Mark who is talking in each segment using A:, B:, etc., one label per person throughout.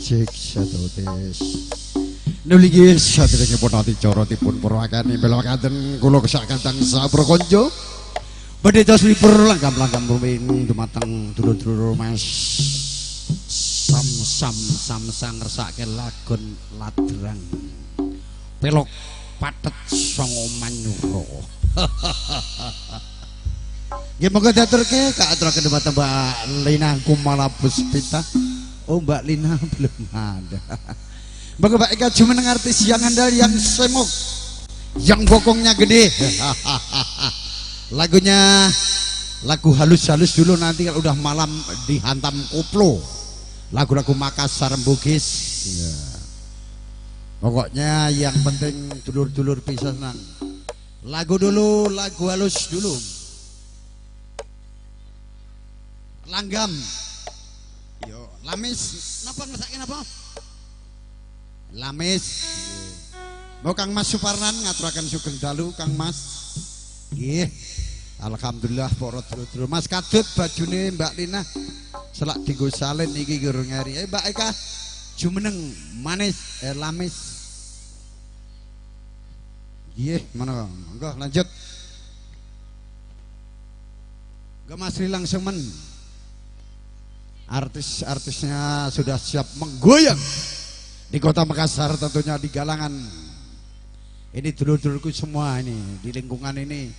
A: Magic Shadows. Nuligi saderengipun adicara dipun purwakani melakaken kula kesakaken saprokonco. Badhe tos libur langgam-langgam rumiyin dumateng dulur-dulur Mas Sam Sam Sam sang ngersake lagon ladrang. Pelok patet songo manyura. Nggih monggo diaturke kaaturaken dumateng Mbak Lina Kumala Puspita. Oh Mbak Lina belum ada. Monggo Mbak Eka jumeneng artis yang andal yang semok, yang bokongnya gede. Lagunya lagu halus-halus dulu, nanti kalau udah malam dihantam koplo. Lagu-lagu Makassar Bugis. Ya. Pokoknya yang penting dulur-dulur bisa senang. Lagu dulu, lagu halus dulu. Langgam. Yo, lamis. Napa ngersake napa? Lamis. Mau Kang Mas Suparnan ngaturaken sugeng dalu Kang Mas. Nggih. Alhamdulillah para dulur-dulur. Mas kadut bajune Mbak Lina selak dienggo salin iki gurung ngeri. Mbak Eka jumeneng manis lamis. Nggih, mana? Monggo lanjut. Monggo Mas Ri langsung men. Artis-artisnya sudah siap menggoyang di kota Makassar, tentunya di Galangan. Ini dulur-dulurku semua ini di lingkungan ini,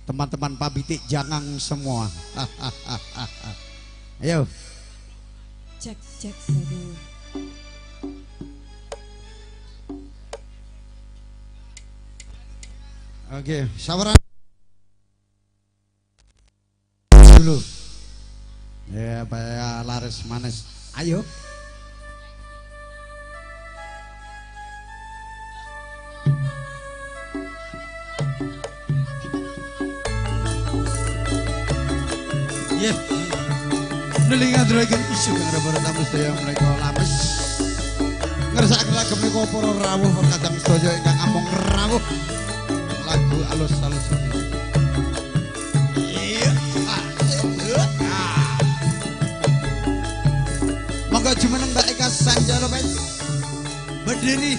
A: teman-teman Pabitik Jangang semua. Ayo.
B: Cek cek satu.
A: Oke, sawaran dulu. Ya, supaya laris manis. Ayo. Yeah. Nuli ngaturaken isu kang para tamu sedaya menika lames. Ngersakaken lagu menika para rawuh kadang sedaya ingkang among rawuh. Lagu alus-alus. Iya. Monggo jumeneng Mbak Eka Sanjaro berdiri.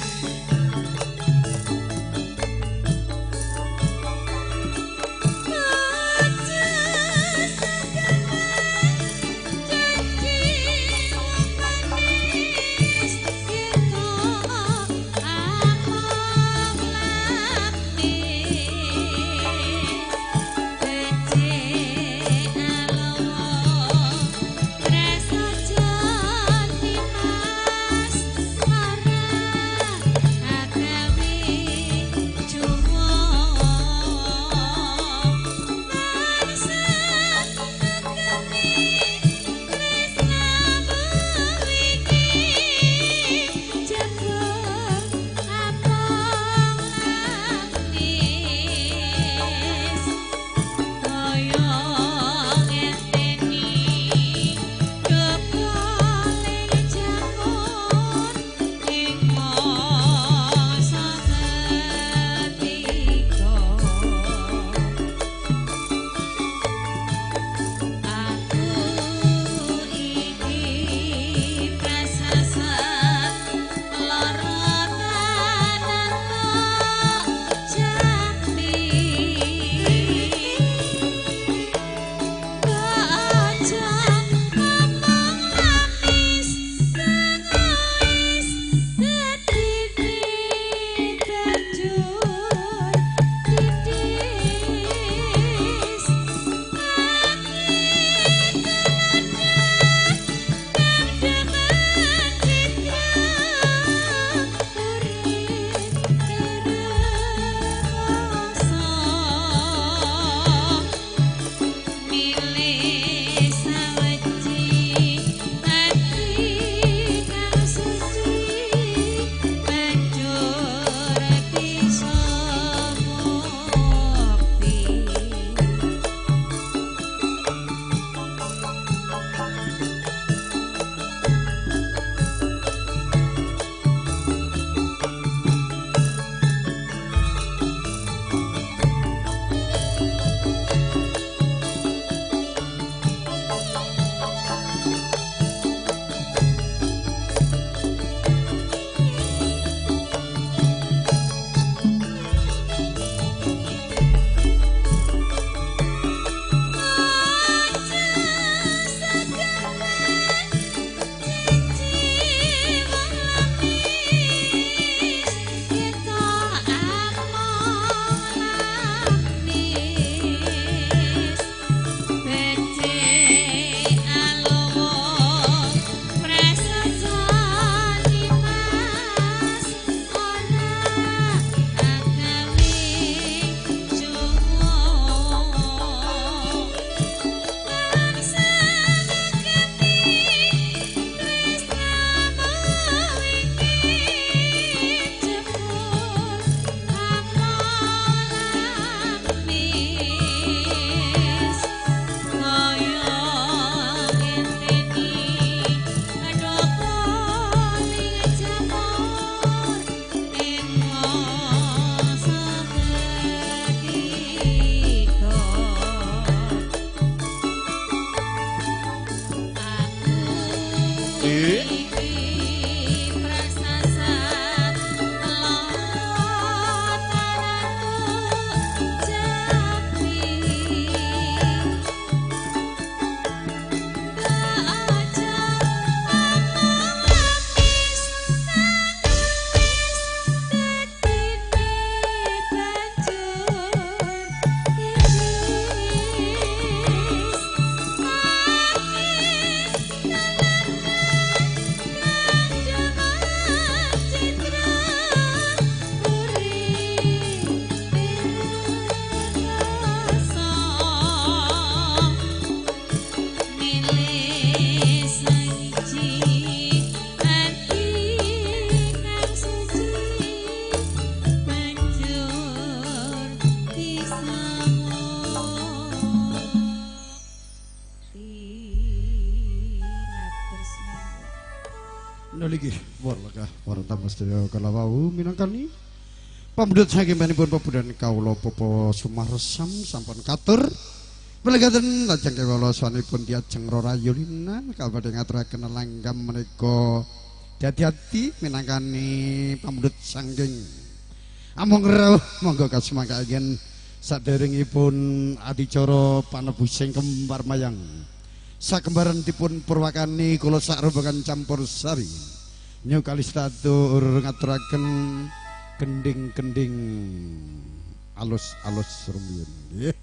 A: Niki warga para tamu sedaya kala wau minangkani pamundhut saking panjenenganipun pebudan kawula Bapak Sumarsam sampun katur. Melegaten lajeng kawula swanipun diajeng Rora Yulina kabadhe ngaturaken langgam menika dadi-ati minangkani pamundhut saking among rawuh. Monggo kasumanggaken saderengipun adicara panebusing kembar mayang sakembaran dipun purwakani kula sak rombongan campur sari New Kalista tur ngaturaken gending-gending alus-alus rumiyin nggih.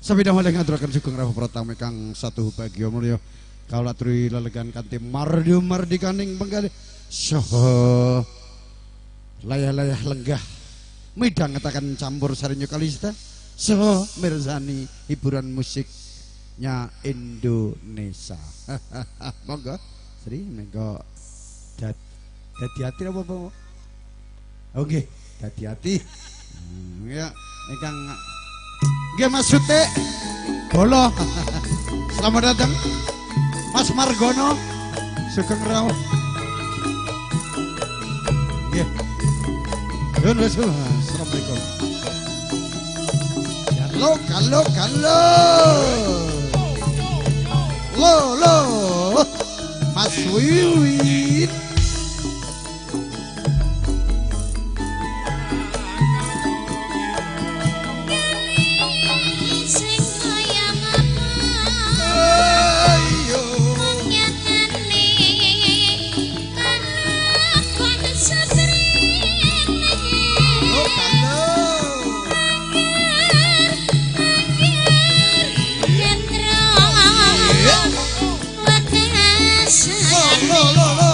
A: Sepindah malih ngaturaken sugeng rawuh pratama kang satu bagya mulya kawula aturi lelegan kanthi mardu mardikaning penggalih saha layah-layah lenggah midhangetaken campur sari New Kalista saha mirsani hiburan musiknya Indonesia. Monggo Sri, monggo dadi ati apa apa? Oke, dadi ati. Ya ingkang nggih Mas Sutik Bolo. Selamat datang Mas Margono sugeng rawuh. Nggih. Nuwun assalamualaikum. Ya lo kalau kalau lo lo Mas Wiwit. Lo lo lo.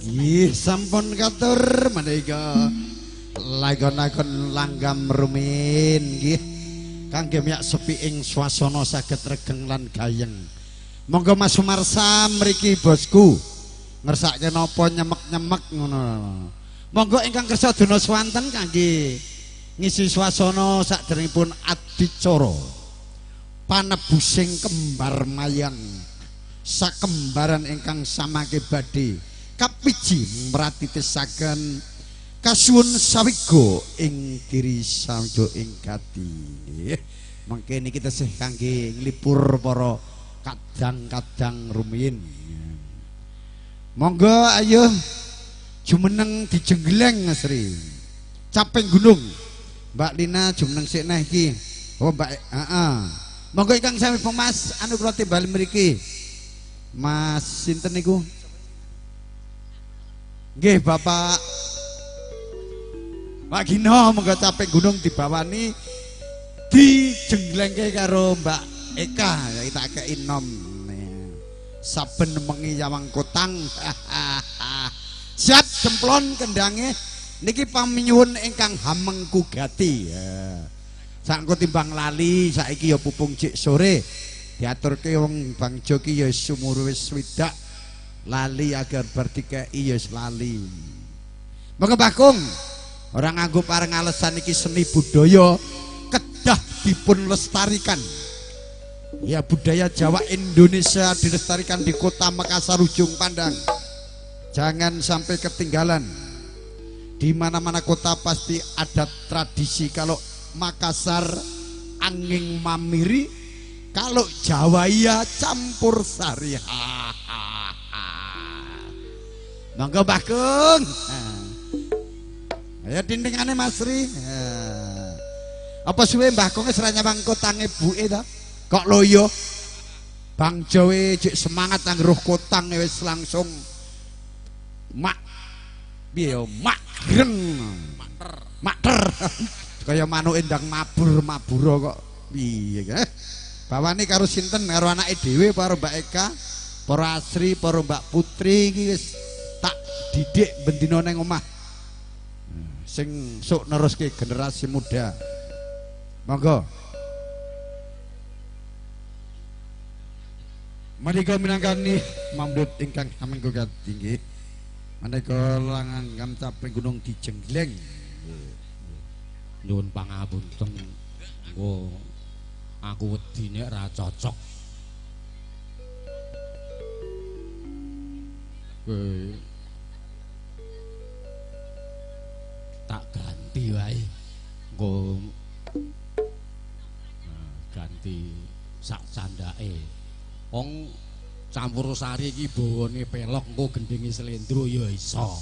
A: Nggih, sampun katur menika lagon-lagon langgam rumin nggih. Kangge miyak sepi ing swasana saged regeng lan gayeng. Monggo Mas Sumarsa mriki bosku. Ngersake napa nyemek-nyemek ngono. Monggo ingkang kersa dina swanten kangge ngisi swasana saderengipun adicara. Panebusing kembar mayang. Sakembaran ingkang samangke badhe kapiji mratitisaken kasuwun sawiga ing diri sajo ing gati. Mangke niki tesih kangge nglipur para kadang-kadang rumiyin. Monggo ayo jumeneng dijenggleng Sri. Caping gunung. Mbak Lina jumeneng sik neh iki. Oh Mbak, heeh. Monggo ingkang sami Mas anu kula timbali mriki. Mas sinten niku? Nggih Bapak Pak Gino monggo caping gunung dibawani dijenglengke karo Mbak Eka ya tak kei nom. Saben wengi yawang kotang. Siap cemplon kendange niki paminyuwun ingkang hamengku gati. Sakengko timbang lali saiki ya pupung cik sore diaturke wong bangjo ki ya sumur wis swidak. Lali agar berdikei ya lali. Monggo Mbah Kung, ora nganggo pareng alesan iki seni budaya kedah dipun lestarikan. Ya budaya Jawa Indonesia dilestarikan di kota Makassar Ujung Pandang. Jangan sampai ketinggalan. Di mana-mana kota pasti ada tradisi. Kalau Makassar angin mamiri, kalau Jawa ya campur sari. Monggo Mbah Kung. Ayo dindingane Mas Sri. Apa suwe Mbah Kung wis ra nyawang kotange buke ta? Kok loyo? Bang Jawe jek semangat nang roh kotang wis langsung mak piye yo mak greng. Makter. Makter. Kaya manuk endang mabur-mabura kok piye kae. Bawane karo sinten? Karo anake dhewe para Mbak Eka, para Asri, para Mbak Putri iki wis tak didik bendina nang omah. Sing sok neruske generasi muda. Monggo. Menika minangkani mamdut ingkang hamengku nggih. Menika langgam caping gunung dijenggleng.
C: Nyuwun pangapunten. Engko aku wedi nek ra cocok. Kowe tak ganti wae. Engko ganti sak candake. Wong campur sari iki bawane pelok engko gendinge slendro ya iso.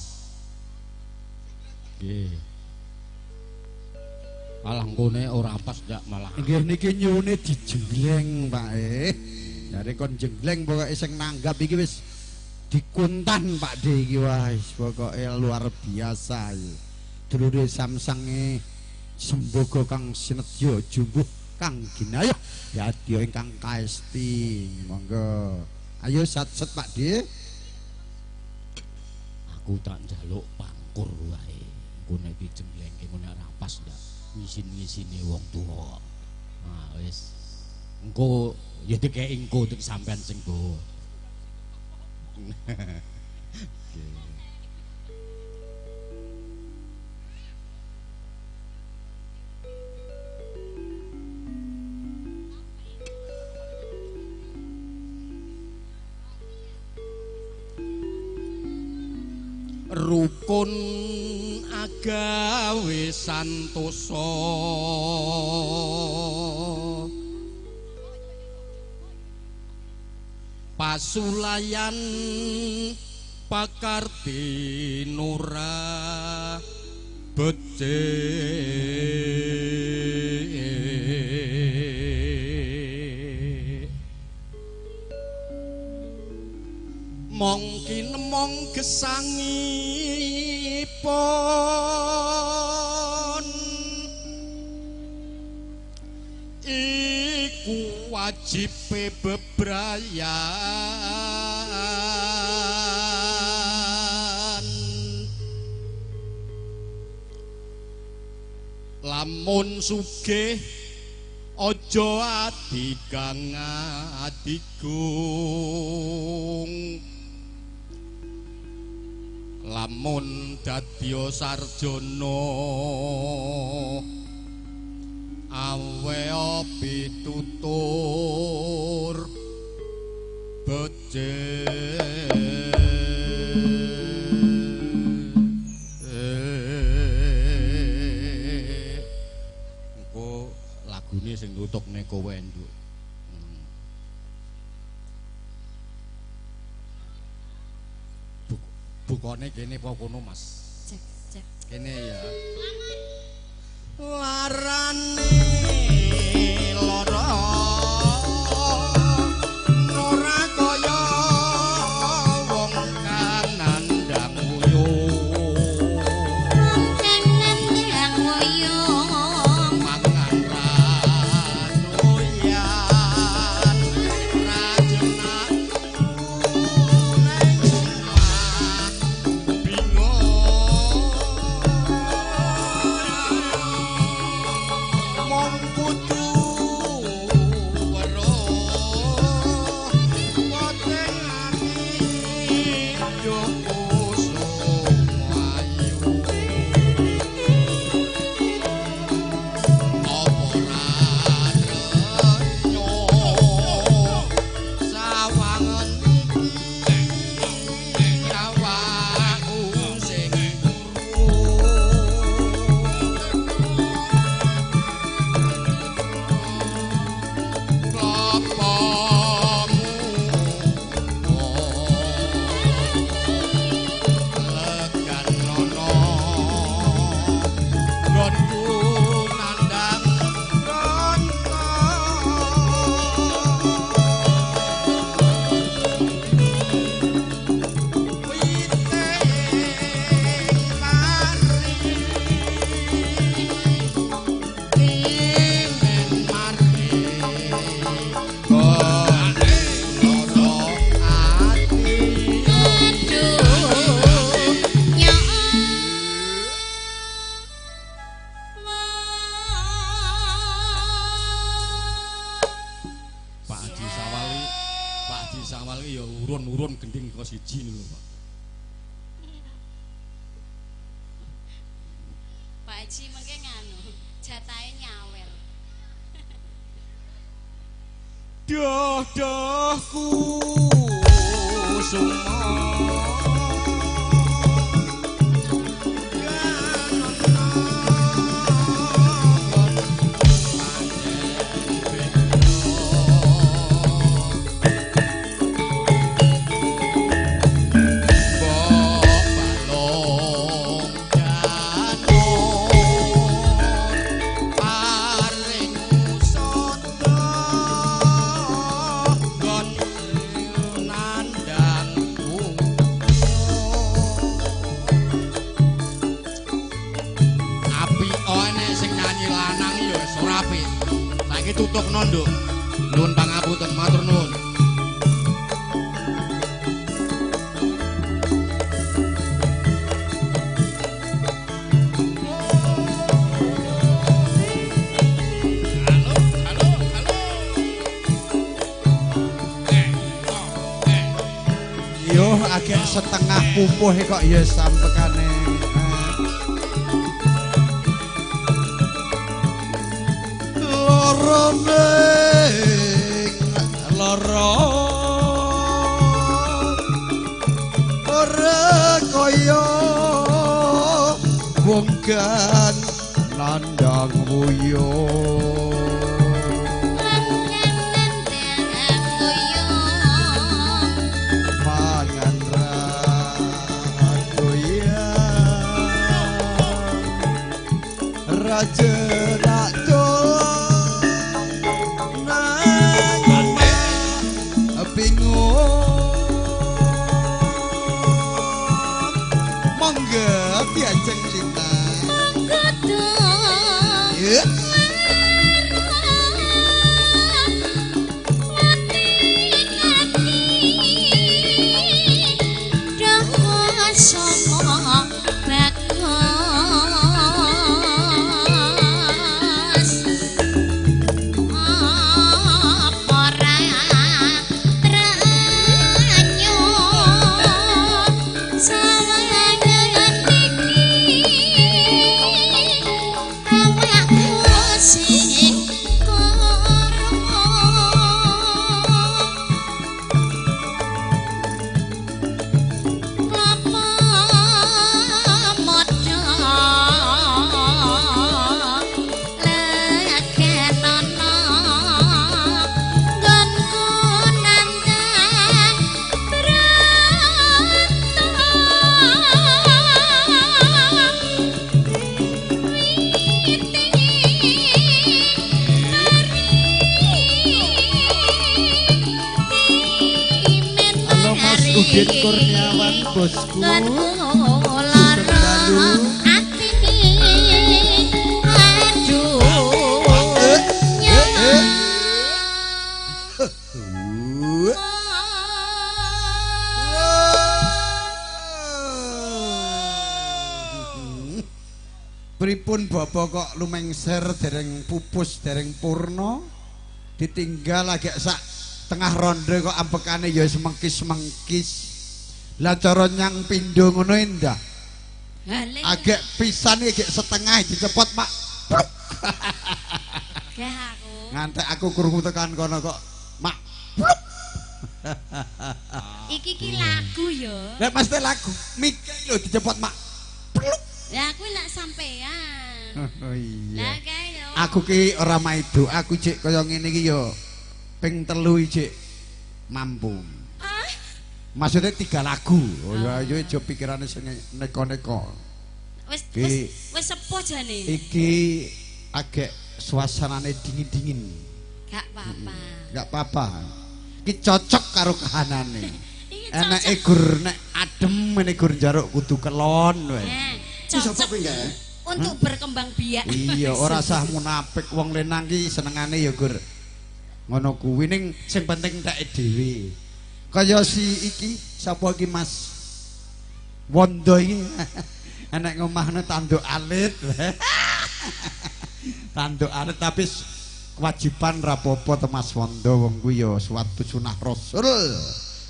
C: Nggih. Alah engkone ora pas ndak malah.
A: Nggih niki nyuwune dijenggleng Pak e. Jare kon jengleng pokoke sing nanggap iki wis dikuntan Pak D iki wah wis pokoke luar biasa iki. Dulure samsange sembogo kang sinedya jumbuh kang ginayuh yadya ingkang kaesti. Monggo. Ayo satset Pak D.
C: Aku tak njaluk pangkur wae. Engko nek dijenglengke engko nek ora pas ndak ngisin-ngisine wong tuwa. Nah wis. Engko ya dikeki engko tek sampean sing bawa. Rukun agawe santosa pasulayan pakarti nura becik mong kinemong gesangipun iku wajibe bebrayan. Lamun sugih aja adi kang adigung. Lamun dadi sarjana awe pitutur becik. Engko lagune sing nutukne kowe, Nduk. Bukane kene apa kono, Mas?
B: Cek, cek.
C: Kene ya. Larane lara ora kaya wong kang nandhang wuyung.
D: Kang nandhang wuyung
C: mangan ra doyan ra jenak nang omah bingung mong kudu weruh wetengane Joko Sumayu apa ra trenyo sawangen iki awakku sing turu klopomu legan nono nggonku nandhang ronto witing pari timen mari kok lara ati.
D: Aduh nyawa.
C: Pak Haji Sawali, Pak Haji Sawali ya urun-urun gending kok siji lho, Pak.
B: Pak Haji mengke nganu, jatahe nyawer.
C: Doh dohku sumo Saiki tutukno, Nduk. Nuwun pangapunten, matur nuwun. Halo, halo, halo.
A: Yo agek setengah pupuh kok ya sampekane. Loro ning loro ora kaya wong kan nandhang wuyung.
D: Kang nandhang wuyung
A: mangan ra doyan ra jenak nang omah bingung. Monggo diajeng Lina.
D: Kudu
A: Ya.
D: Sapa bakon.
A: Udin Kurniawan bosku. Pripun bapak kok lumengser dereng pupus dereng purna ditinggal agak sak tengah ronde kok ampekane ya semengkis-mengkis. Lah cara nyang pindho ngono endah. Agak pisan iki setengah dicepot mak.
B: Gah aku.
A: Ngantek aku krungu tekan kono kok mak. Pluk.
B: Iki ki lagu ya.
A: Lah mesti lagu mike lho dicepot mak. Pluk.
B: Lah aku lak sampean.
A: Oh iya.
B: Lah kae yo.
A: Aku ki ora maido, aku jek kaya ngene iki yo ping 3 jek mampu.
B: Ah.
A: Maksudnya 3 lagu. Oh ya ayo aja pikirane sing neko-neko.
B: Wis wis sepuh jane.
A: Iki agek suasanane dingin-dingin.
B: Gak apa-apa.
A: Gak apa-apa. Iki cocok karo kahanane. Enake gur nek adem ngene gur njaruk kudu kelon wae.
B: Cocok untuk berkembang biak.
A: Iya, ora sah munafik wong lenang ki senengane ya gur ngono kuwi ning sing penting teke dhewe. Kaya si iki sapa iki Mas Wondo iki enek ngomahne tanduk alit. Tanduk alit tapi kewajiban rapopo to Mas Wondo wong kuwi ya suatu sunah Rasul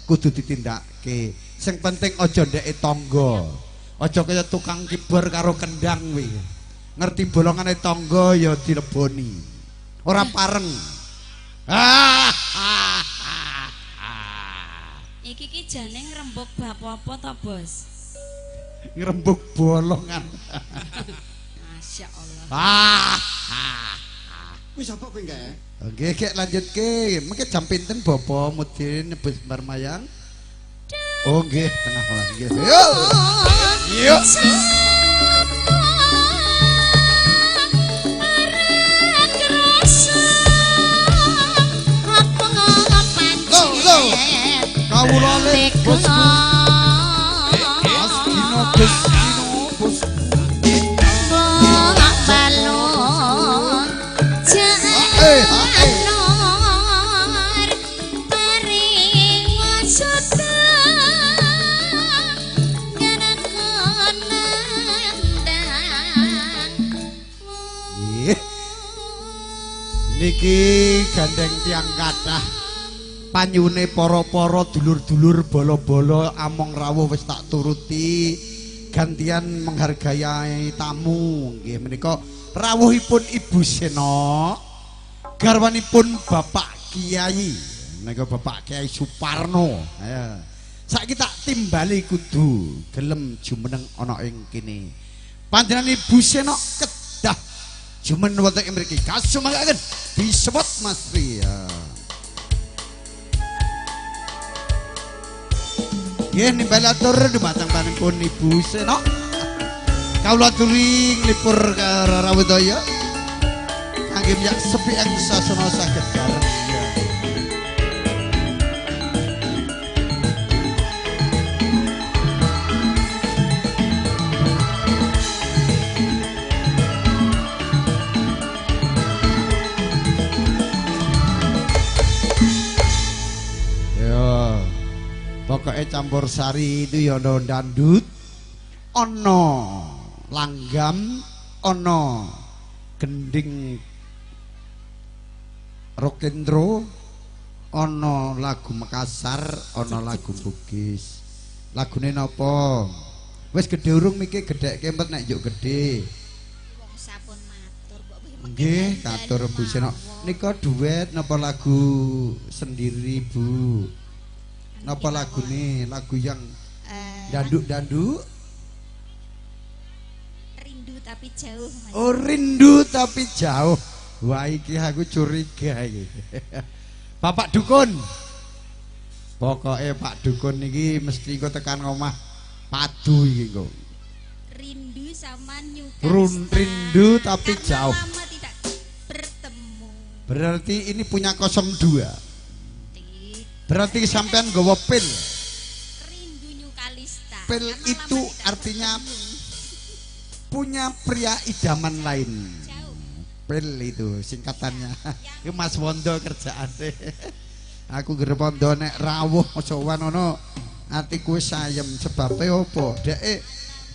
A: kudu ditindakke. Sing penting aja ndeke tangga. Aja kaya tukang kibor karo kendang kuwi. Ngerti bolongane tangga ya dileboni. Ora pareng.
B: Iki ki jane ngrembug bab apa to, Bos?
A: Ngrembug bolongan.
B: Masya Allah.
E: Wis apa kowe nggak?
A: Oke, gek lanjutke. Mengke jam pinten Bapak Mudin nebus Marmayang? Oh nggih, tengah malam nggih. Yo. Yo. Kawula le bosku. Mas Gino Bos Gino bosku. Niki gandeng tiang kathah panyune para-para dulur-dulur bala-bala among rawuh wis tak turuti gantian menghargai tamu nggih menika rawuhipun Ibu Seno garwanipun Bapak Kiai menika Bapak Kiai Suparno. Ayo saiki tak timbali kudu gelem jumeneng ana ing kene panjenengan Ibu Seno kedah jumen wonten ing mriki kasumanggaken disebut Mas Ria. Nggih nimbal atur dumateng panjenenganipun Ibu Seno. Kawula aturi nglipur karawudaya kangge miyak sepi ing sasana saged bareng. Pokoknya campur sari itu ya ono dandut, ono langgam, ono gending rokendro, ono lagu Makassar, ono lagu Bugis. Lagune napa? Wis gedhe urung miki gedhekke empet nek njuk gedhe.
D: Wong sampun matur kok
A: nggih, katur Bu Seno. Nika duet napa lagu sendiri, Bu? Napa lagune? Lagu yang danduk-danduk?
D: Rindu tapi jauh, Mas.
A: Oh, rindu tapi jauh. Wah, iki aku curiga iki. Bapak Dukun. Pokoke Pak Dukun iki mesti engko tekan omah padu iki engko.
D: Rindu sama nyuka.
A: Rindu tapi
D: karena
A: jauh.
D: Lama tidak bertemu.
A: Berarti ini punya 02. Berarti sampean nggawa pil. Pil itu artinya punya pria idaman lain. Pil itu singkatannya. Itu Mas Wondo kerjaane. Aku gerep Wondo nek rawuh sowan ono atiku wis ayem sebabe opo? Dheke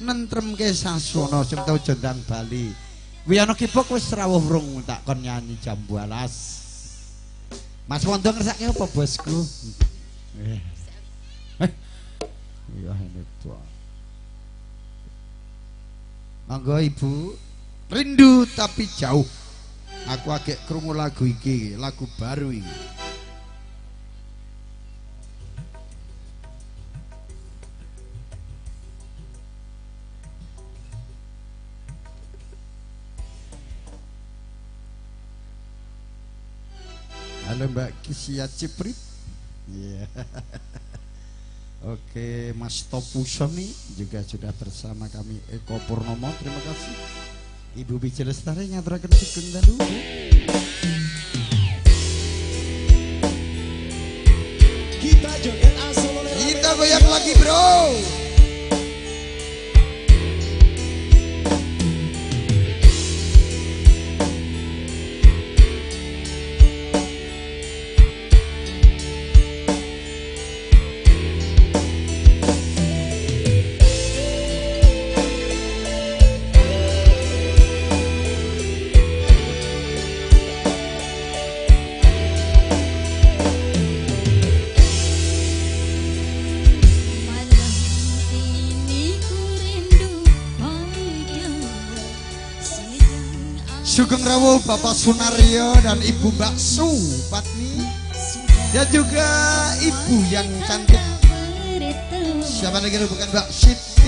A: nentremke sasana sing tau jondang Bali. Wiyana Kibok wis rawuh rung tak kon nyanyi jambu alas. Mas Wondo ngersake apa bosku? Iya ini tuh. Monggo Ibu. Rindu tapi jauh. Aku agek krungu lagu iki, lagu baru iki. Halo Mbak Kisia Ciprit. Iya. Yeah. Oke, Mas Topu Sony juga sudah bersama kami Eko Purnomo, terima kasih. Ibu Biji Lestari ngaturaken sugeng dalu.
F: Kita joget asal.
A: Kita goyang lagi, bro. Sugeng rawuh Bapak Sunario dan Ibu Mbak Su Patmi dan juga ibu yang cantik. Siapa lagi bukan Mbak Siti.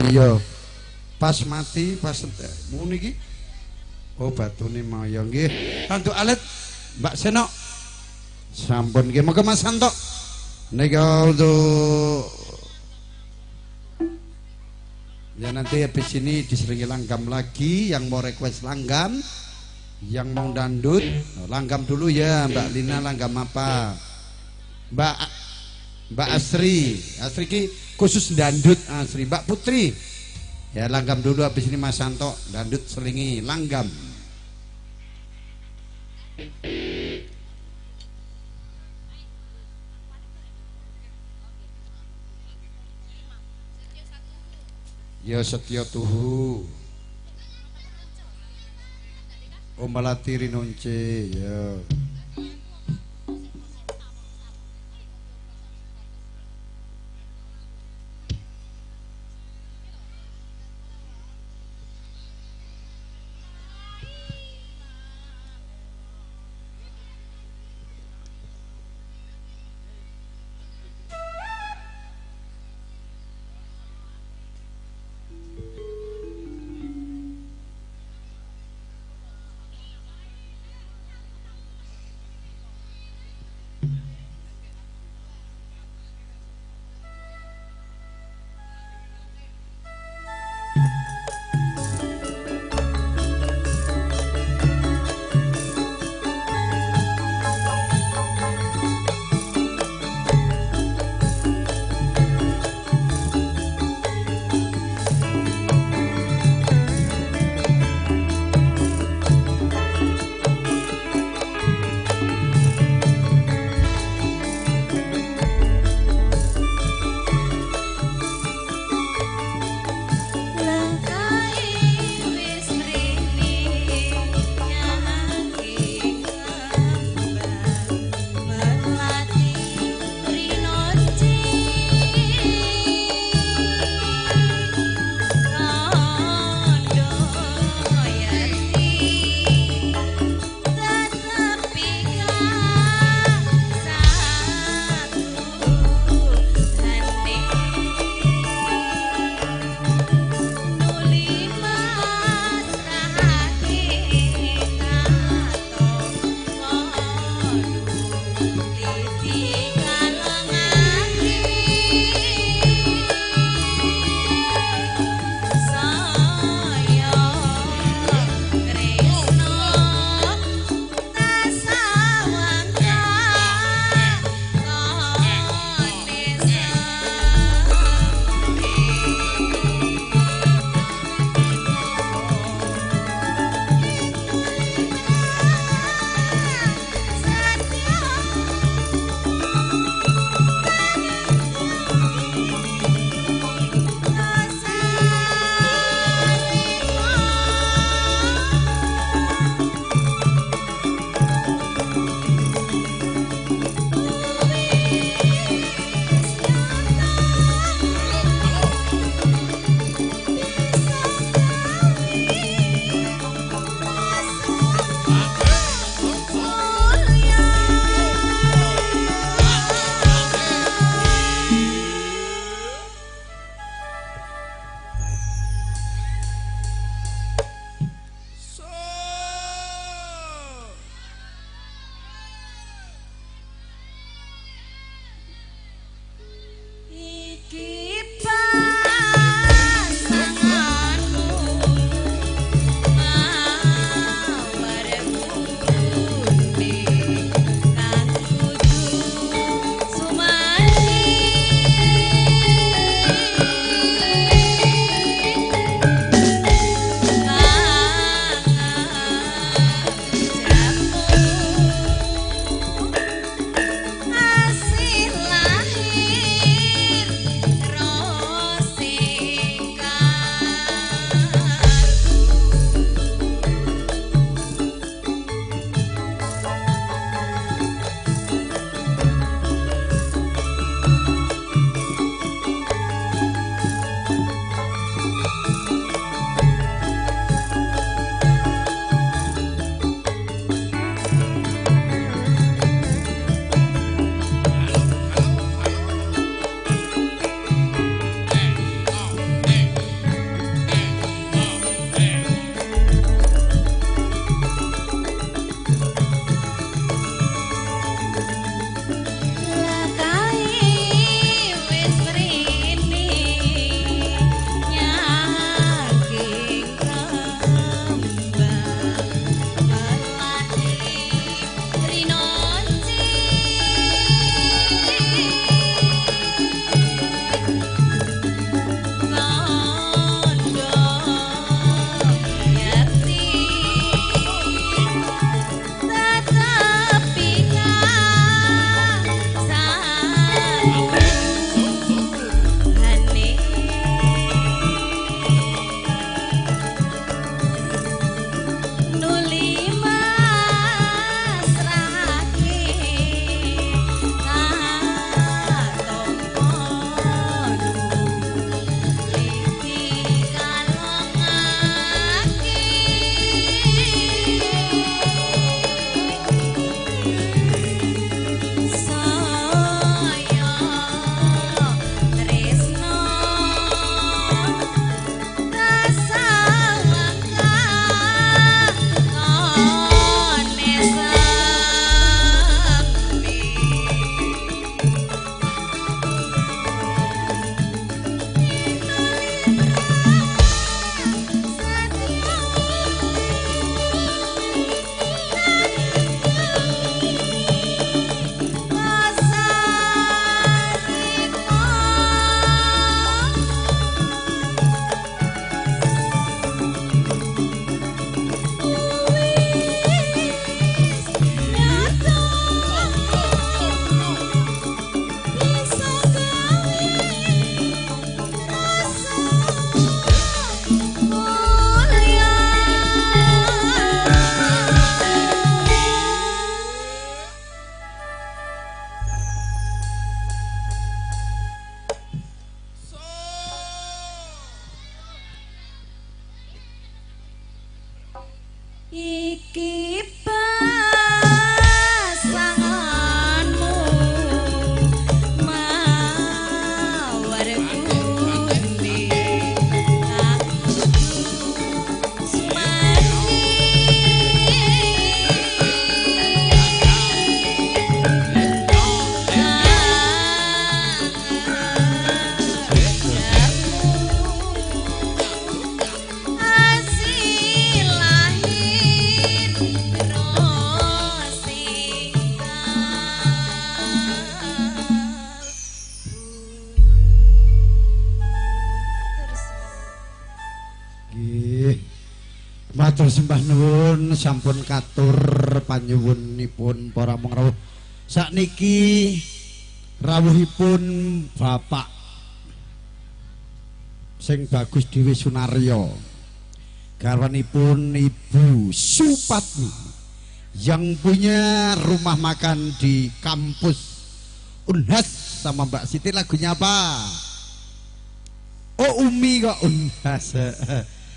A: Iya. Pas mati, pas muni iki. Oh, batune maya nggih. Tanduk alit Mbak Senok. Sampun nggih, monggo Mas Santo. Nika untuk ya nanti habis ini diselingi langgam lagi, yang mau request langgam, yang mau dandut, langgam dulu ya Mbak Lina, langgam apa? Mbak Asri, Asri ki khusus dandut Asri, Mbak Putri. Ya langgam dulu habis ini Mas Santo dandut selingi langgam. Ya setya tuhu. Oh melati rinonce ya.
D: Iki pasanganmu mawar kuning aku sumani.
A: Matur sembah nuwun sampun katur panyuwunipun para mung rawuh. Sakniki rawuhipun Bapak sing bagus dhewe Sunaryo. Garwanipun Ibu Supatmi yang punya rumah makan di kampus Unhas sama Mbak Siti. Lagunya apa? Oh Umi kok Unhas.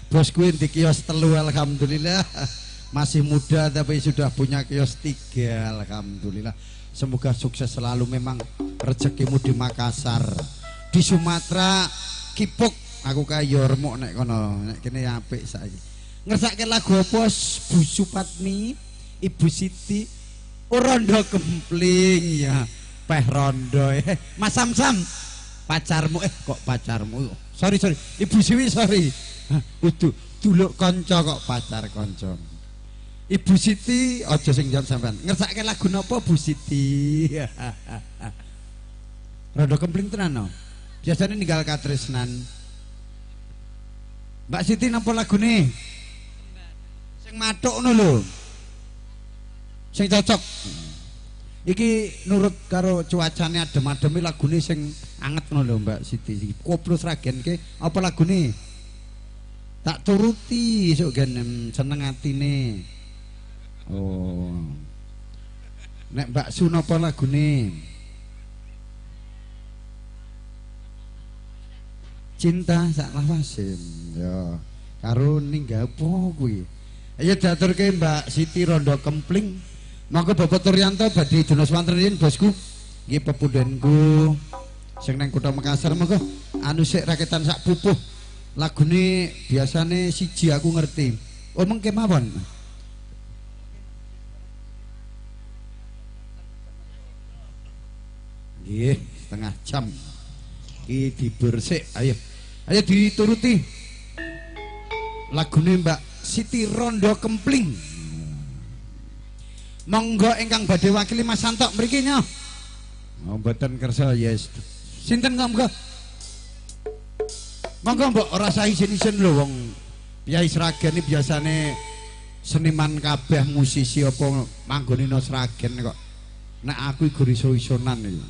A: Bosku di kios 3 alhamdulillah. Masih muda tapi sudah punya kios 3 alhamdulillah. Semoga sukses selalu. Memang rezekimu di Makassar, di Sumatera kipuk. Aku kaya remuk nek kono, nek kene apik saiki. Ngersake lagu apa Bu Supatmi, Ibu Siti? Oh, rondo kempling ya. Peh rondo. Mas Samsam, pacarmu kok pacarmu. Sorry sorry, Ibu Siwi sorry. Udu duluk kanca kok pacar kanca. Ibu Siti aja sing jawab sampean. Ngersake lagu napa Bu Siti? Rondo kempling tenan no. Biasane ninggal katresnan. Mbak Siti napa lagune? Sing mathuk ngono lho. Sing cocok. Iki nurut karo cuacane adem-adem lagune sing anget ngono lho Mbak Siti. Koplo Sragen ke apa lagune? Tak turuti sok gen seneng atine. Oh. Nek Mbak Su napa lagune? Cinta sak lawase. Ya, karo ninggal apa kuwi? Ayo diaturke Mbak Siti Rondo Kempling. Monggo Bapak Turyanto badhe jono swanten riyin bosku. Nggih pepundhenku sing nang kutha Makassar monggo anu sik raketan sak pupuh. Lagune biasane siji aku ngerti. Oh mengke mawon. Nggih, setengah jam. Iki dibersik, ayo. Ayo dituruti. Lagune Mbak Siti Rondo Kempling. Monggo ingkang badhe wakili Mas Santok mriki nyo. Oh mboten kersa yes. Sinten kok monggo? Monggo mbok ora usah isin-isin lho wong Piyai Sragen iki biasane seniman kabeh musisi apa manggone no Sragen kok. Nek aku iku iso-isonan iki.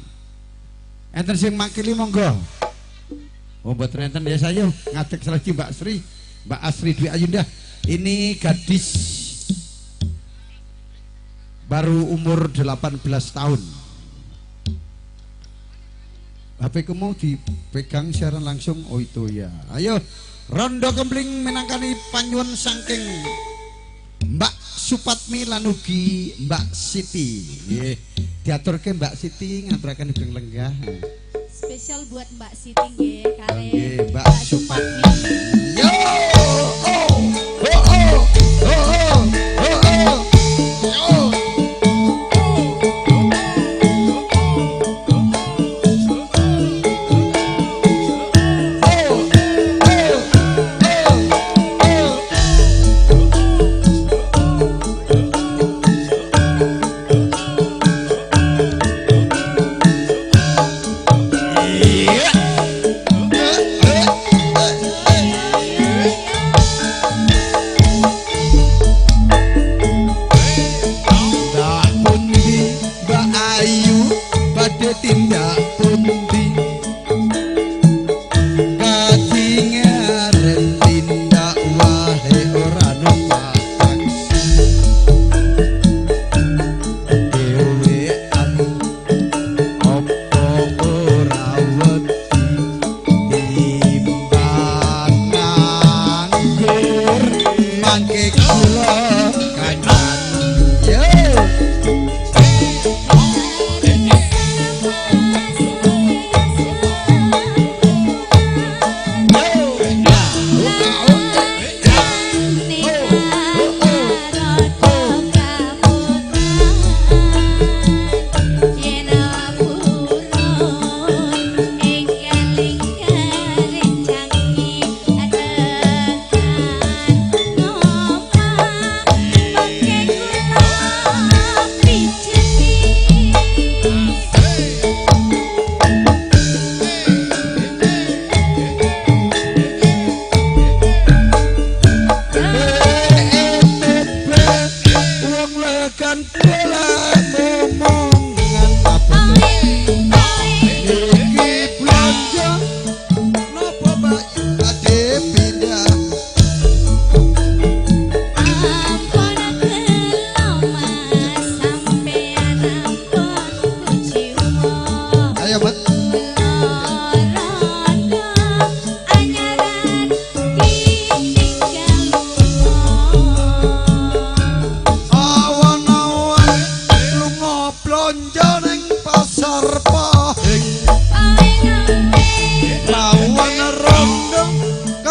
A: Enten sing makili monggo. Oh mboten enten ya saya ngadeg lagi Mbak Sri, Mbak Asri Dwi Ayunda. Ini gadis baru umur 18 tahun. HP ku mau dipegang siaran langsung. Oh itu ya. Ayo Rondo Kempling minangkani panyuwun saking Mbak Supatmi lan ugi Mbak Siti. Nggih, diaturke Mbak Siti ngaturaken ibeng lenggah.
B: Spesial buat Mbak Siti nggih kalih
A: nggih Mbak Supatmi. Yo oh oh oh oh oh oh oh. Yo. Yeah.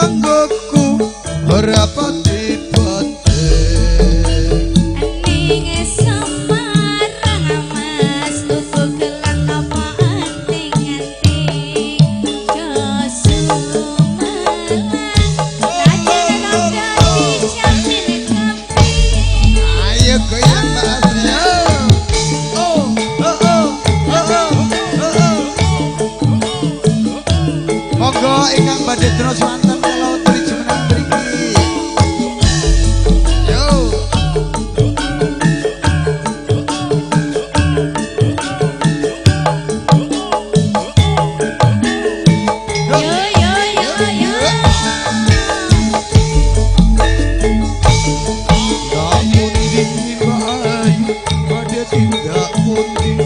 A: kanggoku ora pati penting.
D: Ning Semarang Mas tuku gelang apa anting-anting jo sumelang najan rondo dijamin kempling.
A: Ayo goyang Mbak Asri. Oh, oh, oh, oh, oh, oh. Monggo ingkang badhe terus wonten kala trijumenang mriki. Yo.
D: Yo yo yo yo.
A: Tindak pundi Mbak Ayu badhe tindak pundi?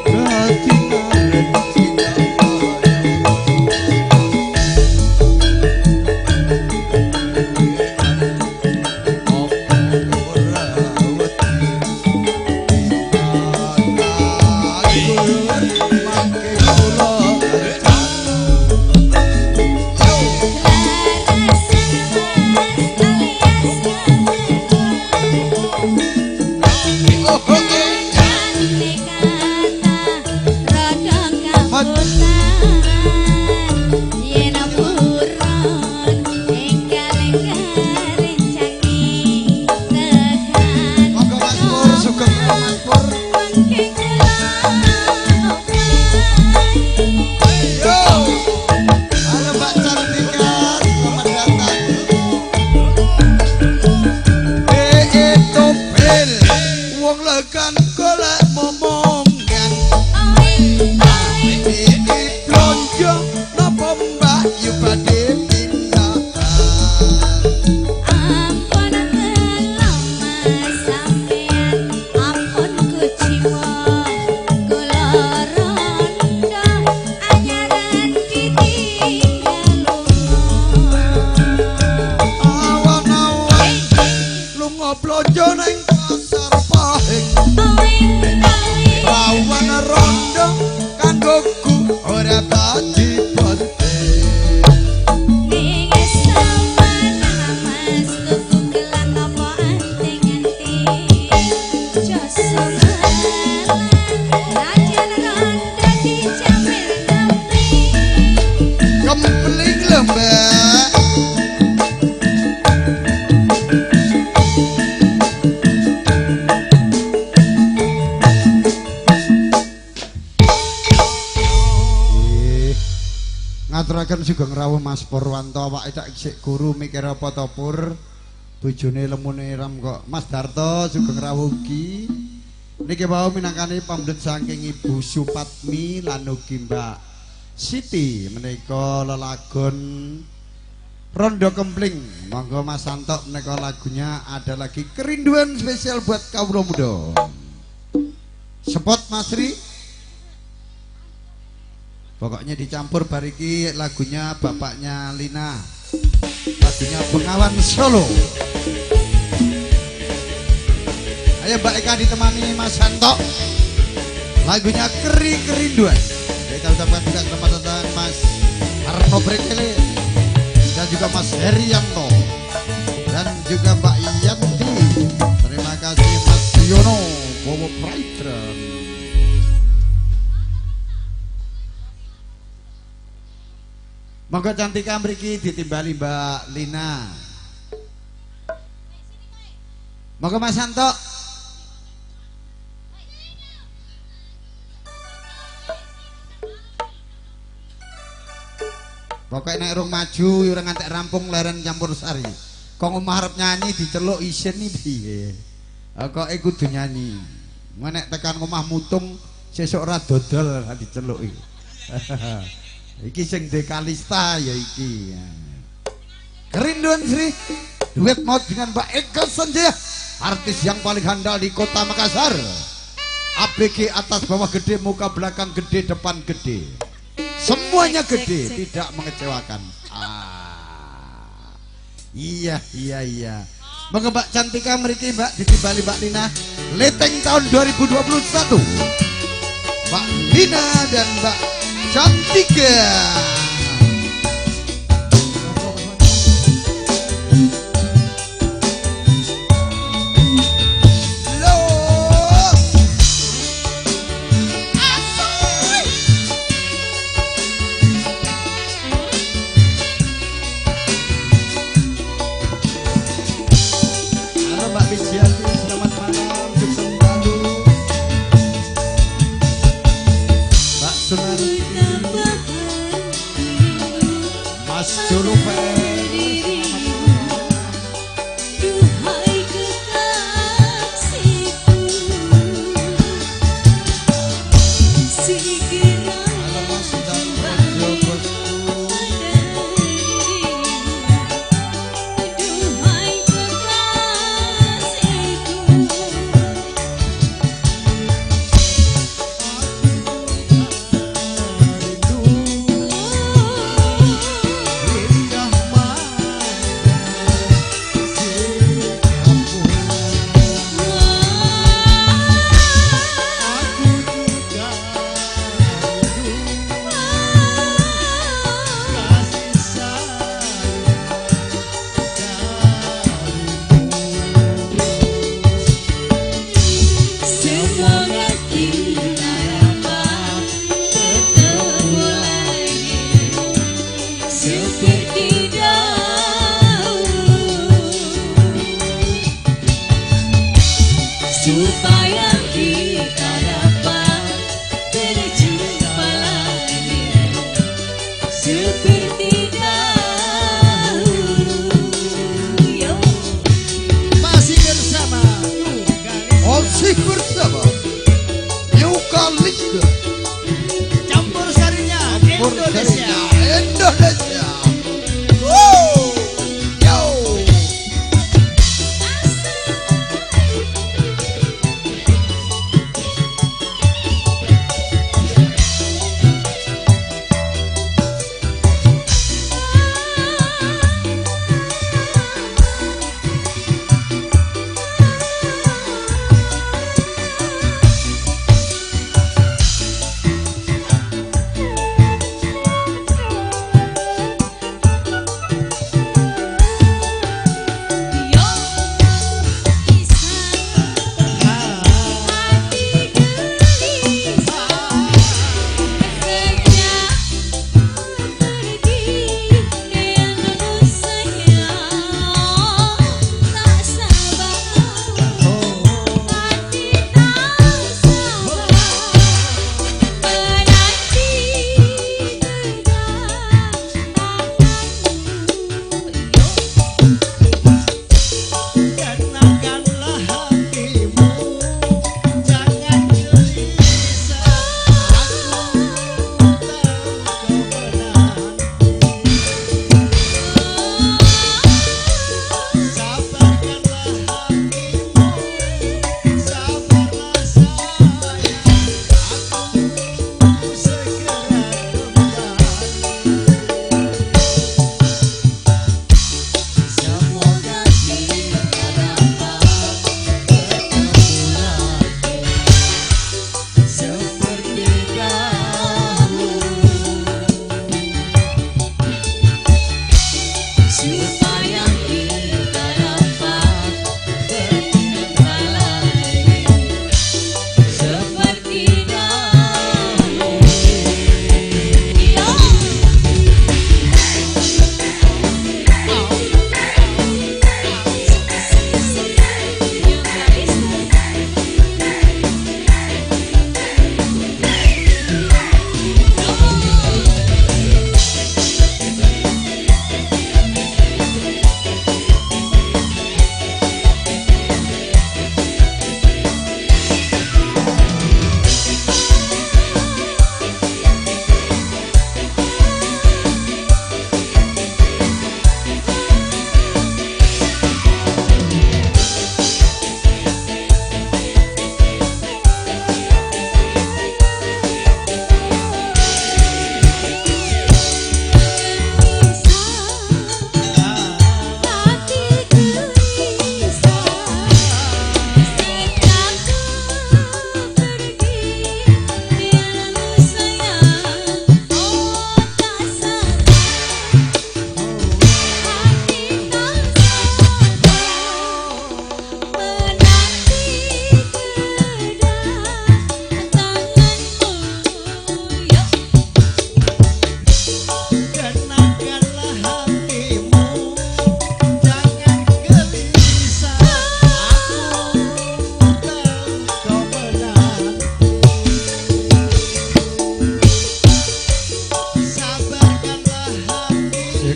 A: Katinggalan tindak
D: Larasan Mas alias kancane kata rada kabutan yen buron enggal rencangi tekan.
A: Monggo Mas Pur, sugeng Mas Pur.
D: Mangke kula omahi.
A: Yo. Halo Mbak Cantika, selamat datang. Topel, wong legan golek momongan.
D: Oi oi.
A: Iki blonjo napa Mbak Yu badhe pindahan?
D: Ampun telo Mas sampean, ampun kuciwa kula rondo anyaran ditinggal lunga.
A: Awan-awan lunga blonjo ning pasar Pahing.
D: Oi oi.
A: Rawan rondo kanggoku ora pati penting.
D: Ning Semarang Mas tuku gelang apa anting-anting jo sumelang najan rondo dijamin kempling.
A: Kempling lho Mbak. Nggih. Ngaturaken sugeng rawuh Mas Purwanto, awake tak isih guru mikir apa to Pur. Bojone lemune ram kok. Mas Darto sugeng rawuh ugi. Niki wau minangkani pamundhut saking Ibu Supatmi lan ugi Mbak Siti menika lelagon Rondo Kempling. Monggo Mas Santo menika lagunya ada lagi kerinduan spesial buat kawula muda. Spot Mas Ri. Pokoknya dicampur bariki lagunya bapaknya Lina. Lagunya Bengawan Solo. Ayo Mbak Eka ditemani Mas Santo. Lagunya Keri Kerinduan. Kita ucapkan juga selamat datang Mas Arno Brekele dan juga Mas Herianto dan juga Mbak Yanti. Terima kasih Mas Yono Bowo Praitran. Monggo cantika mriki ditimbali Mbak Lina. Monggo Mas Santo. Pokoknya nek rung maju ora ngantek rampung leren campur sari. Kok omah arep nyanyi diceluk isin iki piye? Kok kudu nyanyi. Nek tekan omah mutung sesuk ora dodol ora diceluk iki. Iki sing Dekalista ya iki. Kerinduan Sri duet maut dengan Mbak Eka Sanjaya, artis yang paling handal di kota Makassar. ABG atas bawah gede, muka belakang gede, depan gede. Semuanya gede, tidak mengecewakan. Ah. Iya, iya, iya. Monggo Mbak Cantika mriki Mbak ditimbali Mbak Lina. Leteng tahun 2021. Mbak Lina dan Mbak Cantika. Mas Julupe.
D: Duhai kekasihku, segera
A: Halo Mas
D: kembali
A: Bosku.
D: pada dirimu. Duhai kekasihku.
A: Indah Aku juga rindu kasih sayang darimu.
D: Semoga kita dapat bertemu lagi seperti dahulu, supaya kita dapat berjumpa lagi seperti dahulu. Yo.
F: Masih bersama
A: Masih bersama Yuka Linda.
F: Campur Sarinya Indonesia.
A: Indonesia. Woo! Yo! Lagu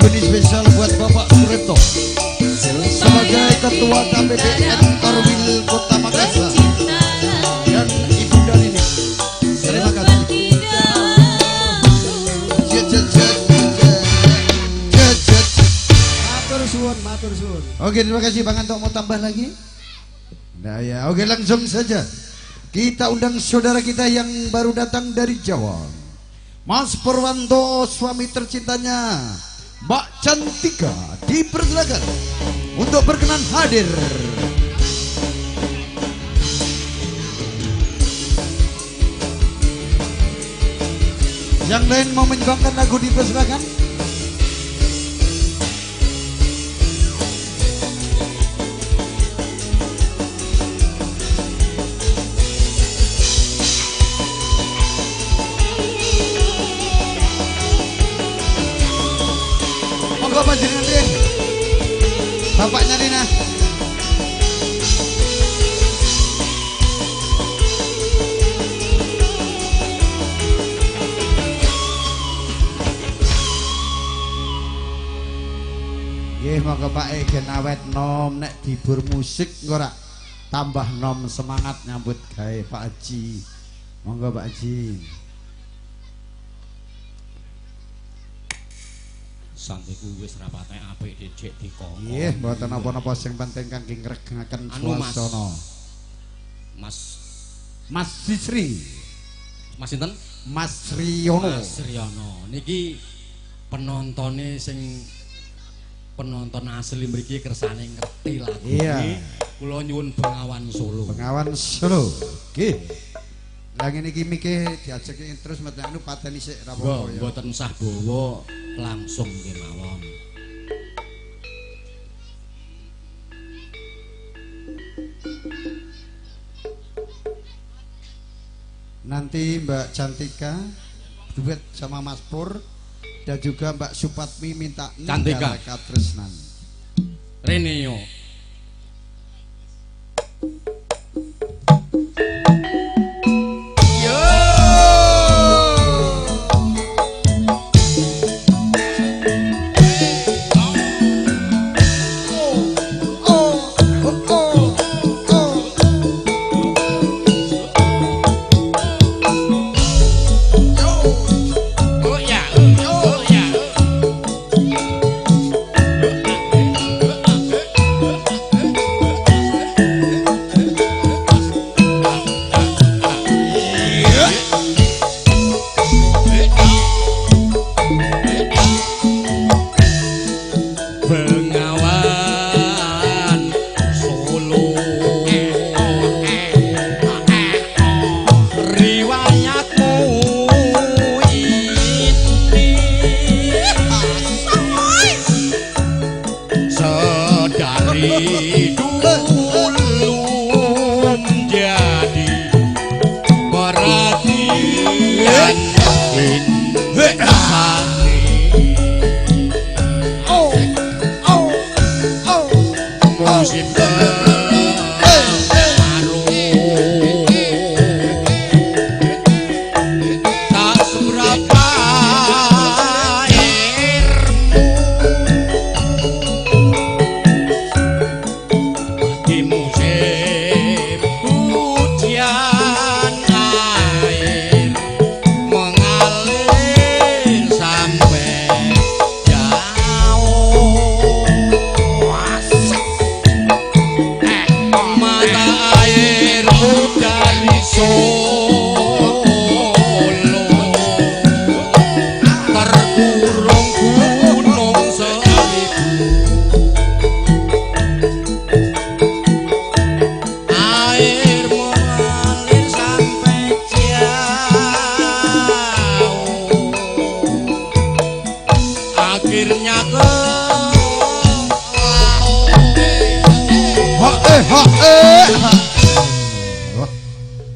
A: ini spesial buat Bapak Suripto sebagai Ketua KPPN Korwil Kota Makassar dan Ibu Danini. Terima kasih.
F: Matur suwun, matur suwun.
A: Oke, terima kasih Bang Anto, mau tambah lagi? Nah ya, oke langsung saja. Kita undang saudara kita yang baru datang dari Jawa. Mas Purwanto, suami tercintanya Mbak Cantika, dipersilakan untuk berkenan hadir. Yang lain mau menyumbangkan lagu dipersilakan. Monggo panjenengan Rin. Bapaknya Rina. Nggih, monggo Pak E gen awet nom nek dibur musik engko ora tambah nom semangat nyambut gawe Pak Haji. Monggo Pak Haji.
C: Santiku wis rapate apik dicek dikongkon.
A: Nggih, mboten napa-napa sing penting kangge ngregengaken suasana.
C: Mas
A: Mas Sisri.
C: Mas sinten?
A: Mas Riono.
C: Mas Riono. Niki penontone sing penonton asli mriki kersane ngerti lagu iki. Kula nyuwun Bengawan Solo.
A: Bengawan Solo. Nggih. Lah ngene iki mike diajeki terus mboten anu pateni sik ra apa-apa ya.
C: Mboten sah bawa langsung kemawon.
A: Nanti Mbak Cantika duet sama Mas Pur dan juga Mbak Supatmi minta
C: Cantika
A: Katresnan.
C: Rene yo.
A: Oh.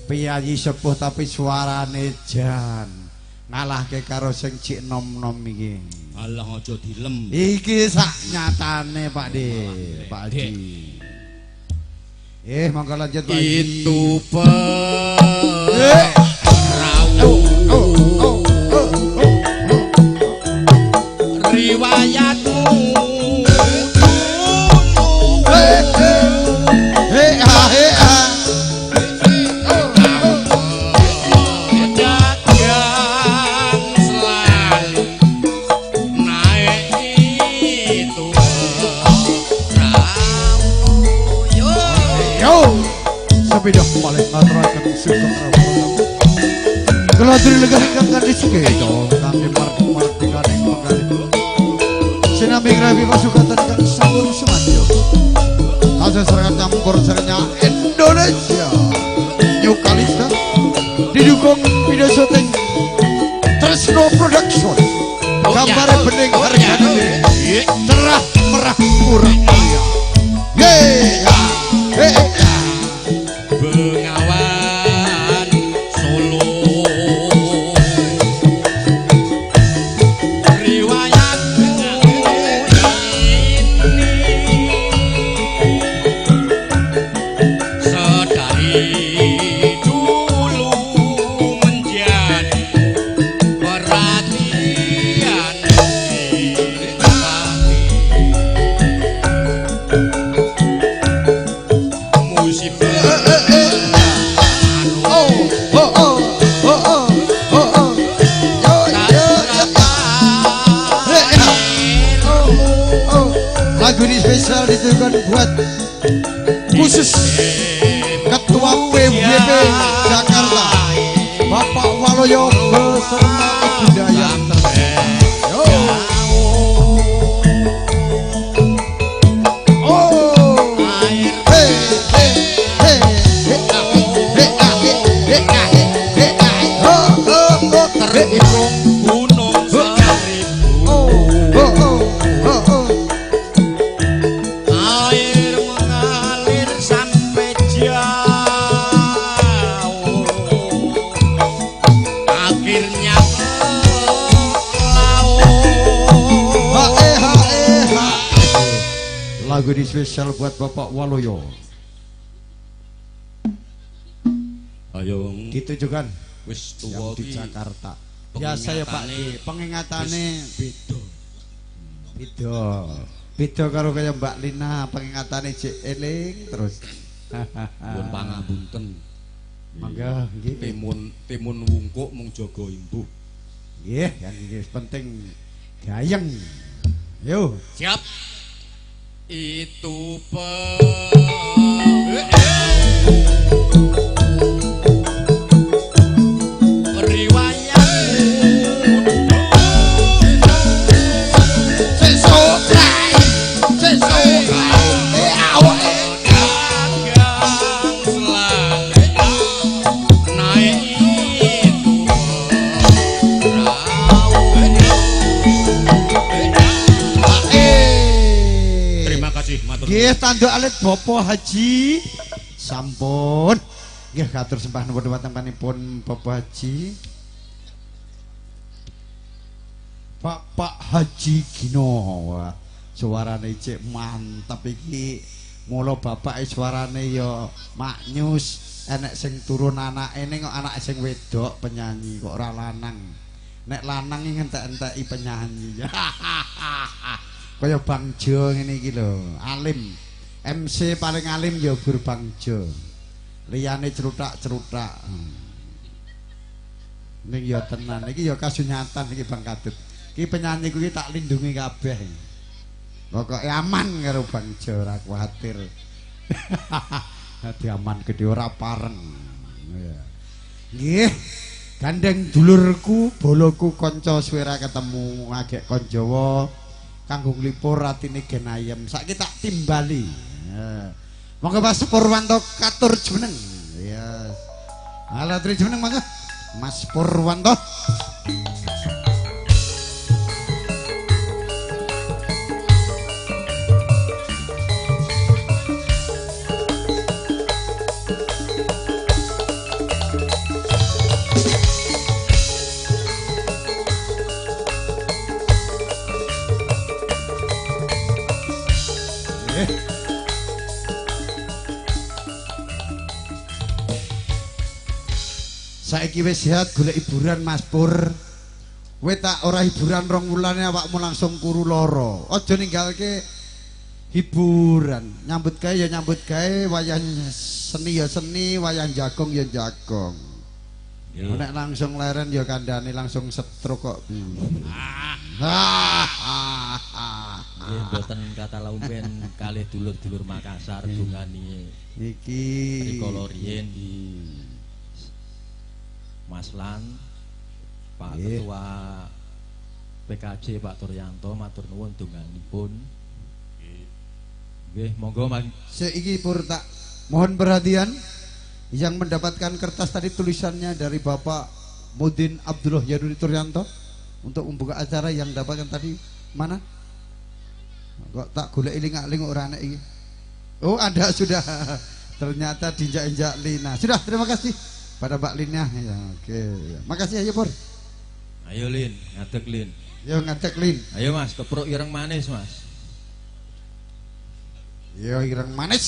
A: Piyayi sepuh tapi suarane jan ngalahke karo sing cik nom-nom iki.
C: Alah aja dilem.
A: Iki sak nyatane Pak De, Pak Haji. Monggo lanjut Pak Haji.
C: Itu perahu riwayatmu
A: sepeda malih ngaturaken sugeng rawuh. Kula aturi lenggah ingkang kanthi sekeca kangge mardikaning penggalih. Sinambi ngrawi pasukatan kang sampun sumadyo. Kasus serangan campur seringnya Indonesia. New Kalista didukung video syuting Tresno Production. Gambare bening hargane cerah merah murah meriah. Ye ha he.
C: Bengawan Solo riwayatmu ini sedari dulu menjadi perhatian kami. Musibah
A: lagu ini spesial ditujukan buat khusus Ketua PWP Jakarta Bapak Waloyo beserta Ibunda yang tercinta.
C: Gunung seribu air mengalir sampai jauh, akhirnya ke laut.
A: Lagu ini spesial buat Bapak Waloyo.
C: Ayo
A: ditujukan
C: wis tuwa
A: di Jakarta. Biasa ya Pak D, pengingatane
C: beda.
A: Beda. Beda karo kaya Mbak Lina, pengingatane jek eling terus.
C: Nuwun pangapunten.
A: Mangga nggih.
C: Timun timun wungkuk mung jaga imbuh.
A: Nggih, yang iki penting gayeng. Yo.
C: Siap. Itu
A: nggih tanduk alit Bapak Haji sampun. Nggih katur sembah nuwun dhumateng panipun Bapak Haji. Bapak Haji Gino. Wah, suarane cek mantep iki. Mula bapak suarane ya maknyus, enek sing turun anake ning kok anak sing wedok penyanyi kok ora lanang. Nek lanang iki ngentek-enteki penyanyi. Kaya Bang Jo ngene iki lho, alim. MC paling alim ya Gur Bang Jo. Liyane cruthak-cruthak. Ning ya tenan iki ya kasunyatan iki Bang Kadut. Iki penyanyi kuwi tak lindungi kabeh. Pokoke aman karo Bang Jo ora kuwatir. Dadi aman gedhe ora pareng. Nggih. Gandeng dulurku, boloku kanca suwe ra ketemu agek kon Jawa. Kanggo nglipur atine gen ayem. Saiki tak timbali. Monggo Mas Purwanto katur jumeneng. Ya. Halo tri jumeneng monggo. Mas Purwanto. Saiki wis sehat golek hiburan Mas Pur. Kowe tak ora hiburan rong wulane awakmu langsung kuru loro. Aja ninggalke hiburan. Nyambut gawe ya nyambut gawe, wayah seni ya seni, wayah jagong ya jagong. Nek langsung leren ya kandhane langsung stroke kok.
G: Nggih mboten kata laumpen kalih dulur-dulur Makassar dungane
A: iki
G: rikala riyin Mas Lan, Pak Ketua PKC Pak Turyanto matur nuwun donganipun. Nggih, monggo Mas.
A: Saiki pur tak mohon perhatian yang mendapatkan kertas tadi tulisannya dari Bapak Mudin Abdullah Yanuri Turyanto untuk membuka acara yang dapatkan tadi mana? Kok tak golek lingak-linguk ora enek iki. Oh, ada sudah. Ternyata diinjak-injak Lina. Sudah, terima kasih pada Mbak Lina. Ya, oke. Ya. Makasih ayo Pur.
G: Ayo Lin, ngadeg Lin.
A: Yo ngadeg Lin.
G: Ayo Mas, kepruk ireng manis Mas.
A: Yo ireng manis.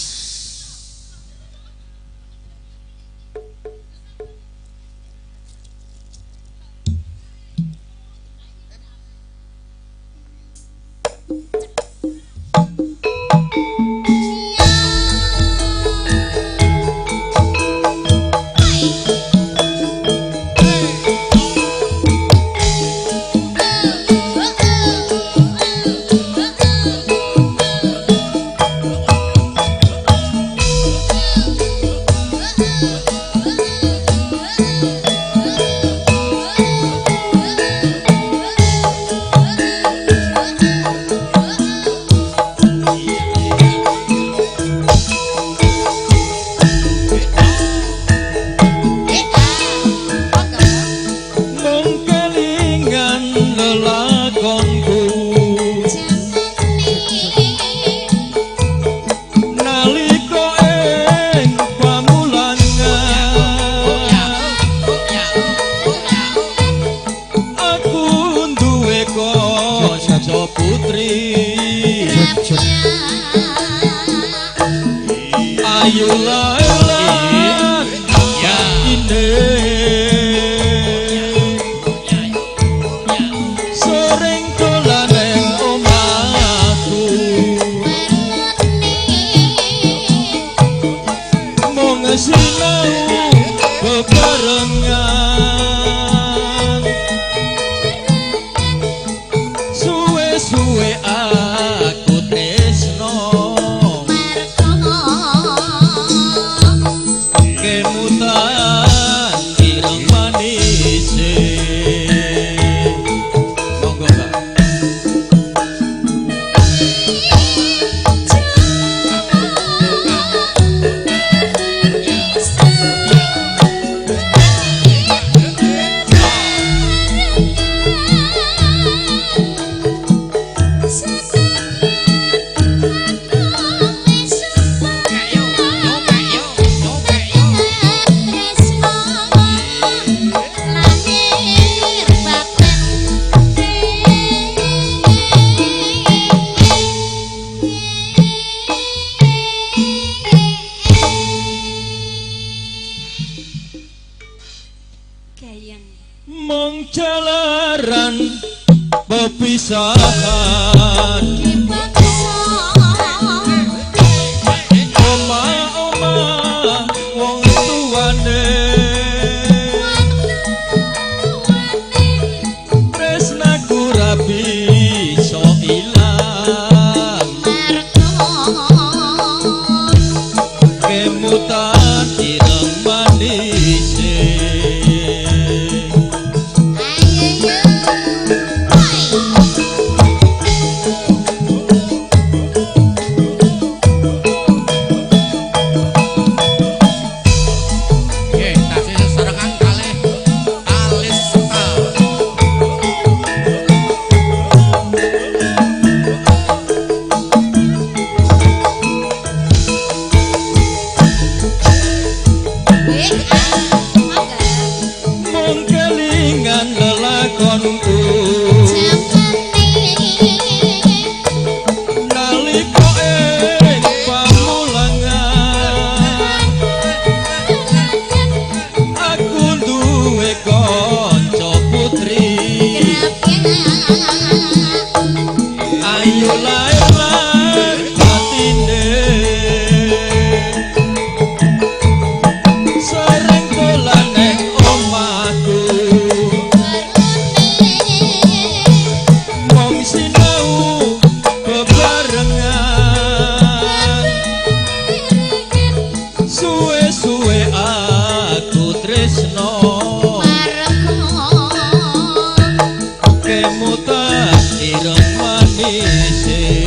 D: Ayo.
G: tresno kemutan ireng manise.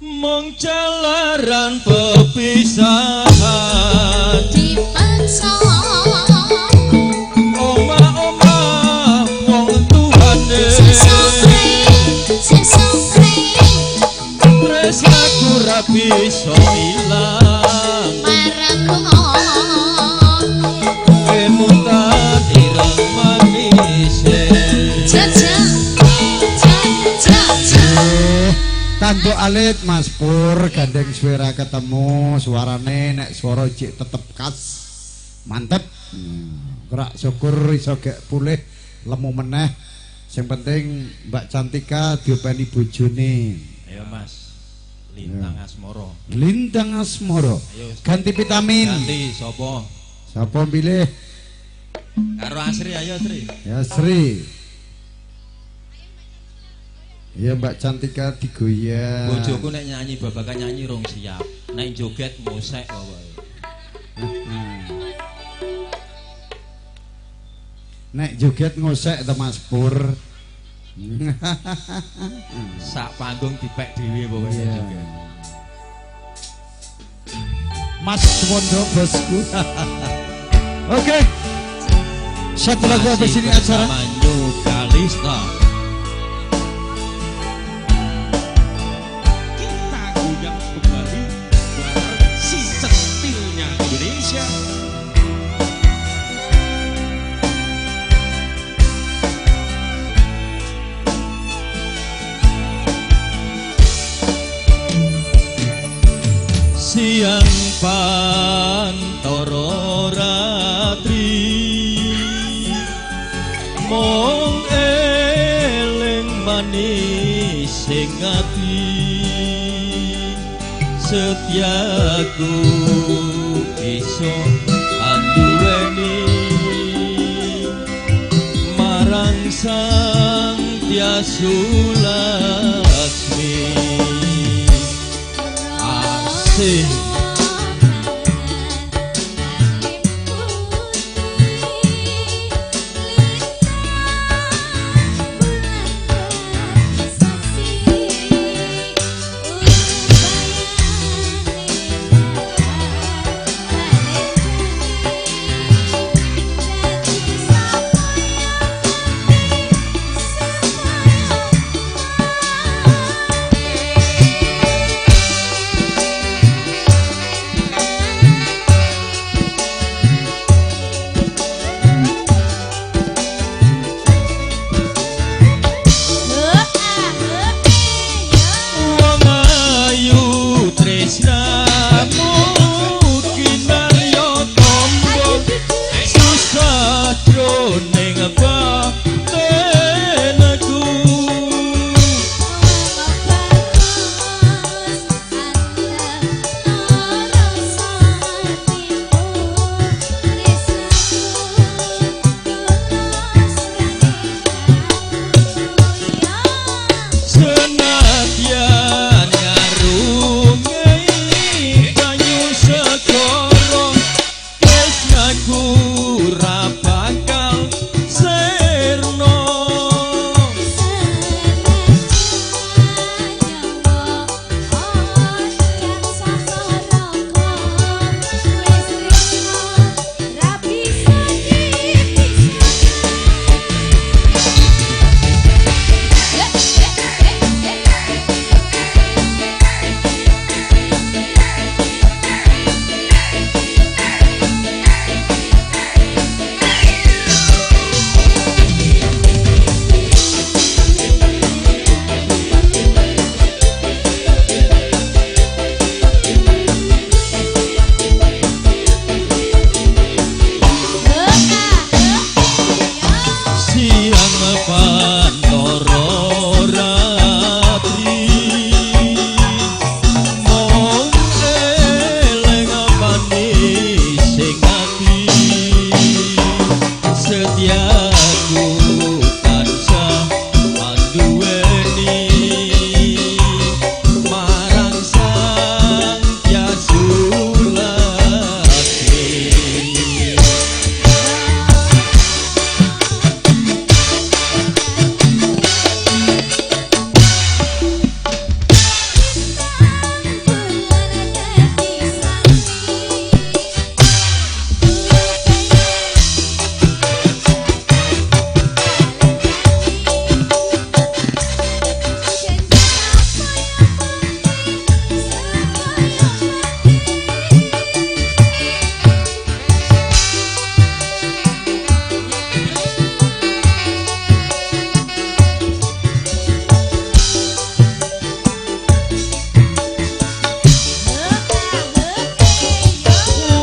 G: Mung jalaran pepisahan
D: dipaksa
G: omah-omah wong tuane
D: sesuk
G: tresnaku ra bisa ilang
D: marang
G: kemutan ireng manise.
A: Tanduk alit Mas Pur gandeng suara ketemu suarane nek suara cik tetep khas mantep. Gerak syukur iso gek pulih lemu meneh. Sing penting Mbak Cantika diopeni bojone.
G: Ayo Mas Lintang Asmoro.
A: Lintang Asmoro.
G: Ayo
A: ganti vitamin.
G: Ganti sapa?
A: Sapa pilih?
G: Karo Asri ayo Sri.
A: Ya Sri. Ya Mbak Cantika digoyang.
G: Bojoku nek nyanyi babagan nyanyi rong siap. Nek joget ngosek pokoke.
A: Nek joget ngosek to Mas Pur.
G: Sak panggung dipek dhewe pokoke joget.
A: Mas Wondo bosku. Oke. Satu lagu habis ini acara.
G: New Kalista. Siang pantoro ratri mung eling manis sing ati setiaku bisa anduweni marang Sang Tiasu Laksmi. Asih. Aku tansah anduweni marang Sang Hyang Sulastri.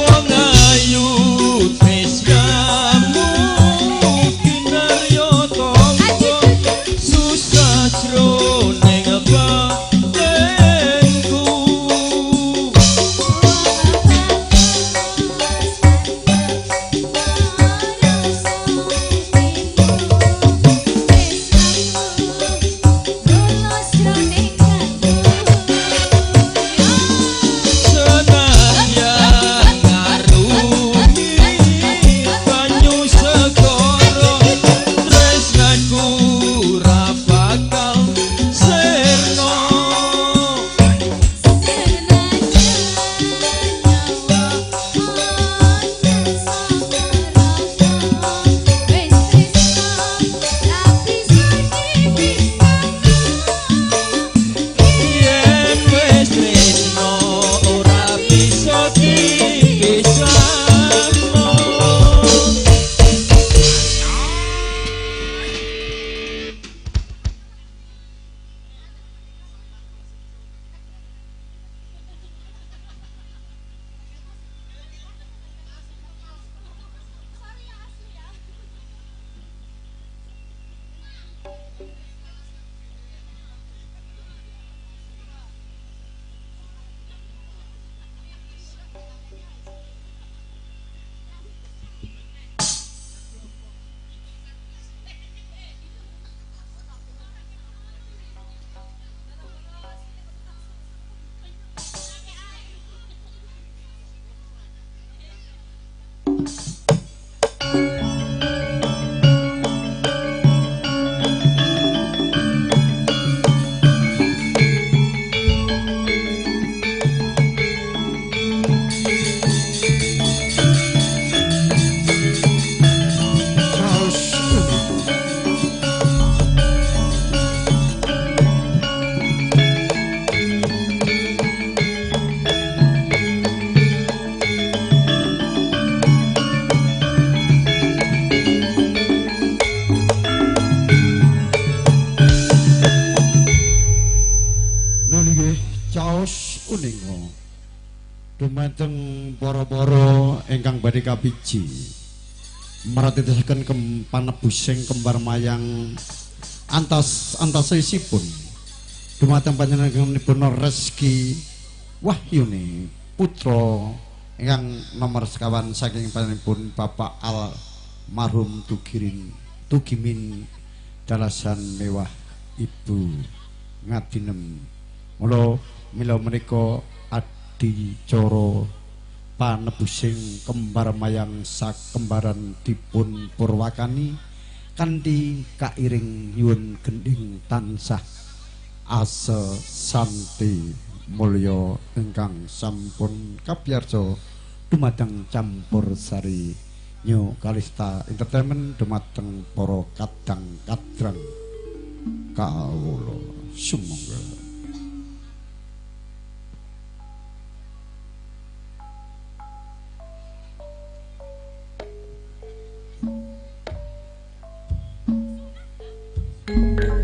G: Wong ayu tresnamu kinarya tangga susah jroning batinku. Senadyan ngarungi banyu segara tresnaku ra bakal sirna. Yen wis tresna ora bisa dipisahno.
A: Caos uninga. Nun nggih caos uninga dumateng para-para ingkang badhe kapiji maratitesaken panebusing kembar mayang antas antasisipun dumateng panjenenganipun Reski Wahyuni putra ingkang nomor sekawan saking panjenenganipun Bapak almarhum Tugirin Tugimin dalasan mewah Ibu Ngadinem. Mula mila menika adicara panebusing kembar mayang sakembaran dipun purwakani kanthi kairing nyuwun gendhing tansah asa santi mulya ingkang sampun kapiyarsa dumateng campur sari New Kalista Entertainment dumateng para kadang kadrang kawula sumangga.
B: Thank you.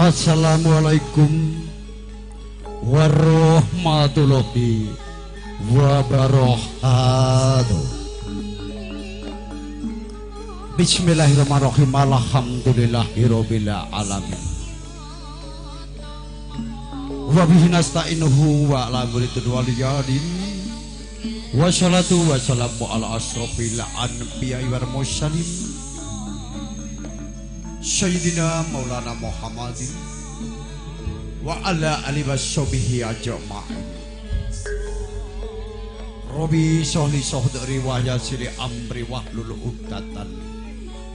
A: Assalamualaikum warahmatullahi wabarakatuh. Bismillahirrahmanirrahim. Alhamdulillahirabbil alamin. Wa bihi nasta'inuhu wa ala waliyadin. Wassalatu wassalamu ala asrofil anbiya'i wal mursalin. Sayyidina Maulana Muhammadin wa ala alihi washabihi ajma'in. Robi sohli sohdri wa yasiri amri wahlul 'uqdatan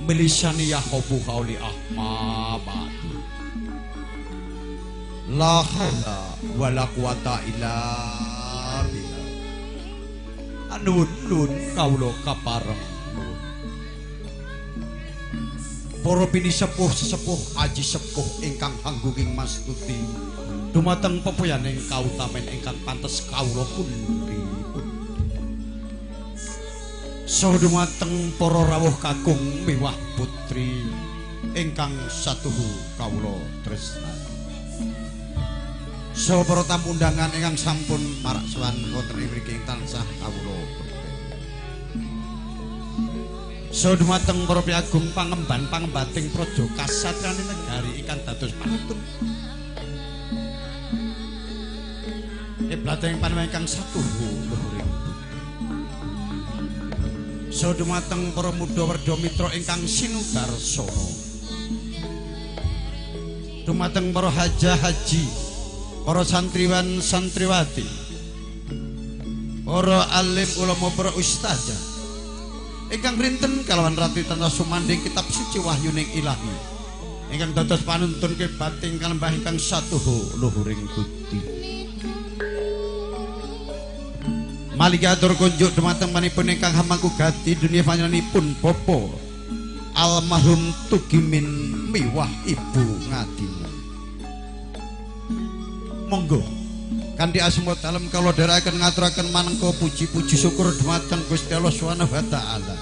A: milisani yahqabu qauli ahmabatu. La haula wala quwata illa billah. Anuwun nun kawula kapareng. Para pinisepuh sesepuh aji sepuh ingkang hanggunging mastuti dumateng pepoyaning kautamen ingkang pantes kawula pundi. Saha dumateng para rawuh kakung miwah putri ingkang satuhu kawula tresnani. Saha para tamu undangan ingkang sampun marak sowan wonten ing mriki tansah kawula bekti. Saha dumateng para piyagung pangemban pangembating praja kasatriyan negari ingkang dados panuntun kiblating panembahan ingkang satuhu luhuring. Saha dumateng para muda werda mitra ingkang sinudarsana. Dumateng para haja haji, para santriwan santriwati, para alim ulama, para ustazah ingkang rinten kalawan rati tansah sumandhing kitab suci wahyuning ilahi ingkang dados panuntun kebating kalembah ingkang satuhu luhuring budi. Malika atur kunjuk dumateng manipun ingkang hamangku gati dunia panjenenganipun Bapak almarhum Tugimin miwah Ibu Ngadinem. Monggo kanthi asma dalem kawula dherekaken ngaturaken manengka puji-puji syukur dumateng Gusti Allah Subhanahu wa taala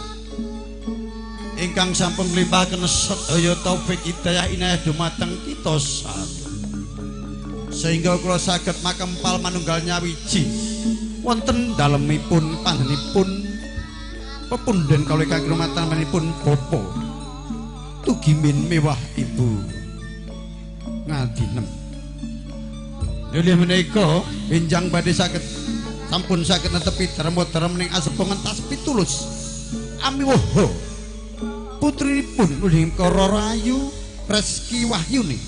A: ingkang sampun nglimpahaken sedaya taufik hidayah inayah dumateng kita sami sehingga kula saged makempal manunggal nyawiji wonten dalemipun panggenipun pepundhen kawula ingkang kinurmatan Bapak Tugimin miwah Ibu Ngadinem. Lha menika benjang badhe saged sampun saged netepi darma-darma ning asepa ngentas pitulus amiwoho putrinipun Nuling Rayu Reski Wahyuni,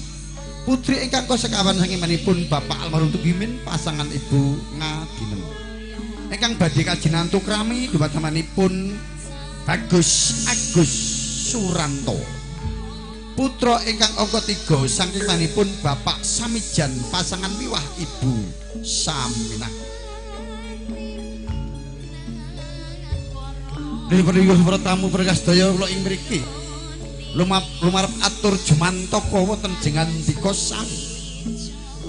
A: putri ingkang kasekawan saking manipun Bapak almarhum Tugimin pasangan Ibu Ngadinem ingkang badhe kajinantu krami dumateng Bagus Agus Suranto, putra ingkang angka 3 saking manipun Bapak Samijan pasangan miwah Ibu Saminah. Dherek para tamu berkas daya kula ing mriki lumarep atur jumantaka wonten jengandika sang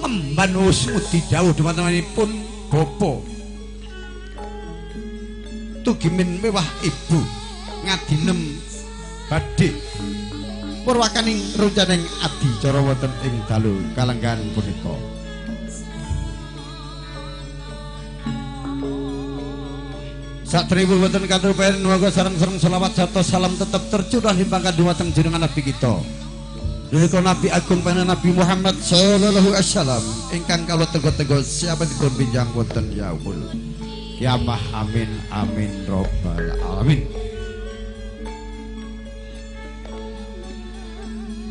A: ngemban wusmudi dawuh dumatengipun Bapak Tugimin miwah Ibu Ngadinem badhe purwakaning runcaning adicara wonten ing dalu kalenggan punika. Saderengipun wonten katur monggo sareng-sareng selawat sarta salam tetep tercurah limpangkan dumateng jenengan Nabi kita. Nalika Nabi Agung panjenengan Nabi Muhammad sallallahu alaihi wasallam ingkang kawula tego-tego siapa dipun pinjang wonten yaumul kiamah. Amin amin robbal alamin.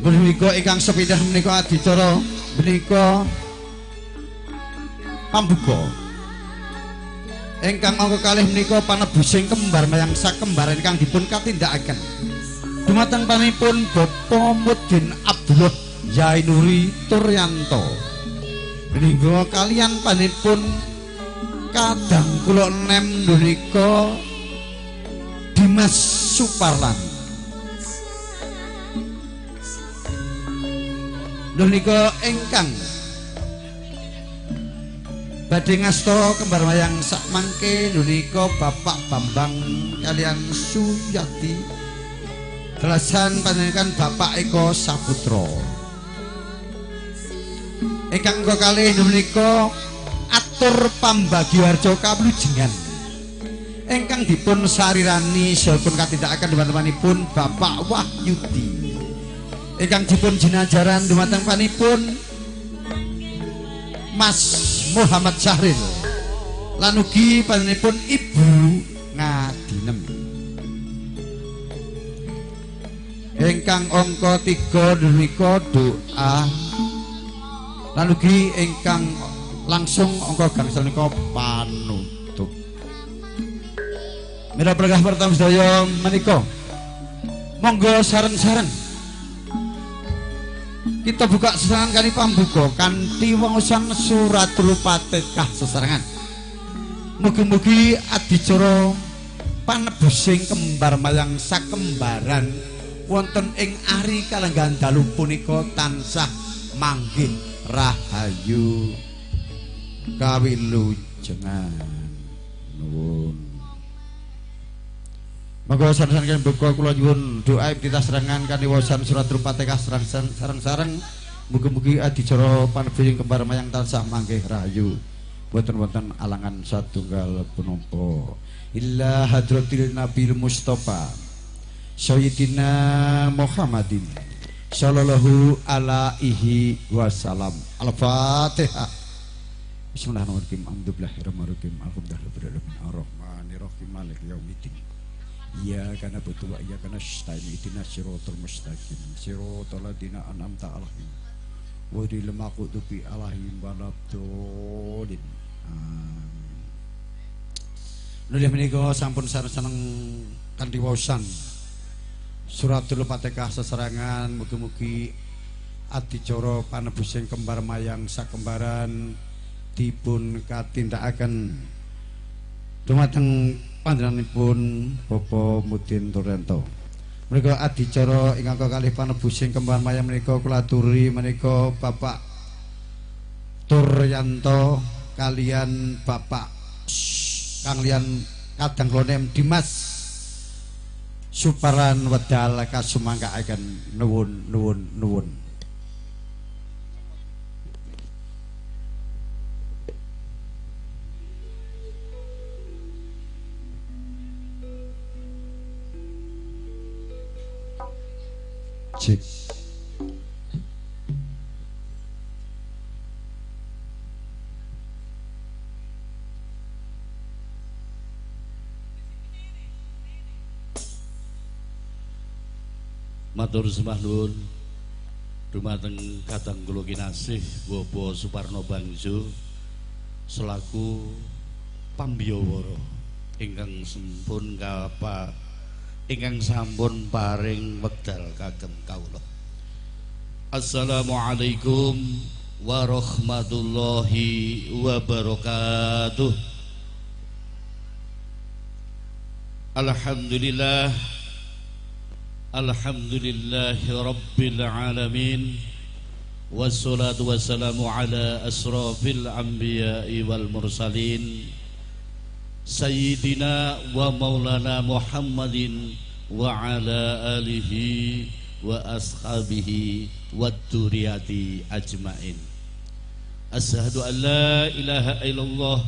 A: Menika ingkang sepindah menika adicara menika pambuka ingkang angka kalih menika panebusing kembar mayang sakembar ingkang dipun katindakaken dumateng panipun Bapak Mudin Abdullah Yainuri Turyanto menika kalian panipun kadang kula nem menika Dimas Suparlan. Menika ingkang badhe ngasta kembar wayang sakmangke menika Bapak Bambang kalian Suyati delasan panjenengan Bapak Eko Saputra. Ingkang angka kalih menika atur pambagyaharja kawilujengan ingkang dipun sarirani saha katindakaken dhumatengipun Bapak Wahyudi. Ingkang dipun jinajaran dhumateng panipun Mas Muhammad Syahril lan ugi panjenenganipun Ibu Ngadinem. Ingkang angka 3 menika doa lan ugi ingkang langsung angka gangsal menika panutup. Mila berkah pertama sedaya menika monggo sareng-sareng kita buka sesarengan kali pambuka kanthi waosan suratul Fatihah sesarengan. Mugi-mugi adicara panebusing kembar mayang sakembaran wonten ing ari kalenggahan dalu punika tansah manggih rahayu kawilujengan. Nuwun. Monggo sareng-sareng buka kula nyuwun doa ibtidah serangan kanthi waosan suratul Fatihah sareng-sareng. Mugi-mugi adicara panebusing kembar mayang tansah manggih rahayu boten wonten alangan satunggal punapa. Illa hadratil Nabil Mustafa Sayyidina Muhammadin sallallahu alaihi wasallam. Al-Fatihah. Bismillahirrahmanirrahim. Alhamdulillahirabbil alamin. Alhamdulillahirabbil alamin. Arrahmanirrahim. Maliki yaumiddin. Iyyaka na'budu wa iyyaka nasta'in. Ihdinas siratal mustaqim. Siratal ladzina an'amta 'alaihim ghairil maghdubi 'alaihim waladdallin. Amin. Nulih menika sampun sareng-sareng kanthi waosan suratul Fatihah sesarengan. Mugi-mugi adicara panebusing kembar mayang sakembaran dipun katindakaken dumateng panjenenganipun Bapak Mudin Turyanto. Menika adicara ingkang kalih panebusing kembar mayang menika kula aturi menika Bapak Turyanto kalian Bapak kalian kadang klonem Dimas Suparan wedal kasumangkaaken. Nuwun nuwun nuwun. Cek.
H: Matur sembah nuwun dumateng kadang kula kinasih Bapak Suparno Bangjo selaku pambiyawara ingkang sampun kapa ingkang sampun paring wekdal kagem kawula. Assalamualaikum warahmatullahi wabarakatuh. Alhamdulillah, alhamdulillahi rabbil alamin, wassalatu wassalamu ala asrafil anbiya'i wal mursalin sayyidina wa maulana Muhammadin wa ala alihi wa ashabihi wa dzurriyyati ajmain. Asyhadu an la ilaha illallah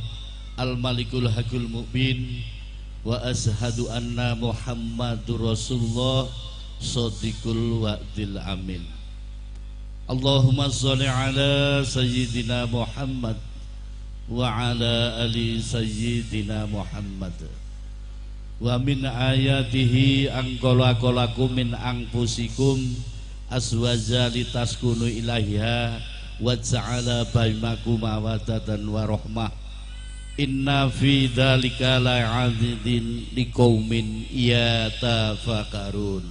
H: al malikul hakul mubin wa asyhadu anna Muhammadur Rasulullah shadiqul wa'dil amin. Allahumma sholli ala sayyidina Muhammad wa ala ali sayyidina Muhammad. Wa min ayatihi angkala-kalakum min anfusikum aswaja litaskunu ilaiha wa ja'ala bainakum mawaddatan wa rahmah. Inna fi dzalika la'adzin liqaumin yatafakkarun.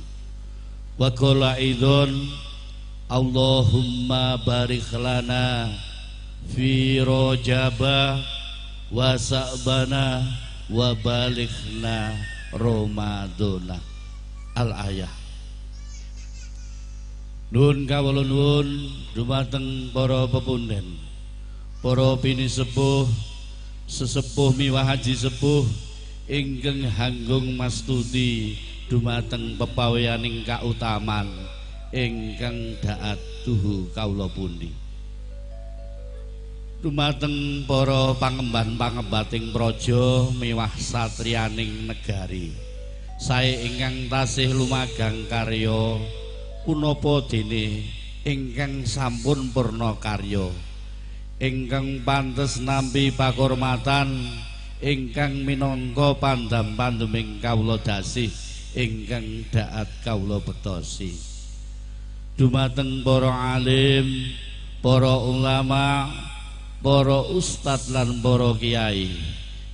H: Wa qala aidzan Allahumma barik lana fi rajaba wa sa'bana wa balighna ramadana. Al ayah. Nuwun kawula nuwun dumateng para pepunden, para pinisepuh, sesepuh miwah haji sepuh ingkang hanggung mastuti dumateng pepaweaning kautaman ingkang daat tuhu kawula pundi. Dumateng para pangemban-pangembating praja miwah satriyaning negari. Sae ingkang tasih lumagang karya punapa dene ingkang sampun purna karya. Ingkang pantes nampi pakurmatan ingkang minangka pandam-panduming kawula dasih ingkang daat kawula betosi. Dumateng para alim, para ulama, para ustad lan para kiai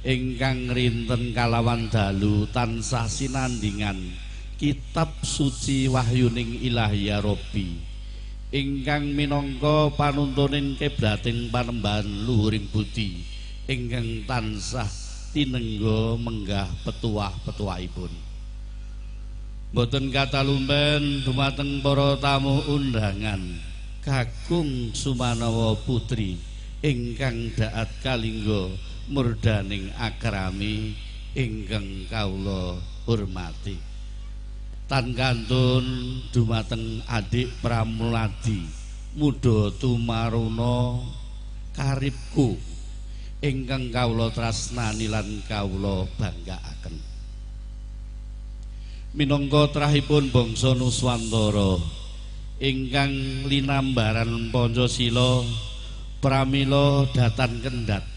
H: ingkang rinten kalawan dalu tansah sinandingan kitab suci wahyuning Ilahi ya Rabbi ingkang minangka panuntuning kiblating panembahan luhuring budi ingkang tansah tinengga menggah petuah-petuahipun. Boten katalumpen dumateng para tamu undangan kakung sumanawa putri ingkang daat kalingga murdaning akrami ingkang kawula hormati. Tan kantun dumateng adik Pramuladi muda tumaruna karibku ingkang kawula tresnani lan kawula banggaaken. Minangka trahipun bangsa Nuswantara ingkang linambaran Pancasila pramila datan kendhat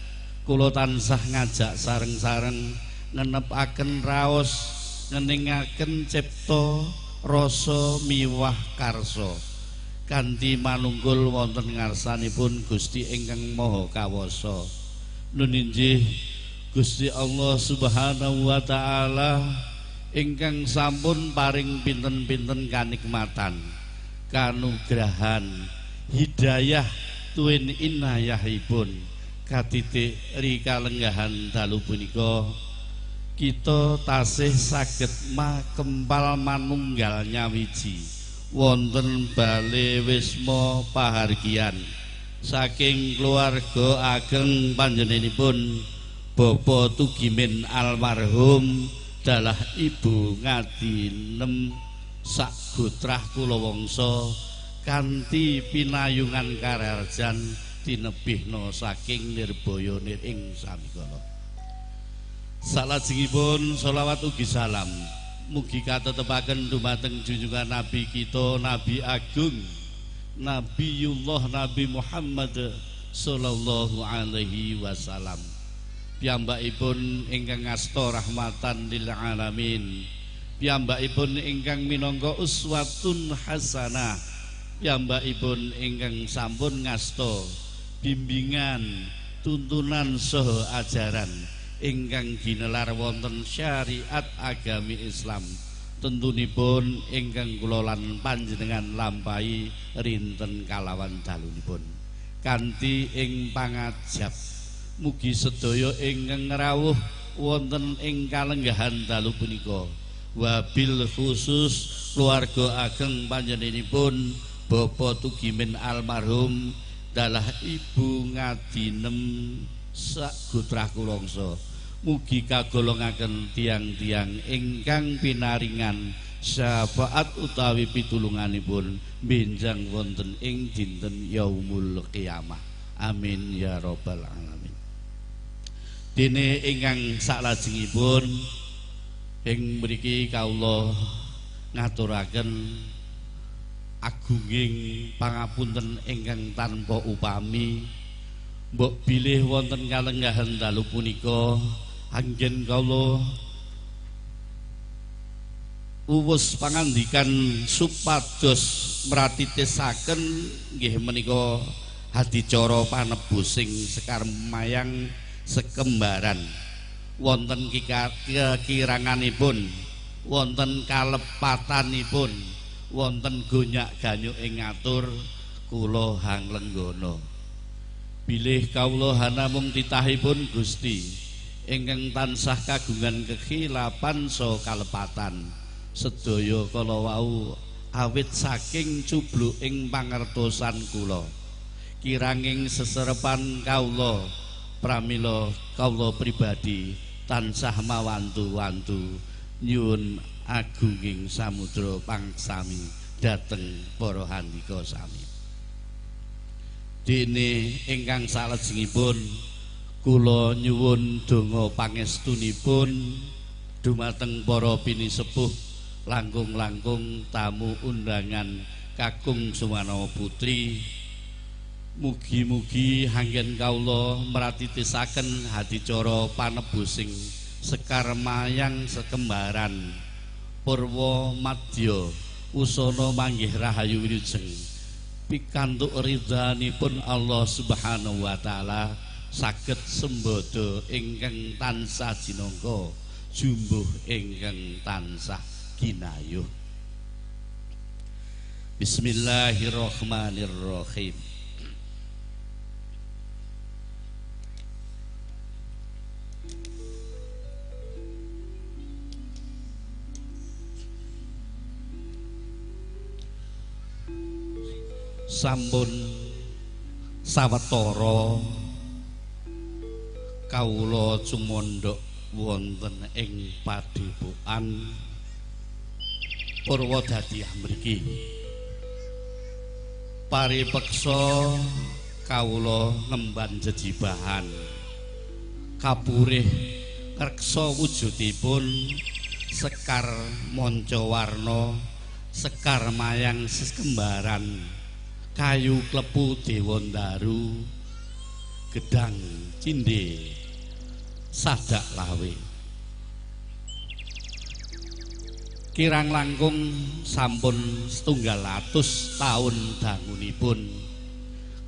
H: kula tansah ngajak sareng-sareng ngenepaken raos ngeningaken cipta rasa miwah karsa kanthi manunggul wonten ngarsanipun Gusti ingkang Maha Kawasa. Nun injih Gusti Allah Subhanahu wa taala ingkang sampun paring pinten-pinten kanikmatan, kanugrahan, hidayah tuwin inayahipun katitik rikalenggahan dalu punika kita tasih saged makempal manunggal nyawiji wonten bale wisma pahargyan saking keluarga ageng panjenenganipun Bapak Tugimin almarhum dalah Ibu Ngadinem sak gotrah kulawangsa kanthi pinayungan kararjan tinebihna saking nirbaya nir ing samikala. Salajengipun sholawat ugi salam mugi katetepaken dumateng junjungan Nabi kita, Nabi Agung, Nabiullah Nabi Muhammad sallallahu alaihi wasallam. Piyambakipun ingkang ngasta rahmatan lil alamin, piyambakipun ingkang minangka uswatun hasanah, piyambakipun ingkang sampun ngasta bimbingan, tuntunan saha ajaran ingkang ginelar wonten syariat agami Islam. Tentunipun ingkang kula lan panjenengan lampahi rinten kalawan dalunipun kanthi ing pangajap mugi sedaya ingkang rawuh wonten ing kalenggahan dalu punika wabil khusus keluarga ageng panjenenganipun Bapak Tugimin almarhum dalah Ibu Ngadinem sak gotrah kulangsa mugi kagolongaken tiang-tiang ingkang pinaringan syafaat utawi pitulunganipun benjang wonten ing dinten yaumul qiyamah. Amin ya rabbal alamin. Dene ingkang saklajengipun ing mriki kawula ngaturaken agunging pangapunten ingkang tanpa upami mbok bilih wonten kalenggahan dalu punika anggen kawula uwus pangandikan supados mratitisaken nggih menika adicara panebusing sekar mayang sekembaran wonten kekiranganipun, wonten kalepatanipun, wonten gonyak-ganyuk ing ngatur kula hanglenggana. Bilih kawula hanamung titahipun Gusti ingkang tansah kagungan kekhilapan saha kalepatan sedaya kala wau awit saking cubluk ing pangertosan kula kiranging seserepan kawula pramila kawula pribadi tansah mawantu-wantu nyuwun agunging samudra pangsami dhateng para handika sami. Dene ingkang salajengipun kula nyuwun donga pangestunipun dumateng para pinisepuh langkung-langkung tamu undangan kakung Sumanawa Putri. Mugi-mugi hanggen kawula mratitisaken hadicara panebusing sekar mayang sekembaran purwa madya usana manggih rahayu wilujeng pikantuk ridhanipun Allah Subhanahu wa taala saged sembada ingkang tansah jinangka jumbuh ingkang tansah ginayuh. Bismillahirrahmanirrahim. Sampun sawetara kawula cumandhak wonten ing padhepokan Purwodadi mriki. Paripeksa kawula ngemban jejibahan kapurih reksa wujudipun sekar manca warna sekar mayang sekembaran kayu klepu dewandaru gedang cindhe sadak lawe. Kirang langkung sampun 700 taun dangunipun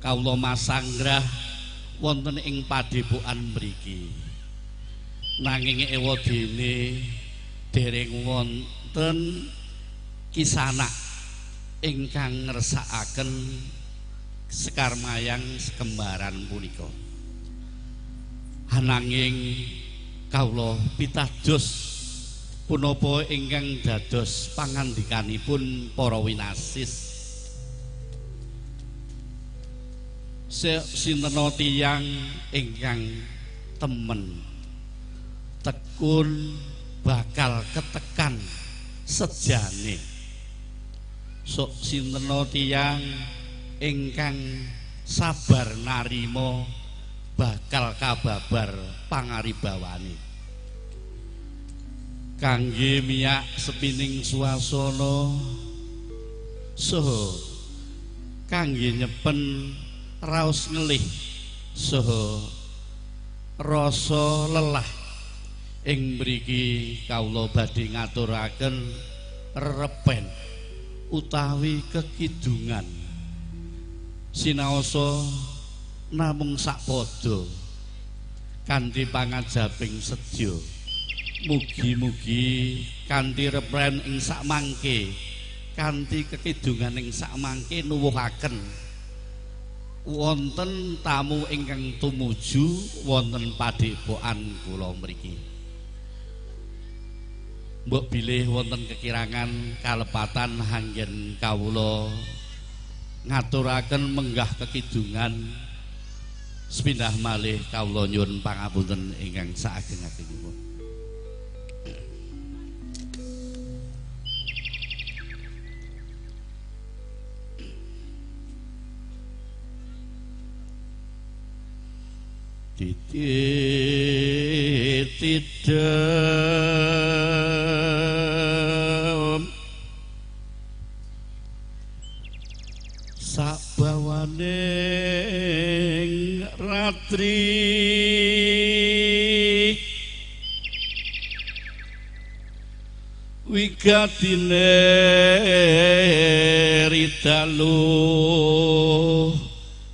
H: kawula masanggrah wonten ing padhepokan mriki. Nanging ewadene dereng wonten kisanak ingkang ngersakaken sekar mayang sekembaran punika. Ananging kawula pitados punapa ingkang dados pangandikanipun para winasis. Sinten tiyang ingkang temen tekun bakal ketekan sejane. Sok sinten tiyang ingkang sabar narima bakal kababar pangaribawani. Kangge miyak sepining swasana saha kangge nyepen raos ngelih saha rasa lelah ing mriki kawula badhe ngaturaken rerepen utawi kekidungan sinaosa namung sakpadha kanthi pangajaping sedya. Mugi-mugi kanthi repren ing sakmangke kanthi kekidungan ing sakmangke nuwuhaken wonten tamu ingkang tumuju wonten padhepokan kula mriki. Mbok bilih wonten kekirangan kalepatan hanggen kawula ngaturaken menggah kekidungan sepindah malih kawula nyuwun pangapunten ingkang saageng-agengipun. Tidem sabawaning ratri wigatine ridalu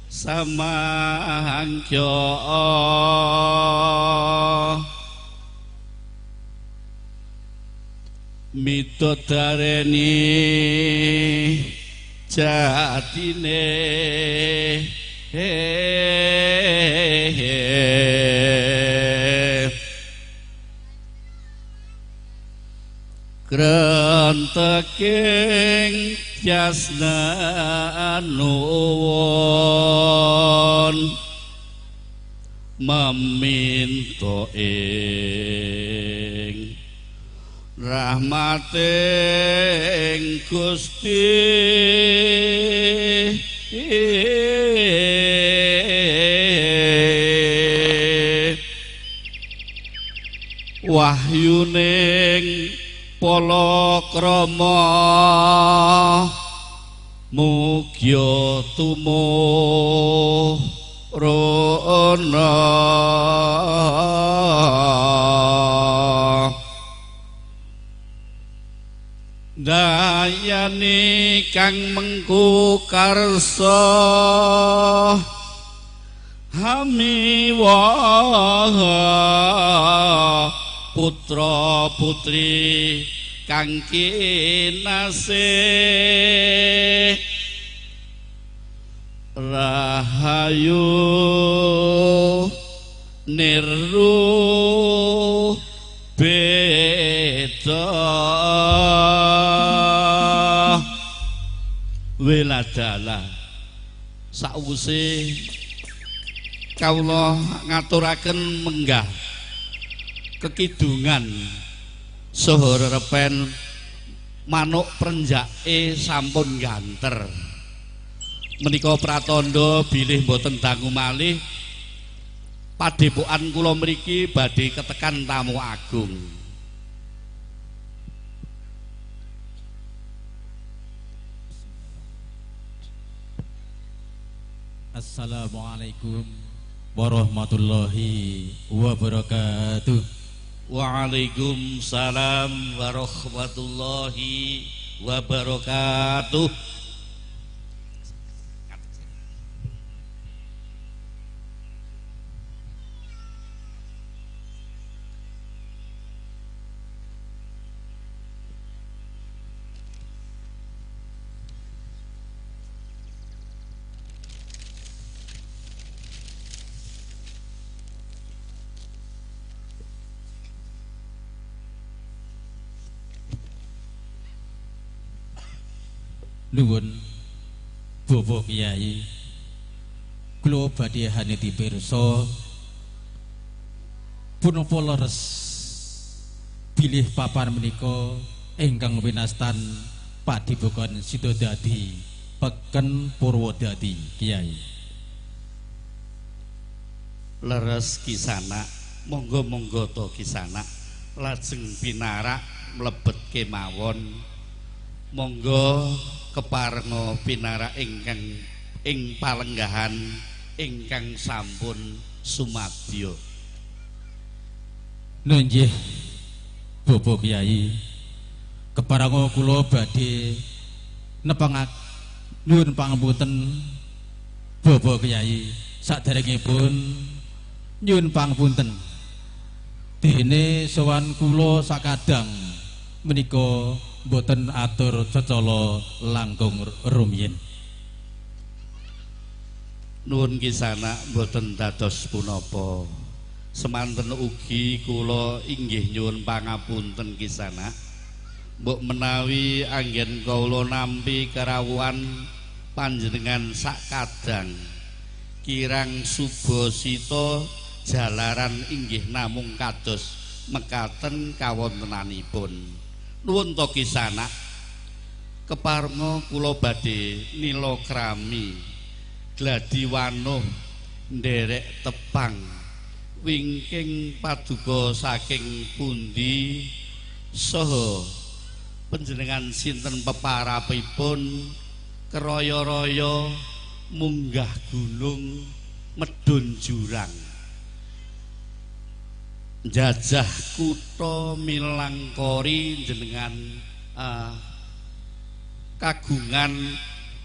H: samangkya mitodareni jatine krenteking jasna nuwun meminta ing rahmating Gusti. Wahyuning palakrama mugya tumuruna. Dayani kang mengku karsa hamiwaha putra putri kang kinasih rahayu niru beda weladala. Sakwuse kawula ngaturaken menggah kekidungan saha rerepen manuk prenjake sampun ganter. Menika pratandha bilih mboten dangu malih padepokan kula mriki badhe ketekan tamu agung.
C: Assalamualaikum warahmatullahi wabarakatuh.
H: Waalaikumsalam warahmatullahi wabarakatuh.
C: Nuwun Bapak Kyai, kula badhe haniti pirsa punapa leres bilih papan menika ingkang winastan Padepokan Sidodadi Peken Purwodadi Kyai.
H: Leres kisana, monggo-monggo to kisana, lajeng pinarak mlebet kemawon. Monggo keparenga pinarak ingkang ing palenggahan ingkang sampun sumadyo.
C: Nggih Bapak Kyai, keparenga kula badhe nepangak nyuwun pangapunten Bapak Kyai, saderengipun nyuwun pangapunten dene sowan kula sakadang menika mboten atur cecala langkung rumiyin.
H: Nuwun kisana mboten dados punapa. Semanten ugi kula inggih nyuwun pangapunten kisana. Mbok menawi anggen kawula nampi kerawuhan panjenengan sakadang kirang subasita jalaran inggih namung kados mekaten kawontenanipun. Nuwun to kisana, keparenga kula badhe nilakrami gladi wanuh nderek tepang wingking paduka saking pundi saha panjenengan sinten peparapipun keraya-raya munggah gunung medhun jurang jajah kutha milangkori jenengan kagungan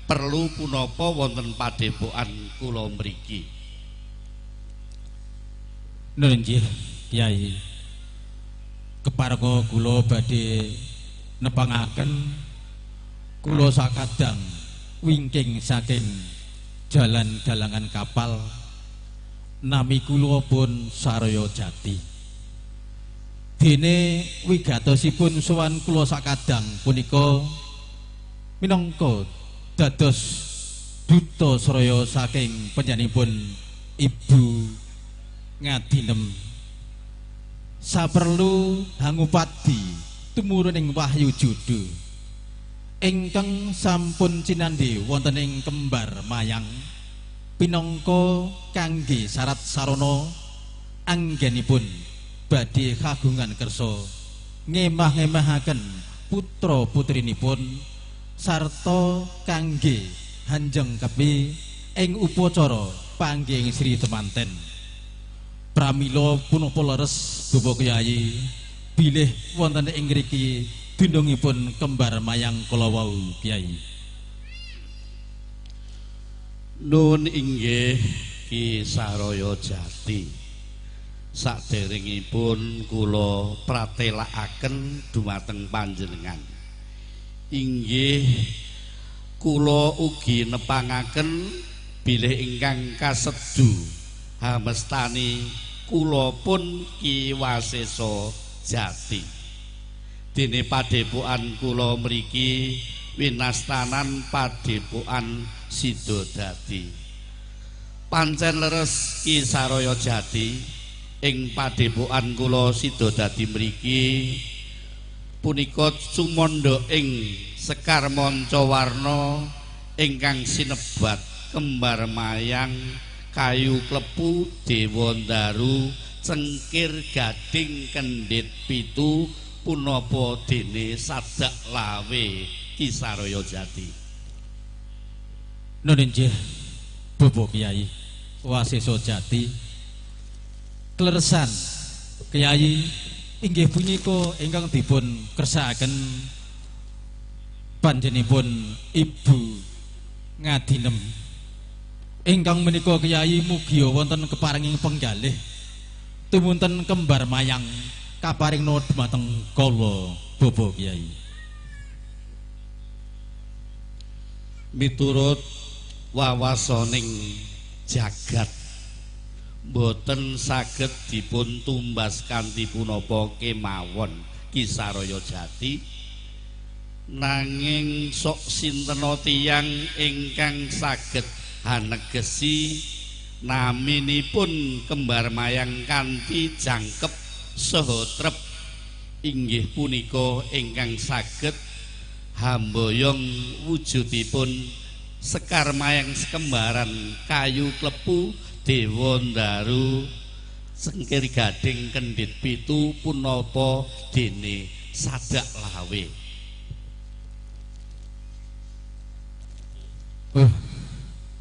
H: perlu punapa wonten padepokan kula mriki.
C: Nggih Kyai, keparenga kula badhe nepangaken kula sakadang wingking saking jalan galangan kapal nami kula pun Saraya Jati. Dene wigatosipun sowan kula sakadang punika minangka dados duta saraya saking panjenenganipun Ibu Ngadinem. Saperlu hangupadi tumurun ing wahyu judu ingkang sampun cinandhi wonten ing kembar mayang pinangka kangge syarat sarana anggenipun
I: badhe kagungan kersa ngemah-ngemahaken putra putrinipun sarta kangge hanjeng kepi ing upacara panggih Sri Temanten. Pramila punapa leres Bapak Kyai bilih wonten ing ngriki dunungipun kembar mayang kala wau Kyai.
H: Nun inggih Ki Saraya Jati. Saderengipun kula pratelakaken dumateng panjenengan, inggih kula ugi nepangaken bilih ingkang kasedu hamestani kula pun Ki Wasesa Jati. Dene padepokan kula mriki winastanan padepokan Sidodadi. Pancen leres Ki Saraya Jati, ing padepokan kula Sidodadi mriki punika sumandha ing sekar manca warna ingkang sinebat kembar mayang kayu klepu dewa ndaru cengkir gading kendhit pitu punapa dene sadak lawe Ki Saraya Jati.
I: Nun inggih Bapak Kyai Wasesa Jati. Kleresan Kyai inggih punika ingkang dipun kersakaken panjenenganipun Ibu Ngadinem ingkang menika Kyai mugia wonten keparinging penggalih tumunten kembar mayang kaparingna dumateng kala Bapak Kyai.
H: Miturut wawasaning jagat mboten saged dipun tumbas kanthi punapa kemawon Ki Saraya Jati, nanging sok sintena tiyang ingkang saged hanegesi naminipun kembar mayang kanthi jangkep saha trep inggih punika ingkang saged hamboyong wujudipun sekar mayang sekembaran kayu klepu dewa ndaru cengkir gading kendhit pitu punapa dene sadak lawe.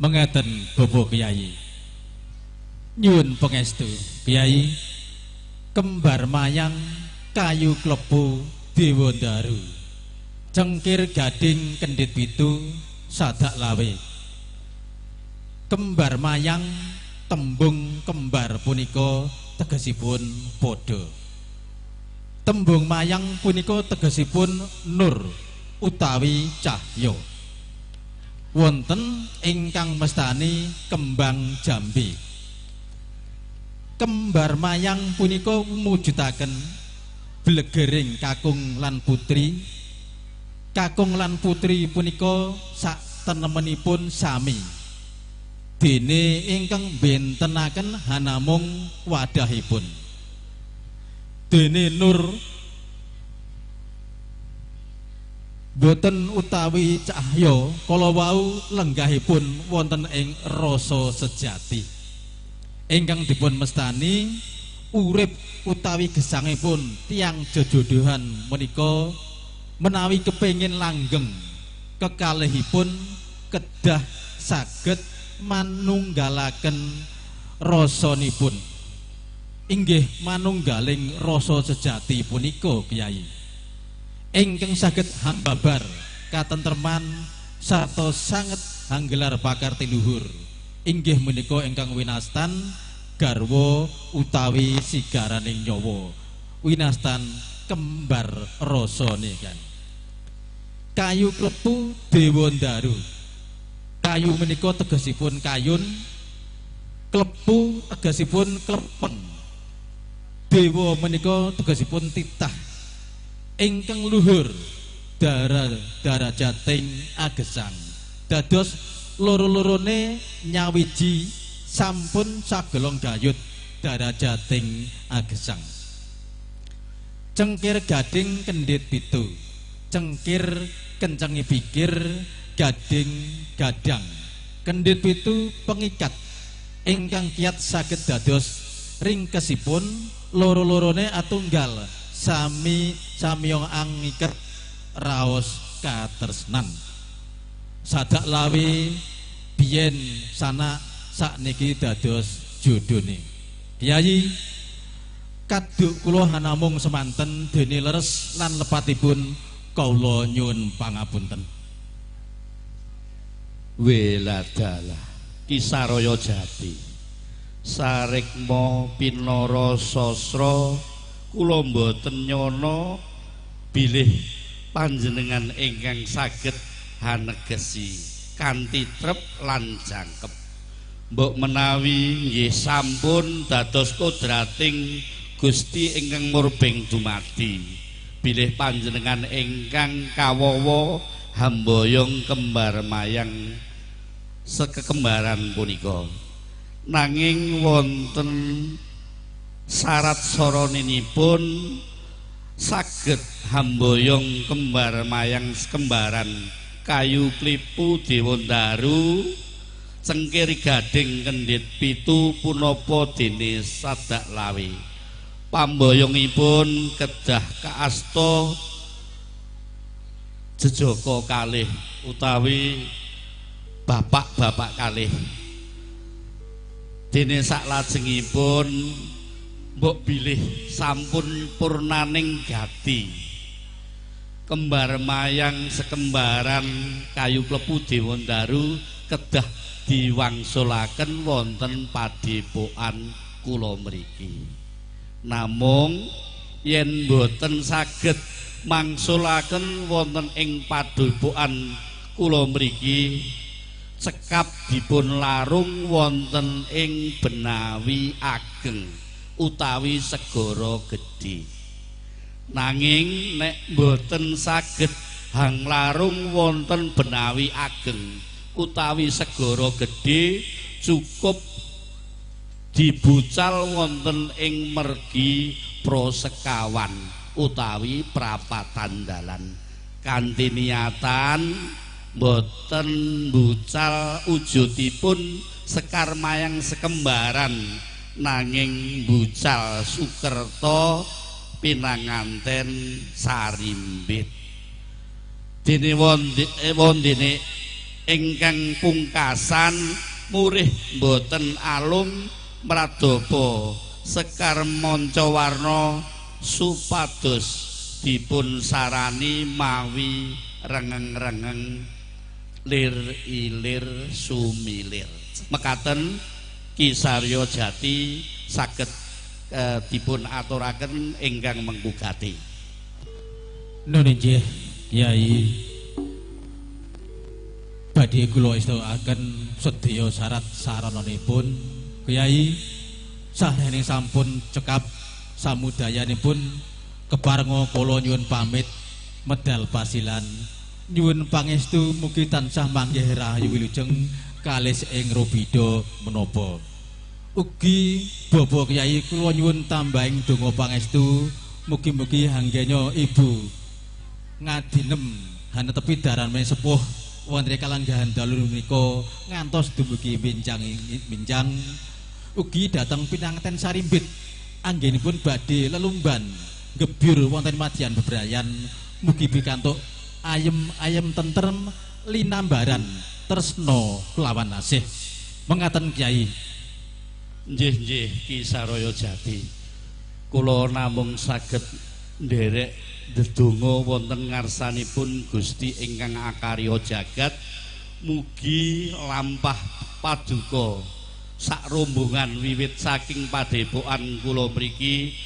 I: Mengaten Bapak Kyai, nyuwun pangestu Kyai, kembar mayang kayu klepu dewa ndaru cengkir gading kendhit pitu sadak lawe. Kembar mayang tembung kembar punika tegesipun padha. Tembung mayang punika tegesipun nur utawi cahya. Wonten ingkang mestani kembang jambi. Kembar mayang punika mujudaken blegering kakung lan putri. Kakung lan putri punika sak tenemenipun sami. Dene ingkang bentenaken hanamung wadahipun. Dene nur boten utawi cahya kala wau lenggahipun wonten ing rasa sejati. Ingkang dipun mestani urip utawi gesangipun tiyang jejodohan menika menawi kepengin langgeng kekalihipun kedah saged manunggalaken rasanipun. Inggih manunggaling rasa sejati punika Kyai ingkang saged hambabar katentreman sarta sanget hanggelar pakarti luhur. Inggih menika ingkang winastan garwa utawi sigaraning nyawa, winastan kembar rasane kan. Kayu klepu dewa ndaru. Kayu menika tegesipun kayun, klepu tegesipun klepeng, dewa menika tegesipun titah ingkang luhur dara darajating agesang. Dados loro-lorone nyawiji sampun sagelong gayut darajating agesang. Cengkir gading kendhit pitu, cengkir kencengi pikir, gading gadang, kendhit pitu pengikat ingkang kiat saged dados Ringkesipun loro-lorone atunggal sami samiyong angiket raos katresnan. Sadak lawi biyen sanak sakniki dados jodhone. Kyai kaduk kula namung semanten dene leres lan lepatipun kawula nyuwun pangapunten.
H: Weladalah Kisaraya Jati sarikma pinara sasra kula mboten nyana bilih panjenengan ingkang saged hanegesi kanthi trep lan jangkep. Mbok menawi nggih sampun dados kodrating Gusti ingkang murbeng dumadi bilih panjenengan ingkang kawawa hamboyong kembar mayang sekekembaran punika. Nanging wonten syarat saraninipun saged hamboyong kembar mayang sekembaran kayu klipu Dewandaru cengkir gading kendhit pitu punapa dene sadak lawe. Pamboyongipun kedah kaasta jejaka kalih utawi bapak-bapak kalih. Dene saklajengipun mbok bilih sampun purnaning gati kembar mayang sekembaran kayu klepu Dewandaru kedah diwangsulaken wonten padepokan kula mriki. Namung yen boten saged mangsulaken wonten ing padepokan kula mriki cekap dipun larung wonten ing Benawi Ageng utawi Segara Gedhe. Nanging nek boten saged hang larung wonten Benawi Ageng utawi Segara Gedhe cukup dibucal wonten ing mergi Prosekawan utawi prapatan dalan kanthi niatan boten bucal wujudipun sekar mayang sekembaran nanging bucal sukerta pinanganten sarimbit. Dene wondene ingkang pungkasan murih boten alum mradapa sekar mancawarna supados dipun sarani mawi rengeng-rengeng lir ilir sumilir. Mekaten Ki Sarya Jati saged dipun aturaken ingkang mengku gati.
I: Nun inggih Kyai, badhe kula estokaken sedaya syarat sarananipun. Kyai sahrene sampun cekap samudayanipun keparenga kula nyuwun pamit medal pasilan. Nyuwun pangestu mugi tansah manggih rahayu wilujeng kalis ing robida menapa. Ugi bapa kyai kula nyuwun tambahing donga pangestu mugi-mugi hanggenya ibu ngadinem hanetepi daran sepuh wonten kalanggahan dalu menika ngantos dumugi bincang-bincang. Ugi dhateng pinanganten sarimbit anggenipun badhe lelumban gebyur wonten madyan bebrayan mugi pikantuk ayem-ayem tentrem linambaran tresna kelawan asih. Mengaten Kyai.
H: Nggih nggih Ki Saraya Jati, kula namung saged nderek ndedonga wonten ngarsanipun Gusti ingkang akarya jagat mugi lampah paduka sak rombongan wiwit saking padepokan kula mriki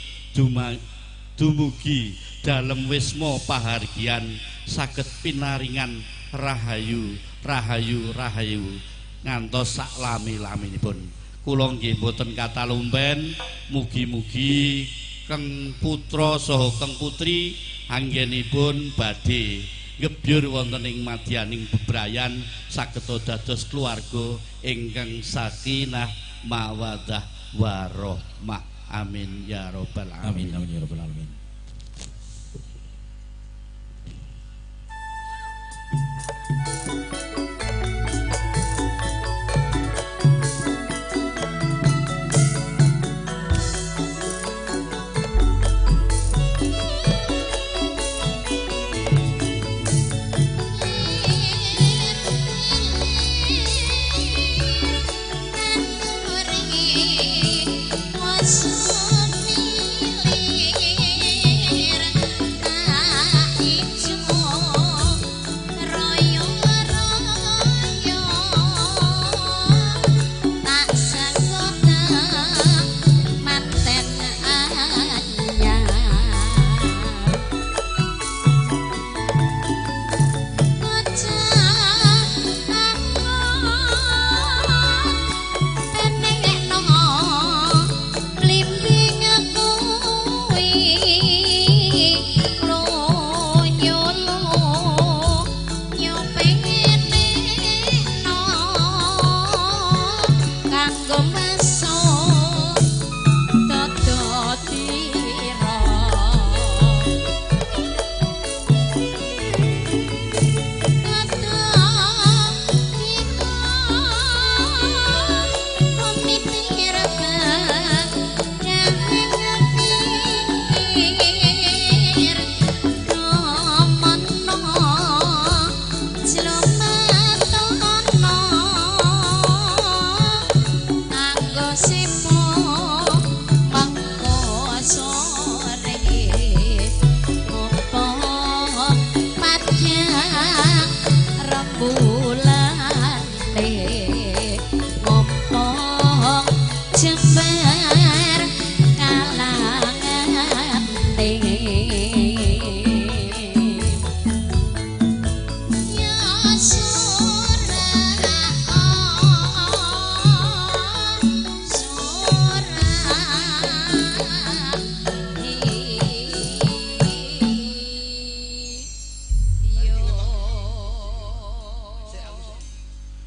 H: dumugi dalem wisma pahargyan saged pinaringan rahayu rahayu rahayu ngantos sak lami-laminipun. Kula nggih mboten katalumpen mugi-mugi keng putra saha keng putri anggenipun badhe ngebyur wonten ing madyaning bebrayan saged dados keluarga ingkang sakinah mawaddah warahmah. Amin ya rabbal alamin.
I: Amin amin ya rabbal alamin.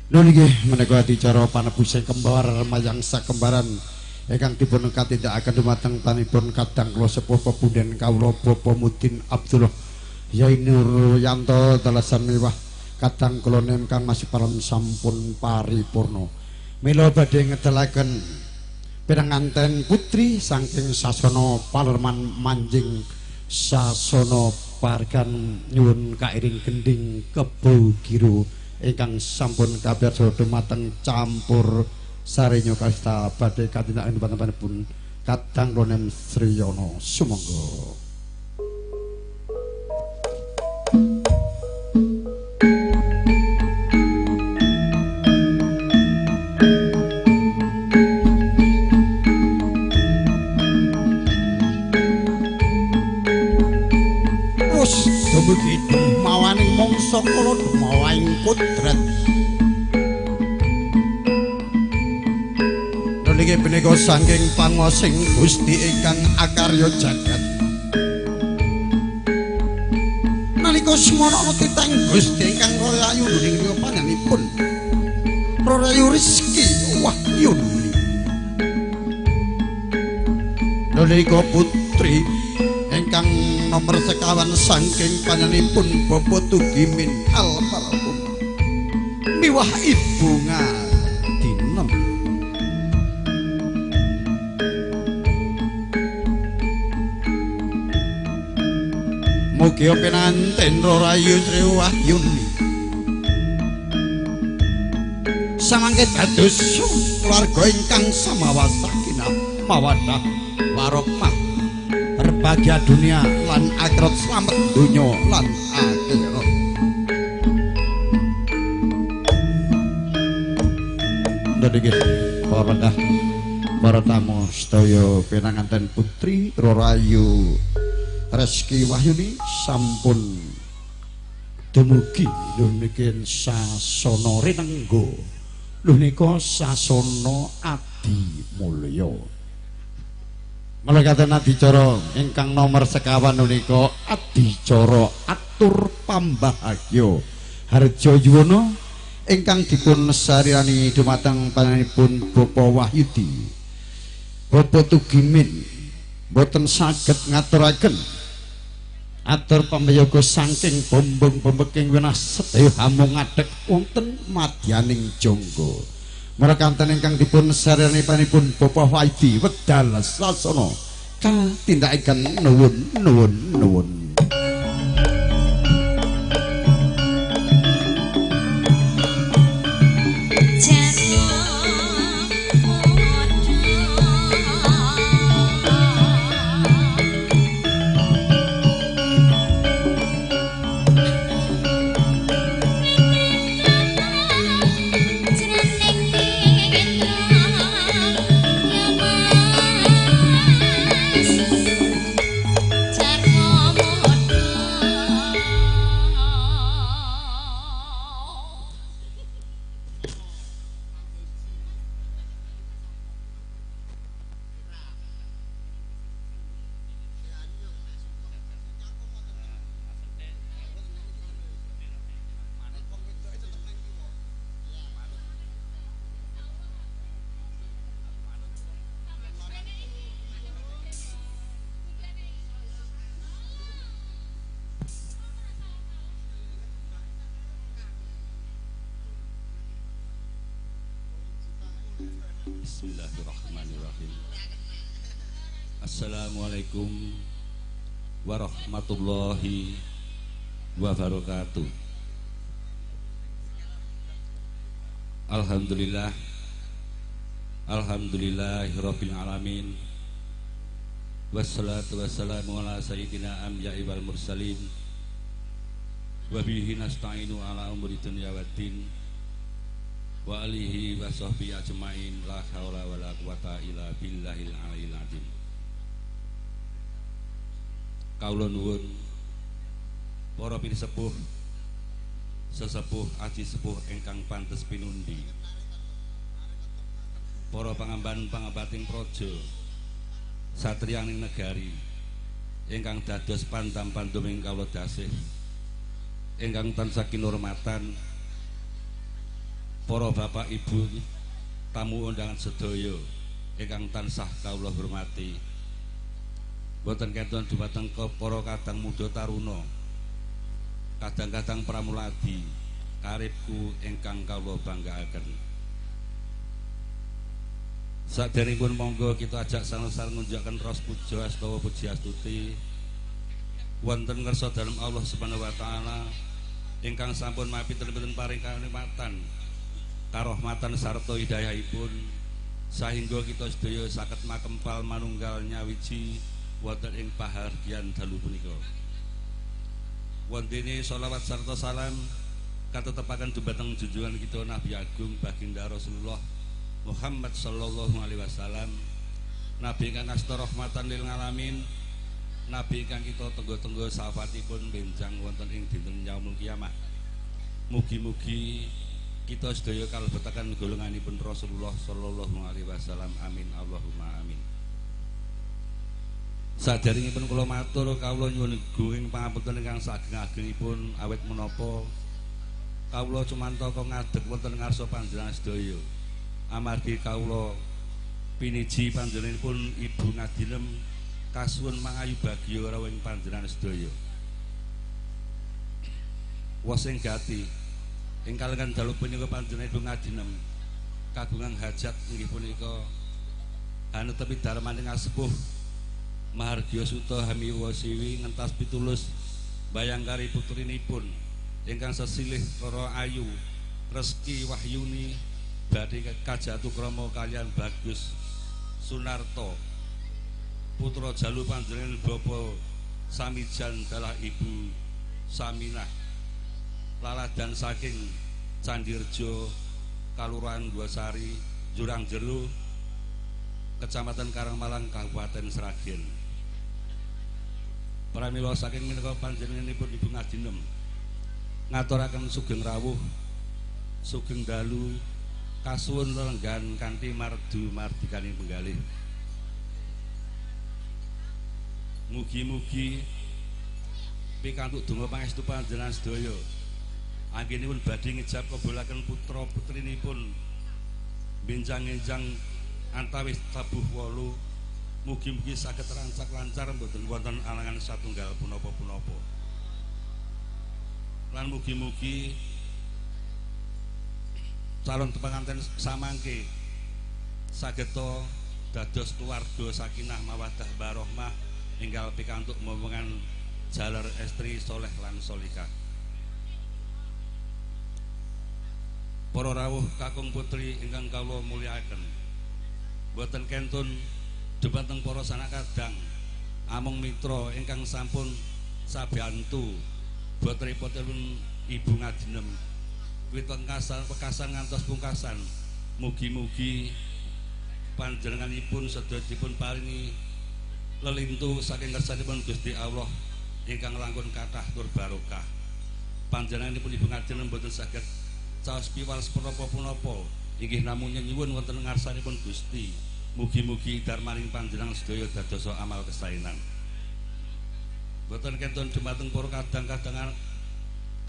A: Nun nggih menika adicara panebusing kembar mayang sakembaran ingkang dipun katindakaken dumateng panipun kadang kula sepuh pepunden kawula Bapak Mudin Abdullah Yai Nur Yanto dalasan mewah kadang kula nem Kang Mas Param sampun paripurna. Mila badhe ngedalaken pinanganten putri saking sasana Palerman manjing sasana pargan nyuwun kairing gending Kebo Giro ingkang sampun kapiyarsa dumateng campur sarinyo kasta badhe katindakaken panjenenganipun kadang kula Sriyono sumangga. Wus dumugi mawaning mangsa kala dumawaing kudrat. Niki punika saking pangosing Gusti ingkang akarya jagat. Nalika semana ana titang Gusti ingkang Rayu ning panjenenganipun Rayu Rizki Wahyuni. Nalika putri ingkang nomor sekawan saking panjenenganipun Bapak Tugimin almarhum miwah Ibu Ngadinem. Mugi pinanten Rayu Sri Wahyuni samangke dados keluarga ingkang samawa sakinah mawaddah warahmah berbahagia dunia lan akhirat, slamet donya lan akhirat. Nggih para tamu sedaya pinanganten putri Rayu Reski Wahyuni sampun dumugi lho niki sasana rinengga lho nika sasana adi mulya. Malekaten adicara ingkang nomor sekawan menika adicara atur pambahagya harja yuwana ingkang dipun sarirani dumateng panjenenganipun Bapak Wahyudi Bapak Tugimin boten saged ngaturaken atur pambayaga saking bombong-bombeking wenah sedaya hamung ngadeg wonten madyaning jangga. Marakanten ingkang dipun sarirani panipun Bapak Wahyudi wedal sasana katindakaken nuwun nuwun nuwun.
H: Bismillahirrahmanirrahim. Assalamualaikum warahmatullahi wabarakatuh. Alhamdulillah, alhamdulillahirabbil alamin. Wassalatu wassalamu ala sayyidina anbiya'i wal mursalin. Wa bihi nasta'inu ala umuri dunya waddin. Wa alihi wa sahbihi ajmain. La haula wala quwata illa billahil aliyil azim. Kawula nuwun para pinisepuh, sesepuh aji sepuh ingkang pantes pinundi, para pangamban pangabating praja satriyaning negari ingkang dados pandam-panduming kawula dasih ingkang tansah kinurmatan Para bapak ibu tamu undangan sedaya ingkang tansah kawula hormati. Boten kentun dumateng para kadang muda taruna, kadang-kadang pramuladi karibku ingkang kawula banggaaken. Saderengipun monggo kita ajak sareng-sareng ngunjukaken raos puja astawa puji astuti wonten ngarsa dalem Allah Subhanahu wa taala ingkang sampun mapinten-pinten paring kanikmatan, karahmatan sarta hidayahipun sahingga kita sedaya saged makempal manunggal nyawiji wonten ing pahargyan dalu punika. Wontene sholawat sarta salam katetepaken dumateng junjungan kita Nabi Agung Baginda Rasulullah Muhammad sallallahu alaihi wasallam, nabi ingkang asta rahmatan lil alamin, nabi ingkang kita tenggo-tenggo syafaatipun benjang wonten ing dinten yaumul kiamah. Mugi-mugi kita sedaya kalebetaken golonganipun Rasulullah sallallahu alaihi wasallam. Amin Allahumma amin. Saderengipun kula matur, kawula nyuwun guring pangapunten ingkang saageng-agengipun awit menapa kawula cumantaka ngadeg wonten ngarsa panjenengan sedaya. Amargi kawula piniji panjenenganipun Ibu Ngadinem kasuwun mangayu bagya rawuh panjenengan sedaya. Wos ing gati ing kalengan dalu punika panjenengan Ibu Ngadinem kagungan hajat inggih punika anetepi darmaning asepuh Mahargya Suta Hamiwa Siwi ngentas pitulus bayangkari putrinipun ingkang sesilih Roro Ayu Reski Wahyuni badhe kajatu krama kalian Bagus Sunarto putra jalu panjenengan Bapak Samijan dalah Ibu Saminah laladan saking Candirjo Kalurahan Dwasari Jurang Jero Kecamatan Karangmalang Kabupaten Sragen. Pramila saking menika panjenenganipun Ibu Ngadinem ngaturaken sugeng rawuh sugeng dalu kasuwun lelenggan kanthi mardu mardikaning penggalih. Mugi-mugi pikantuk donga pangestu panjenengan sedaya anggenipun badhe ngijab kabulaken putra putrinipun benjang-enjang antawis tabuh wolu. Mugi-mugi saged rancak lancar mboten wonten alangan satunggal punapa-punapa. Lan mugi-mugi calon pengantin samangke saged dados keluarga sakinah mawaddah warahmah enggal pikantuk momongan jaler estri soleh lan solihah. Para rawuh kakung putri ingkang kawula mulyakaken, boten kentun dumateng para sanak kadang amung mitra ingkang sampun sabantu bot repotipun Ibu Ngadinem wit wekasan ngantos pungkasan. Mugi-mugi panjenenganipun sedaya dipun paringi lelintu saking kersanipun Gusti Allah ingkang langkung kathah tur barokah. Panjenenganipun Ibu Ngadinem boten saged caos piwales punapa-punapa inggih namung nyuwun wonten ngarsanipun Gusti. Mugi-mugi darmaning panjenengan sedaya dadosa amal kesaenan. Boten kentun dumateng para kadang-kadangan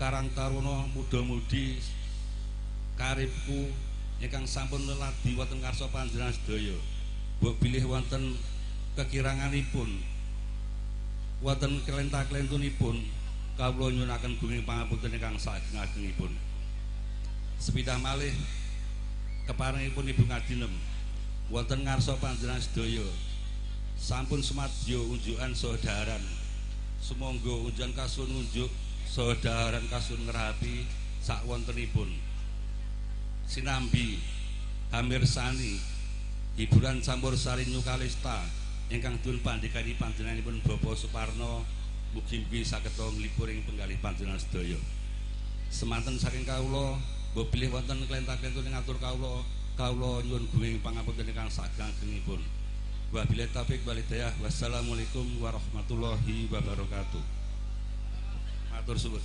H: Karang Taruna muda-mudi karibku ingkang sampun leladi wonten ngarsa panjenengan sedaya. Mbok bilih wonten kekiranganipun, wonten kelenta-kelentunipun, kawula nyuwunaken gunging pangapunten ingkang saageng-agengipun. Sepindah malih keparengipun Ibu Ngadinem wonten ngarsa panjenengan sedaya sampun sumadyo unjukan saha daharan. Sumangga unjukan kasuwun ngunjuk saha daharan kasuwun ngrahapi sakwontenipun. Sinambi hamirsani hiburan campur sari Nyukalista ingkang dipun pandhekani panjenenganipun Bapak Suparno mugi-mugi saged nglipur ing penggalih panjenengan sedaya. Semanten saking kawula mbok bilih wonten klenta-klentune ngatur kawula, kawula nyuwun gunging pangapunten ingkang saageng-agengipun. Wabillahi taufik wal hidayah. Wassalamualaikum warahmatullahi wabarakatuh. Matur suwun.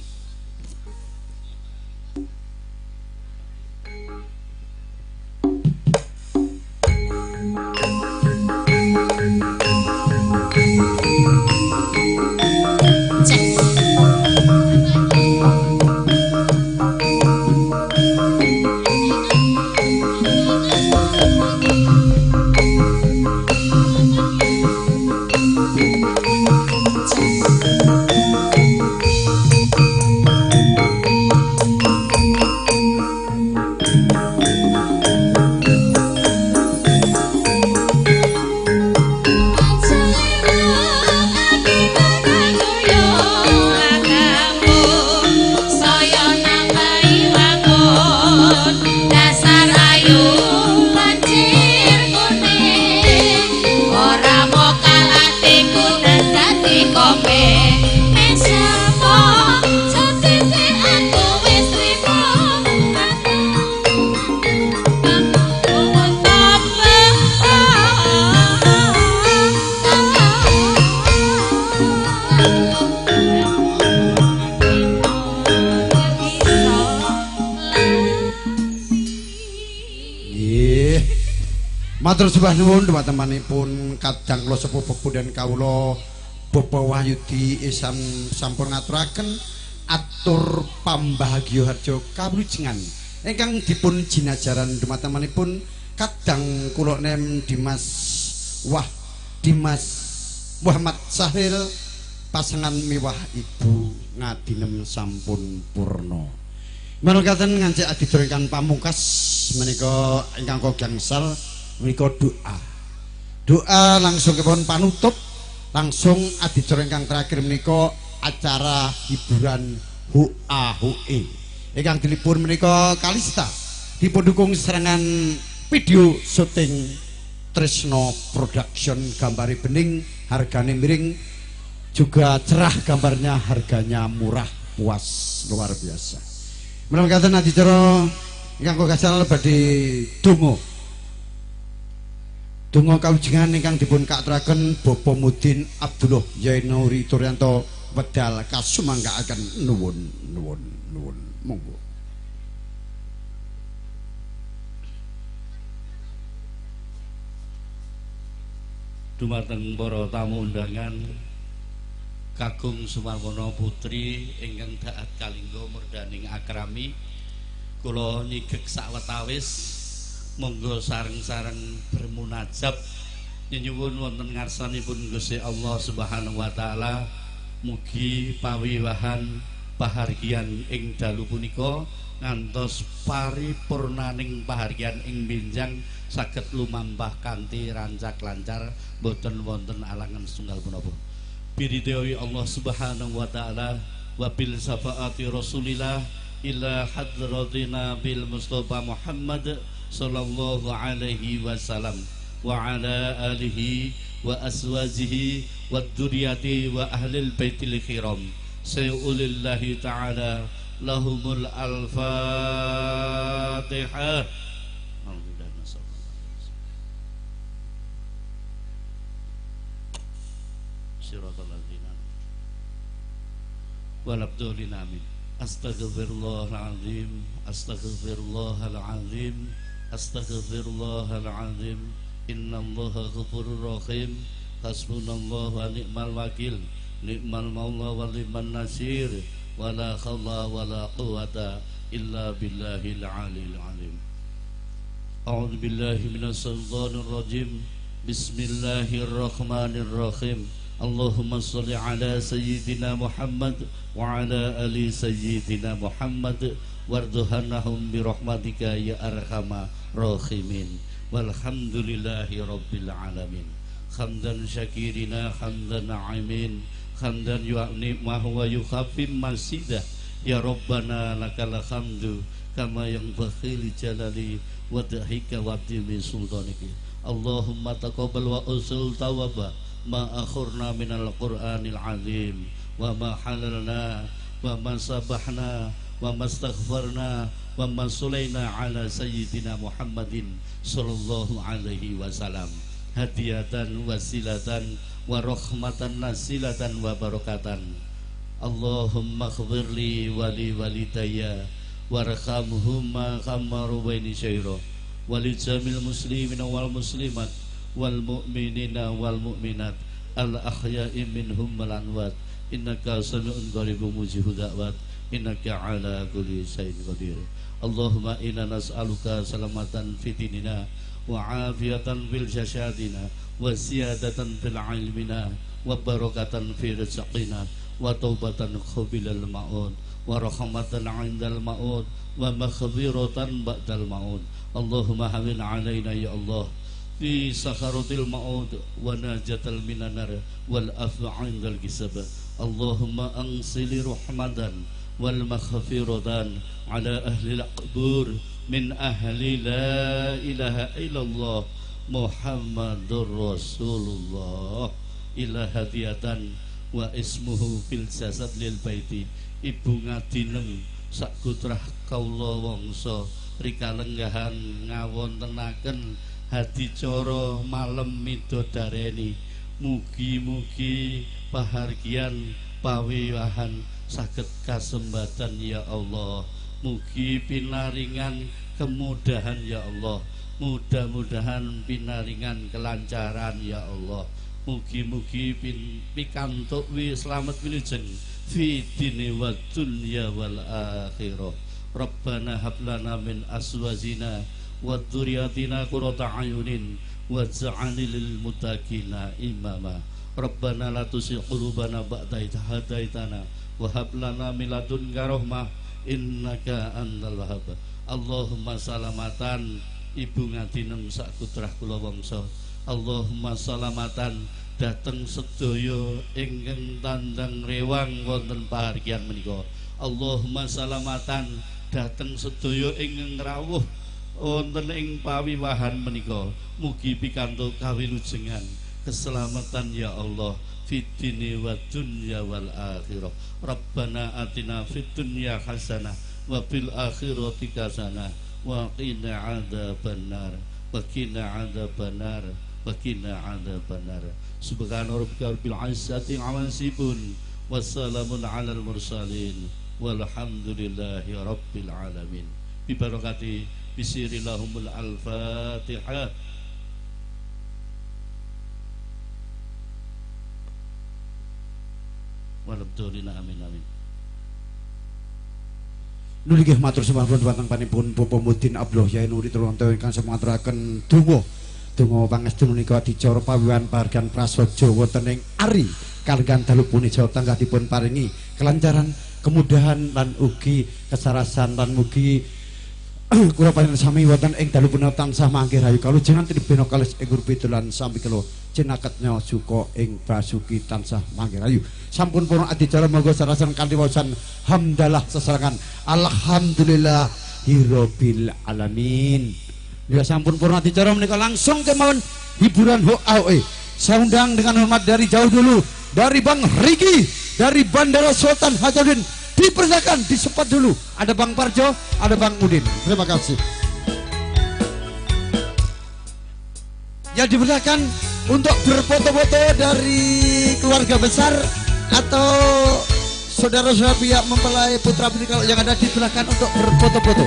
B: Cek.
A: Matur sembah nuwun dhumateng kadang kula sepuh pepundhen kawula Bapak Wahyudi Isam sampun ngaturaken atur pambahagya harja kawulujengan ingkang dipun jinajaran dhumateng kadang kula nem Dimas Wah Dimas Muhammad Sahril pasangan miwah Ibu Ngadinem sampun purna. Manungkaten ngancik adicara ingkang pamungkas menika ingkang gangsal menika doa. Doa langsung kepun panutup langsung adicara ingkang terakhir menika acara hiburan Hua Hue. Ingkang dilipur menika Kalista dipun dukung serangan video syuting Tresno Production, gambare bening, hargane miring, juga cerah gambarnya, harganya murah, puas, luar biasa. Menawi katen adicara ingkang gangsal badhe donga. Donga kawujengan ingkang dipun katuraken Bapak Mudin Abdullah Yainuri Turyanto wedal kasumanggaaken nuwun nuwun nuwun monggo.
H: Dumateng para tamu undangan Kakung Sumarwono Putri ingkang daat kalingga murdaning akrami, kula nyigek sawetawis monggo sareng-sareng bermunajat nyenyuwun wonten ngarsanipun Gusti Allah Subhanahu wa taala, mugi pawiwahan pahargyan ing dalu punika ngantos paripurnaning pahargyan ing benjang saged lumampah kanthi rancak lancar boten wonten alangan setunggal punapa. Biridhoi Allah Subhanahu wa taala wa bil syafaati Rasulillah ila hadratina bil Mustafa Muhammad sallallahu alaihi wasallam wa ala alihi wa aswajihi wa dzurriyyati wa ahlil baitil kiram sayyulillahi ta'ala lahumul al-fatihah. Walabdulin amin. Astaghfirullahalazim, astaghfirullahalazim, astaghfirullahalazim. Innallaha ghafurur rahim. Hasbunallahu wa ni'mal wakil, ni'mal maula wa ni'man nasir. Wala khawla wala quwata illa billahil aliyil azim. A'udzu billahi minasyaitonir rajim. Bismillahirrahmanirrahim. Allahumma sholli ala sayyidina Muhammad wa ala ali sayyidina Muhammad warduhanahum birahmatika ya arhamar rahimin. Walhamdulillahi rabbil alamin. Hamdan syakirina hamdan amin hamdan yu'ni ma huwa yukhaffim masidah. Ya Rabbana lakal hamdu kama yanbaghi li jalali wajhika wa azimi sultanika. Allahumma taqabbal wa usul tawaba ma akhurna minal qur'anil azim wa ma halalna wa ma sabahna wa ma astaghfarna wa ma sulaina ala sayyidina Muhammadin sallallahu alaihi wasallam hadiyatan wasilatan wa rahmatan nasilatan wa barakatan. Allahumma ighfirli wa li walidayya warhamhuma kama rabbayani shaira wa li jamil muslimina wal muslimat wal mu'minina wal mu'minat al ahya'i minhum wal amwat innaka sami'un qaribun mujibud da'wat innaka ala kulli syai'in qadir. Allahumma inna nas'aluka salamatan fi dinina wa afiyatan fil jasadina wa ziyadatan fil ilmina wa barakatan fi rizqina wa taubatan qabilal maut wa rahmatan 'indal maut wa maghfiratan ba'dal maut. Allahumma hawin 'alaina ya Allah fi sakharatil maut wa najatal minan nar wal afwa 'indal hisab. Allahumma ansili rahmatan wal maghfiratan 'ala ahli al-qubur min ahli la ilaha illallah Muhammadur Rasulullah ila hadiyatan wa ismuhu fil jasad lil baiti. Ibu Ngadinem sakutrah kawula wangsa rikalenggahan ngawontenaken hadicara malem midodareni. Mugi-mugi pahargyan pawiwahan saged kasembatan ya Allah. Mugi pinaringan kemudahan ya Allah.
J: Mudah-mudahan pinaringan kelancaran ya Allah. Mugi-mugi pikantuk wi slamet wilujeng fi dini wa dunya wal akhirah. Rabbana hab lana min azwajina wa dzurriyyatina qurrata a'yunin waj'alna lil muttaqina imama. Rabbana la tuzigh qulubana ba'da idh hadaitana wa hab lana min ladunka rahmah innaka antal wahhab. Allahumma salamatan Ibu Ngatinem sak putrah kula wangsa. Allahumma salamatan dhateng sedaya ingkang tandang rewang wonten pahargyan menika. Allahumma salamatan dhateng sedaya ingkang rawuh wonten ing pawiwahan menika. Mugi pikantuk kawilujengan keselamatan ya Allah fid dini wa dunya wal akhirah. Rabbana atina fid dunya hasanah wa fil akhirati hasanah wa qina adzabannar wa qina adzabannar wa qina adzabannar. Subhana rabbika rabbil izzati amma yasifun wassalamun alal mursalin walhamdulillahi rabbil alamin. Bi barakati bisirilahumul al-fatihah. Walhamdulillah, amin amin.
A: Nuli nggih matur sembah nuwun dhumateng panipun Bapak Mudin Abdullah Yai Nuri Truwanto ingkang sampun ngaturaken donga donga pangestu menika adicara pawiwahan pahargyan prasaja wonten ing Ari Kalenggan dalu punika tanggah dipun paringi kelancaran, kemudahan lan ugi kesarasan lan mugi kula panjenengan sami wonten ing dalu punika tansah mangke rahayu kalujengan tinebena kalis ing urpi lan sami kula cinaketnya suka ing basuki tansah mangke rahayu. Sampun purna adicara monggo sarasan kanthi waosan hamdalah sesarengan alhamdulillah hirabbil alamin. Ya sampun purna adicara menika langsung kemawon hiburan HOE. Saya undang dengan hormat dari jauh dulu dari Bang Riki dari Bandara Sultan Hasanuddin. Dipersilakan disepat dulu. Ada Bang Parjo, ada Bang Udin. Terima kasih. Ya dipersilakan untuk berfoto-foto dari keluarga besar atau saudara-saudara pihak mempelai putra putri kalau yang ada dipersilakan untuk berfoto-foto.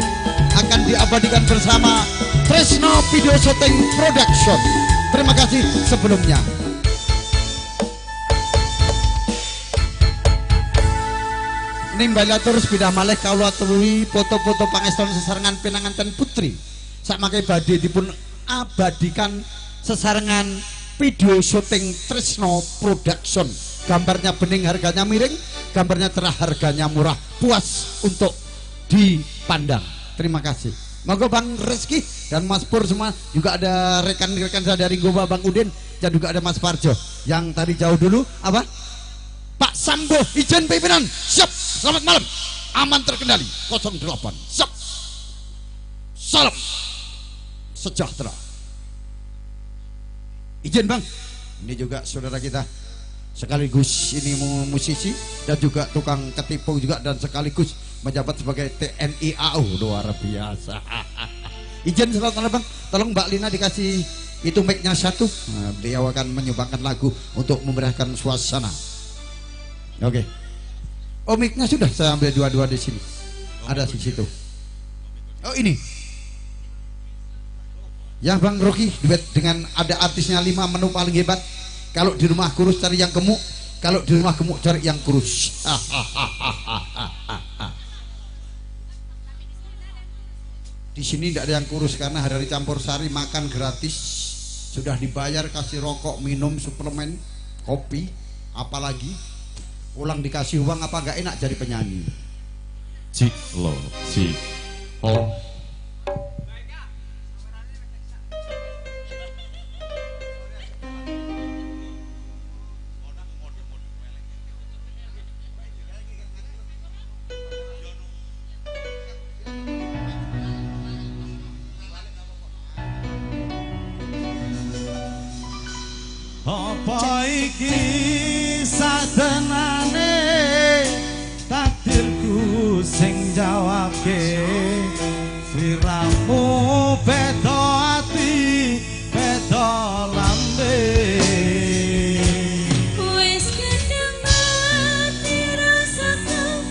A: Akan diabadikan bersama Tresno Video Shooting Production. Terima kasih sebelumnya. Nimbala terus pindah malih kawula aturi foto-foto pangeston sesarengan pinanganten putri. Sakmangke badhe dipun abadikan sesarengan video syuting Tresno Production. Gambarnya bening harganya miring, gambarnya cerah harganya murah, puas untuk dipandang. Terima kasih. Monggo Bang Rizky dan Mas Pur semua, juga ada rekan-rekan saya dari Gowa Bang Udin dan juga ada Mas Parjo yang tadi jauh dulu apa? Pak Sambo izin pimpinan. Siap. Selamat malam. Aman terkendali 08. Siap. Salam sejahtera. Izin Bang. Ini juga saudara kita sekaligus ini musisi dan juga tukang ketipu juga dan sekaligus menjabat sebagai TNI AU. Luar biasa. Izin selamat malam Bang. Tolong Mbak Lina dikasih itu mic-nya satu. Nah, beliau akan menyumbangkan lagu untuk memeriahkan suasana. Oke. Oh, mic-nya sudah saya ambil dua-dua di sini. Ada di situ. Oh, ini. Ya Bang Rocky duet dengan ada artisnya 5 menu paling hebat. Kalau di rumah kurus cari yang gemuk, kalau di rumah gemuk cari yang kurus. Di sini tidak ada yang kurus karena hari-hari campur sari makan gratis, sudah dibayar kasih rokok, minum, suplemen, kopi, apalagi pulang dikasih uang apa nggak enak jadi penyanyi.
I: Cik lo cik oh.
J: Apa iki satenane takdirku sing jawabke sliramu beda ati beda lambe
D: wis kadung ati rasaku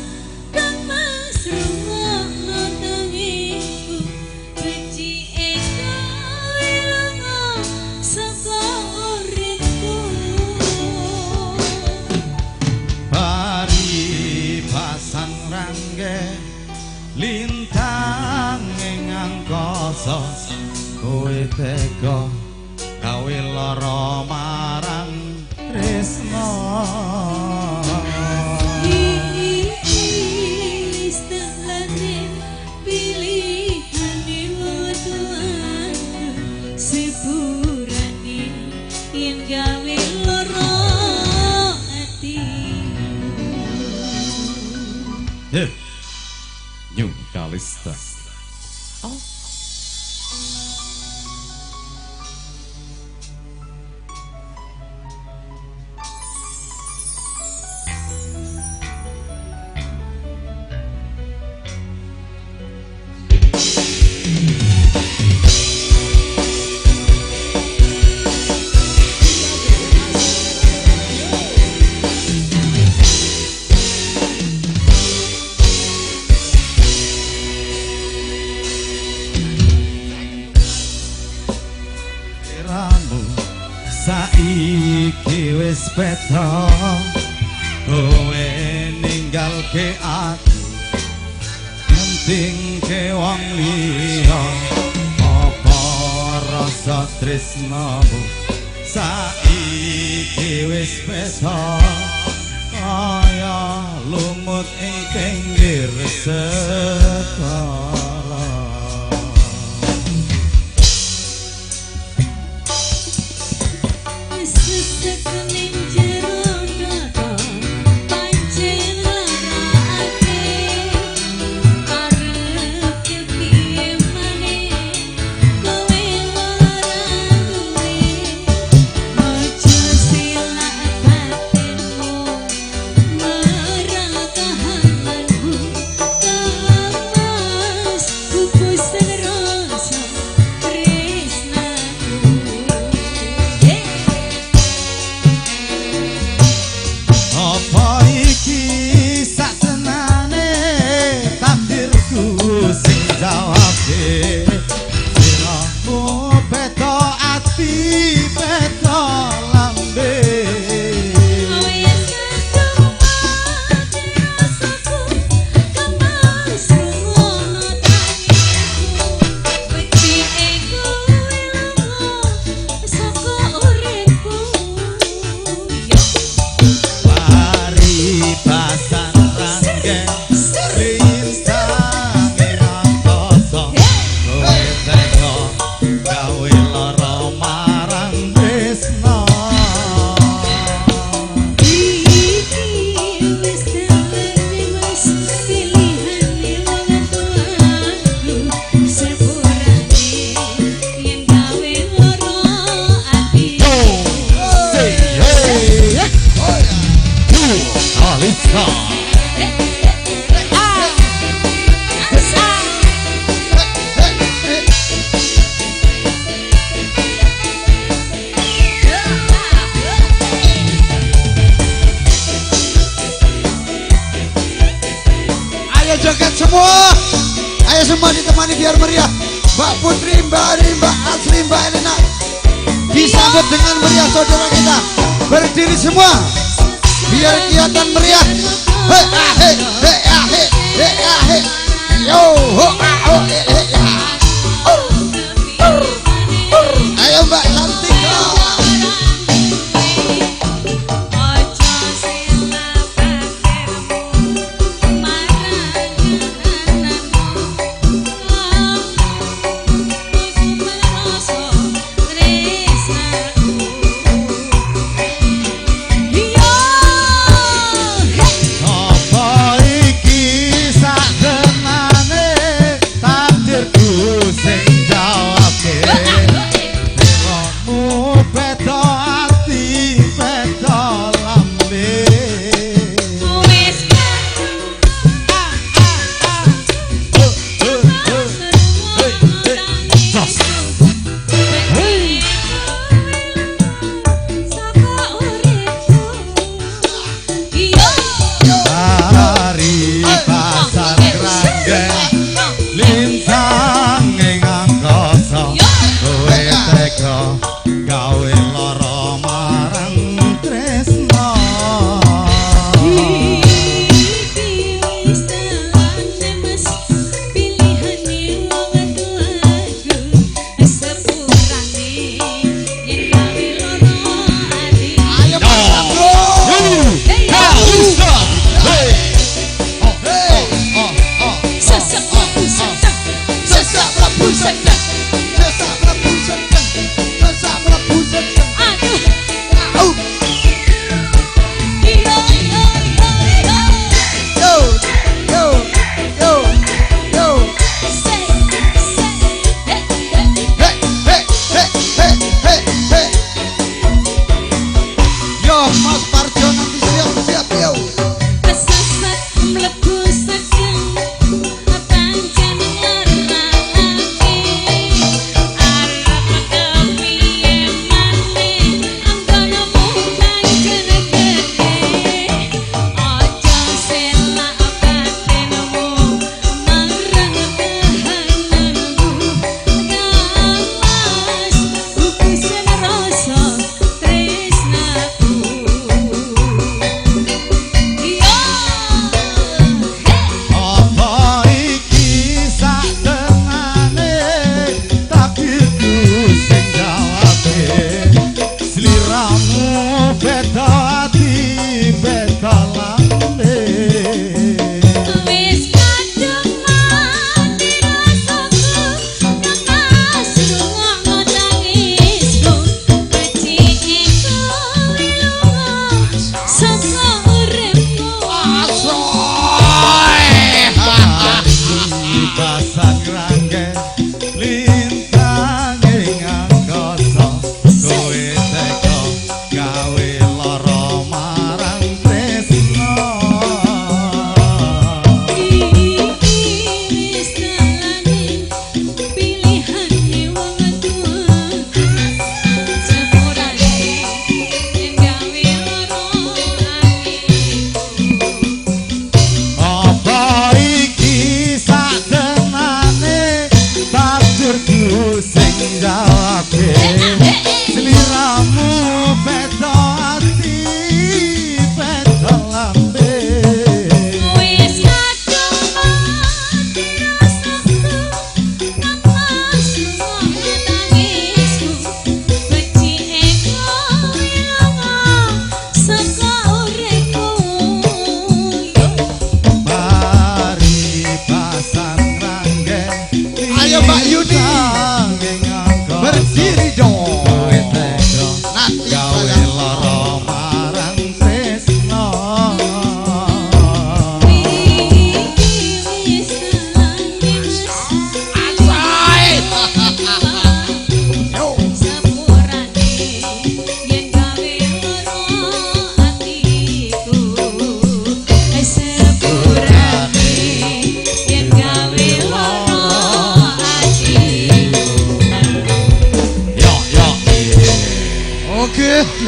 D: kang mas rungokno tangiku becike
I: rasa kowe tega gawe lara marang tresna. New Kalista. Oh. Saiki wis beda, kowe ninggalke aku pentingke wong liya. Apa rasa tresnamu saiki wis beda, kaya lumut ing pinggir segara.
A: Joget semua, ayo semua ditemani biar meriah. Mbak Putri, Mbak Ari, Mbak Asri, Mbak Elena disambut dengan meriah saudara kita. Berdiri semua biar kelihatan meriah. He ah he he ah he he ah he yo ho ah ho he he ah. Ayo Mbak cantik.
I: Apa iki sak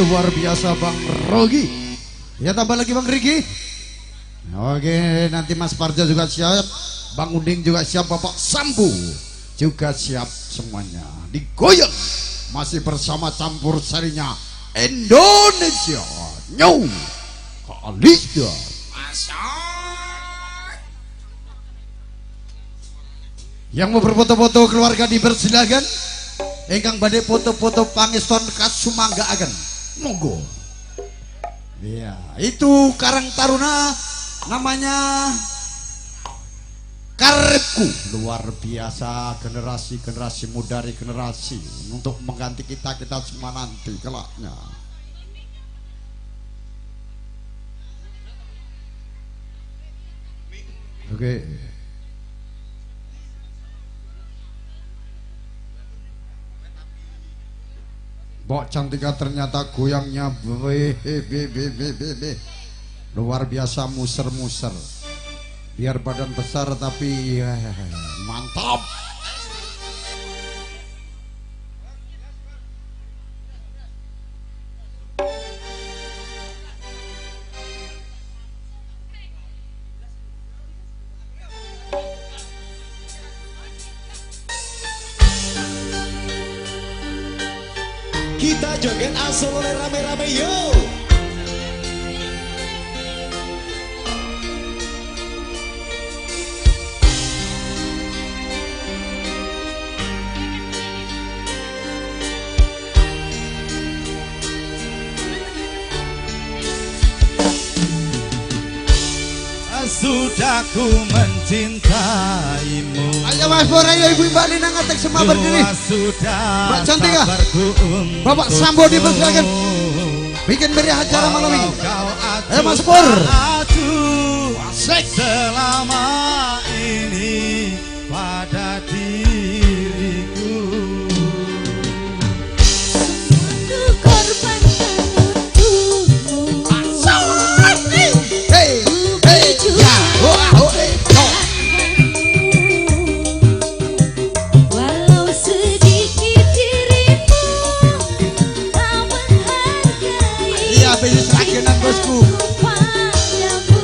A: Luar biasa Bang Rogi. Ya tambah lagi Bang Rigi. Oke, nanti Mas Parjo juga siap, Bang Unding juga siap, Bapak Sambu juga siap semuanya. Digoyang masih bersama campur sarinya Indonesia New Kalista. Yang mau berfoto-foto keluarga dipersilakan. Ingkang badhe foto-foto pangeston kasumanggaaken. Monggo. Iya, itu Karang Taruna namanya Karepku. Luar biasa, generasi-generasi muda regenerasi untuk mengganti kita-kita semua nanti kelaknya. Oke. Mbok Cantika ternyata goyangnya b b b b b b. Luar biasa muser-muser. Biar badan besar tapi mantap.
F: Kita joget asolone rame-rame yo.
I: Sudah ku mencintaimu.
A: Ayo Mas Pur, ayo Ibu Mbak Lina ngatek semua berdiri. Mbak Cantika, Bapak Sambo dipersilakan bikin meriah acara malam ini. Ayo Mas Pur.
I: Selama ini pada diriku
D: ku korbankan untukmu.
A: Hey, hey, ya, oh, oh, eh, oh.
D: Walau sedikit dirimu tak menghargai.
A: Iya, bisnis rakenan bosku.
D: Padamu.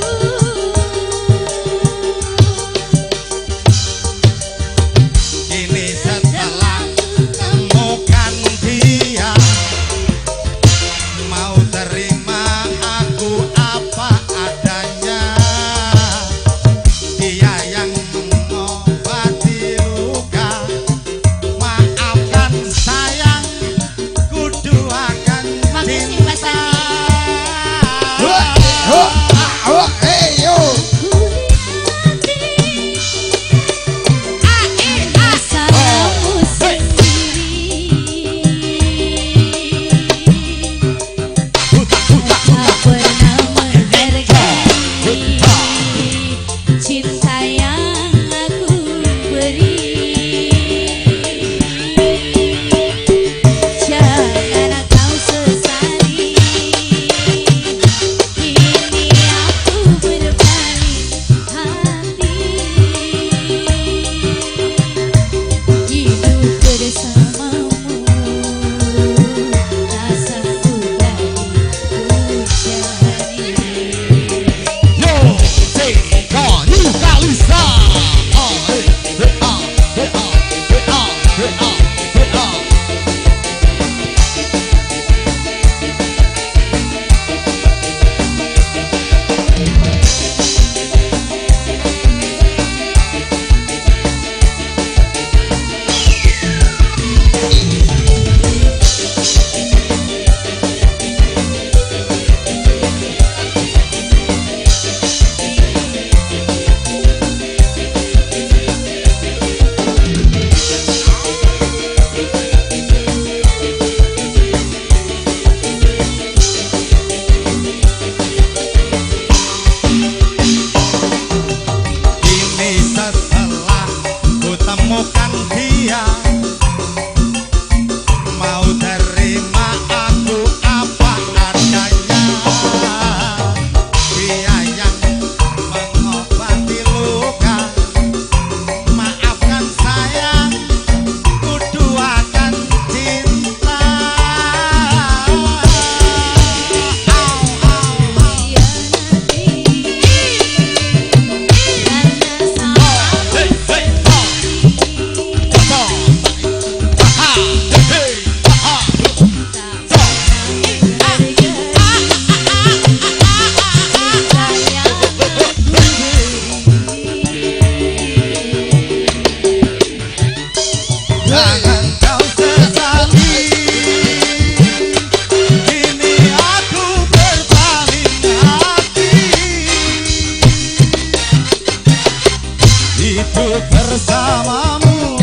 I: Hidup bersamamu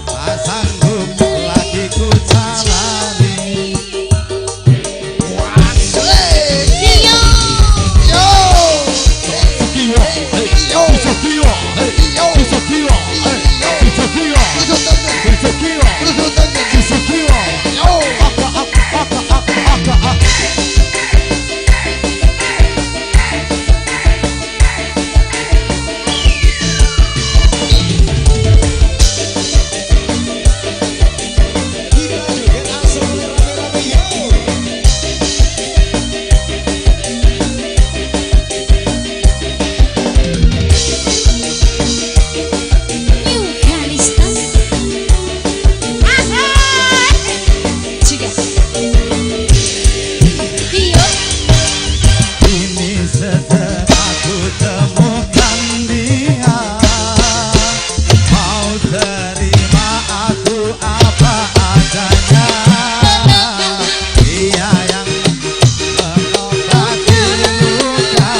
I: tak sanggup lagi ku jalani.
F: Kita joget asal rame-rame yo.
D: New Kalista. Juga. Iyo.
I: Ini setelah ku temukan dia, mau terima aku apa adanya. Dia yang mengobati luka,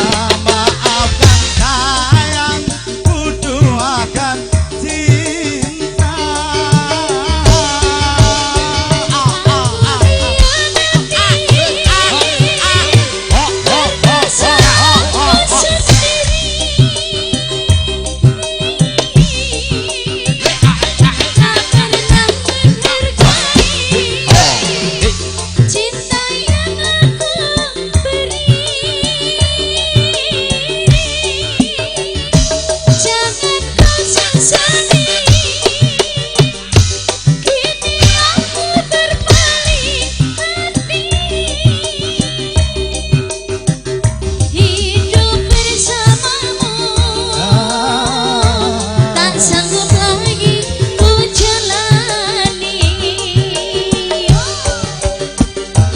I: maafkan sayang, ku doakan cinta.
D: Cinta yang aku beri, jangan kau sesali. Kini aku berpaling hati, hidup bersamamu tak sanggup lagi ku jalani.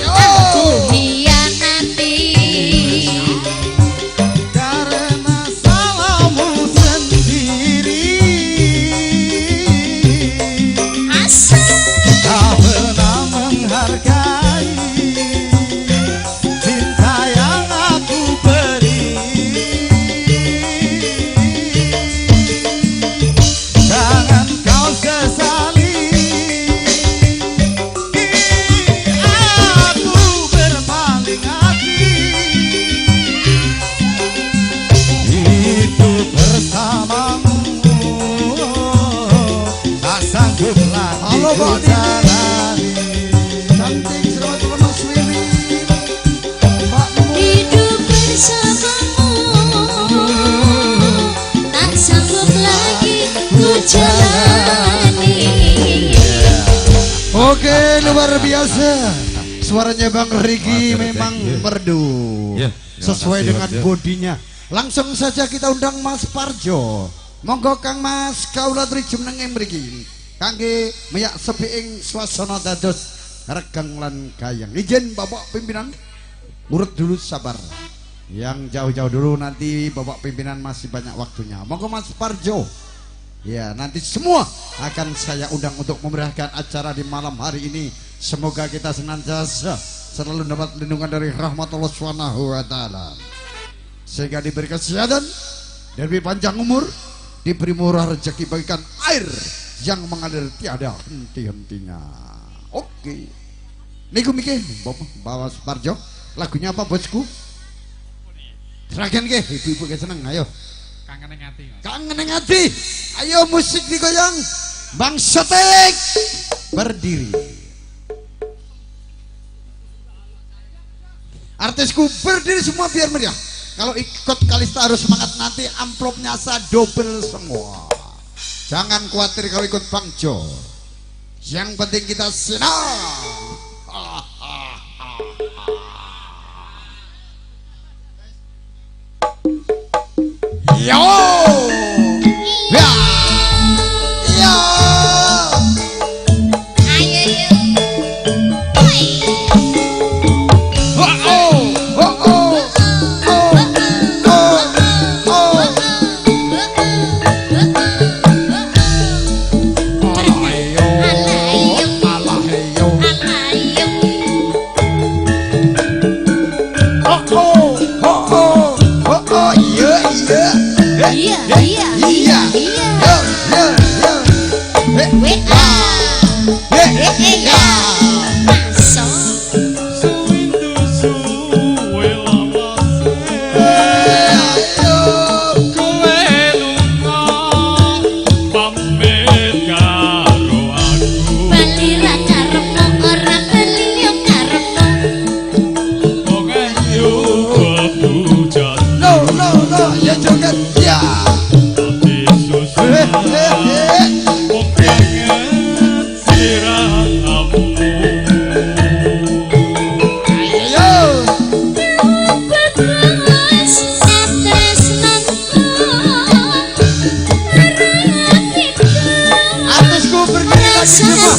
D: Aku hianati
I: Karena salahmu sendiri.
D: Asa
I: Tak pernah menghargai cinta yang aku beri. Jangan kau sesali, aku berpaling hati. Hidup bersamamu tak sanggup lagi
A: Halo,
I: ku
A: Mbak Nini.
I: jalani.
A: Cantik selamat malam Mas Wiwi. Mbak Mu.
D: hidup bersamamu tak sanggup lagi ku jalani.
A: Oke, luar biasa. Suaranya Bang Riki
H: Matur,
A: memang
H: thank you.
A: merdu.
H: Ya, terima
A: Sesuai
H: kasih,
A: dengan
H: Mas, ya.
A: bodinya. Langsung saja kita undang Mas Parjo. Monggo Kang Mas kaula jumeneng ing mriki. Kangge meyak sepi ing swasana dados regeng lan gayeng. Izin Bapak pimpinan urut dulu sabar. Yang jauh-jauh dulu nanti Bapak pimpinan masih banyak waktunya. Monggo Mas Parjo. Ya, nanti semua akan saya undang untuk memeriahkan acara di malam hari ini. Semoga kita senantiasa selalu dapat lindungan dari rahmat Allah Subhanahu wa taala. Sehingga diberi kesehatan, diberi panjang umur, diberi murah rezeki bagikan air yang mengalir tiada henti-hentinya. Oke. Niku mikir, Bapak Bapak Parjo, lagunya apa bosku? Seragen ke, ibu-ibu ke seneng, ayo.
I: Kangen ning ati. Mas.
A: Kangen ning ati. Ayo musik digoyang. Bang Sotek berdiri. Artisku berdiri semua biar meriah. Kalau ikut Kalista harus semangat, nanti amplopnya saya double semua. Jangan khawatir kalau ikut Bang Jo. Yang penting kita senang. Yo. Ya. Ya.
B: Ayo yo. Oi.
A: Oh oh. Oh oh. Oh oh. Oh. Ayo. Alah yo.
B: Ayo.
A: Oh oh. Oh oh. Oh oh. Iya iya.
D: Iya, iya,
A: iya,
D: iya.
A: Yo, yo, yo.
D: WA. Ya. Masuk.
H: Suwindu suwe lawase.
A: Ayo.
H: Kowe lunga pamit karo aku.
D: Bali ra karepmu ora bali yo karepmu.
H: Wong ayu bebujat.
A: No, no, no, ya joget ya.
H: Ati susah. Wong kangen sliramu.
A: Ayo.
D: Bagus tresnanku.
A: Atasku berdiri lagi semua.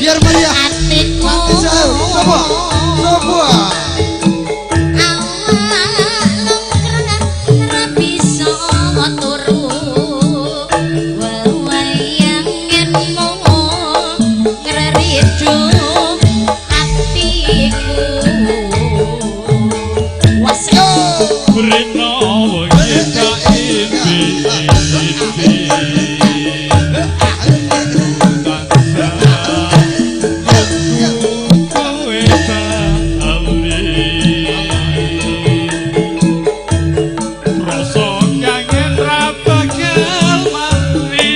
A: Biar meriah.
D: Atiku.
A: Mati saya. Sopo? Sopo?
D: Awak longkrah ra bisa turu. Wewayanganmu ngreridu atiku. Wasik.
H: Rina wengi tak impi-impi. Tansah nunggu kowe bali. Rasa kangen ra bakal mati.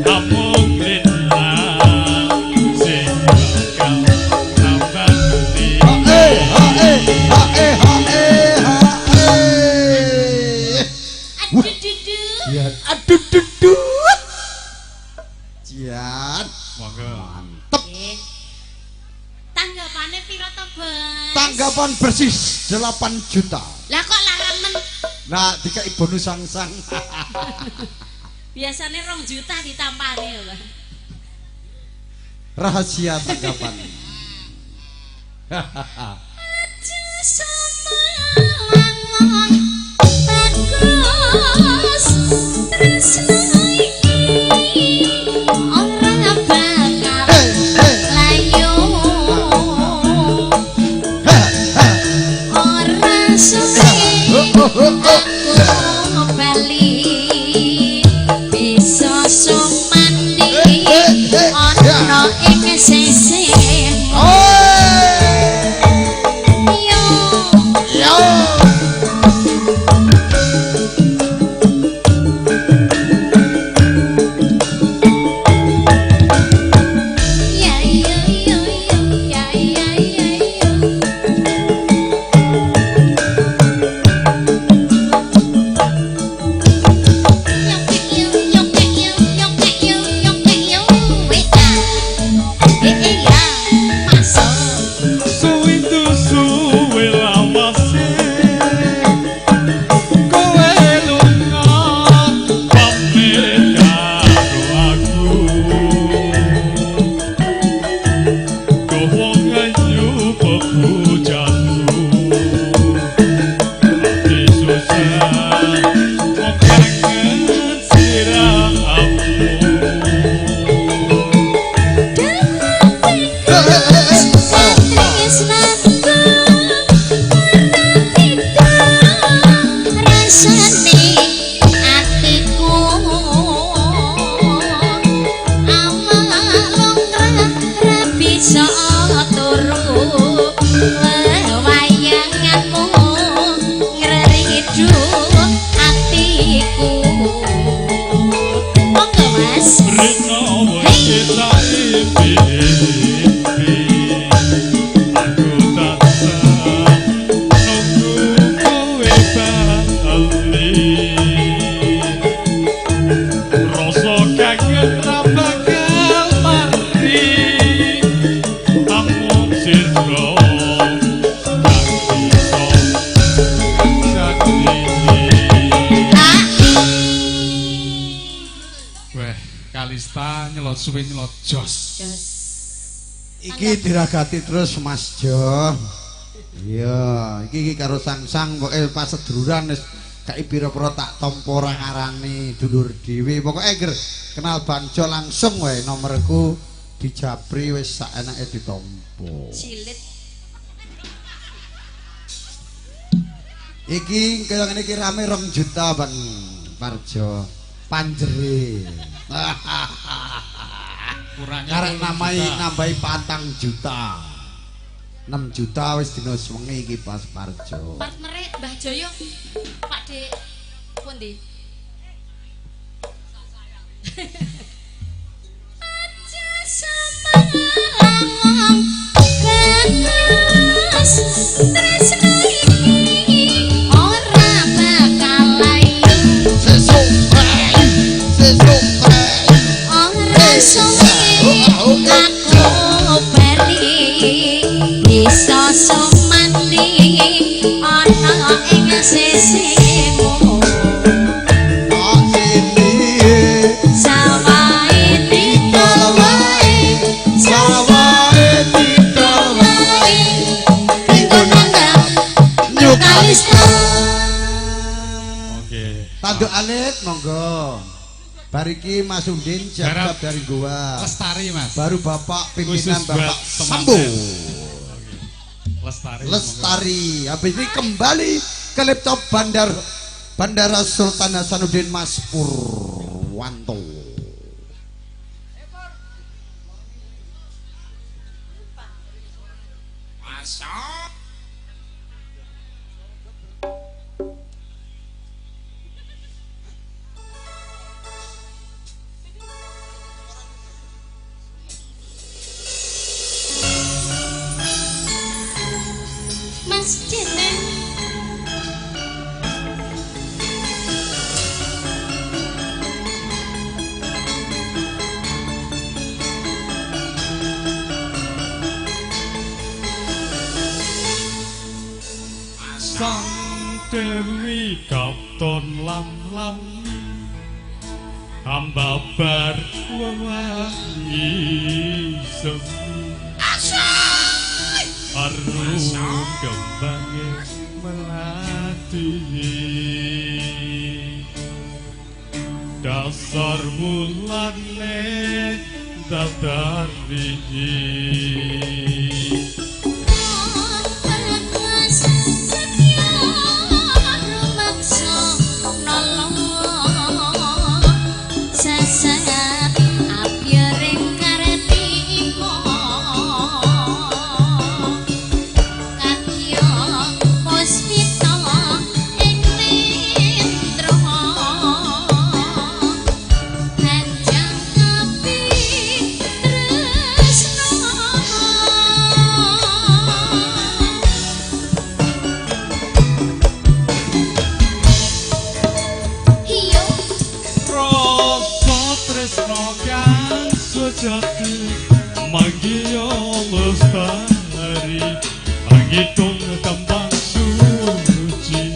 H: Namung lintang sing bakal nambani.
A: Eh, ha eh, ha eh, ha eh, ha eh.
D: Aduh dudu.
A: Jian, aduh dudu. Jian,
H: Monggo.
A: mantep.
B: Tanggapane piro to, Bos?
A: Tanggapan persis 8 juta.
B: Lah kok larang men?
A: Nah, dikai bonus sang-sang.
B: Biasane 2 juta ditampani lho, Bang.
A: Rahasia tanggapan.
D: Aja sumawon bagus tresno iki ora bakal
A: Eh, eh,
D: layu.
A: ha, ha.
D: Ora suwe
A: Oh, oh, oh, oh.
D: aku bali bisa sumandi
A: Eh, eh, eh,
D: ana ing sisihmu.
A: Oi.
D: Yo.
A: Yo.
D: Ya yo yo yo ya ya ya yo. Yo yo yo yo yo yo yo yo WA. Eh ya masuk.
H: Suwindu suwe lawase. Kowe lunga pamit karo aku. Kowe wong ayu bebujatku. Ati susah wong kangen sliramu.
D: Tresnaku ora beda rasane atiku. Awak longkrah ra bisa turu. Wewayanganmu ngreridu atiku. Monggo Mas.
H: Rina wengi tak impi-impi. Aku tansah nunggu kowe bali. Rasa kangen ra bakal mari. Namung sira kang bisa ngajeni.
I: Weh, Kalista nyelot suwe nyelot jos.
B: Jos.
A: Iki diragati terus Mas Jo. Iya, iki karo sang-sang pokoke pas seduluran wis kai pira-pira tak tampa ora ngarani dulur dhewe. Pokoke ger kenal Bang Jo langsung wae nomorku dijapri wis sak enake ditampa.
B: Silit.
A: Iki kaya ngene iki rame 2 juta Bang Parjo. Panjere.
I: Kurangnya
A: Karek nambahi 4 juta. 6 juta wis dina sewengi iki Mas Parjo.
B: Partnere Mbah Joyo Pak De pundi? Aja semalam bagus tresno iki ora bakal layu.
A: Sesuk prei, sesuk prei.
D: Ora suwe aku bali bisa sumandi ana ing sisimu. Sawahe didol wae,
A: Sawahe didol
D: wae, tinggo nanggap Nyukalista.
I: Oke.
A: Tanduk alit monggo. Bariki Mas Undin siap-siap dari gua.
I: Lestari Mas.
A: Baru Bapak pimpinan
I: Khusus buat
A: Bapak Sambo.
I: Lestari.
A: Lestari. Habis ini kembali ke laptop Bandara Sultan Hasanuddin Mas Purwanto.
D: Mas Jeneng
I: Sang Dewi Kapton lam lam hamba bar wewangi semi arum kembange melati dasar mulane dadari. Sejati manggiyo lestari angitung kembang suci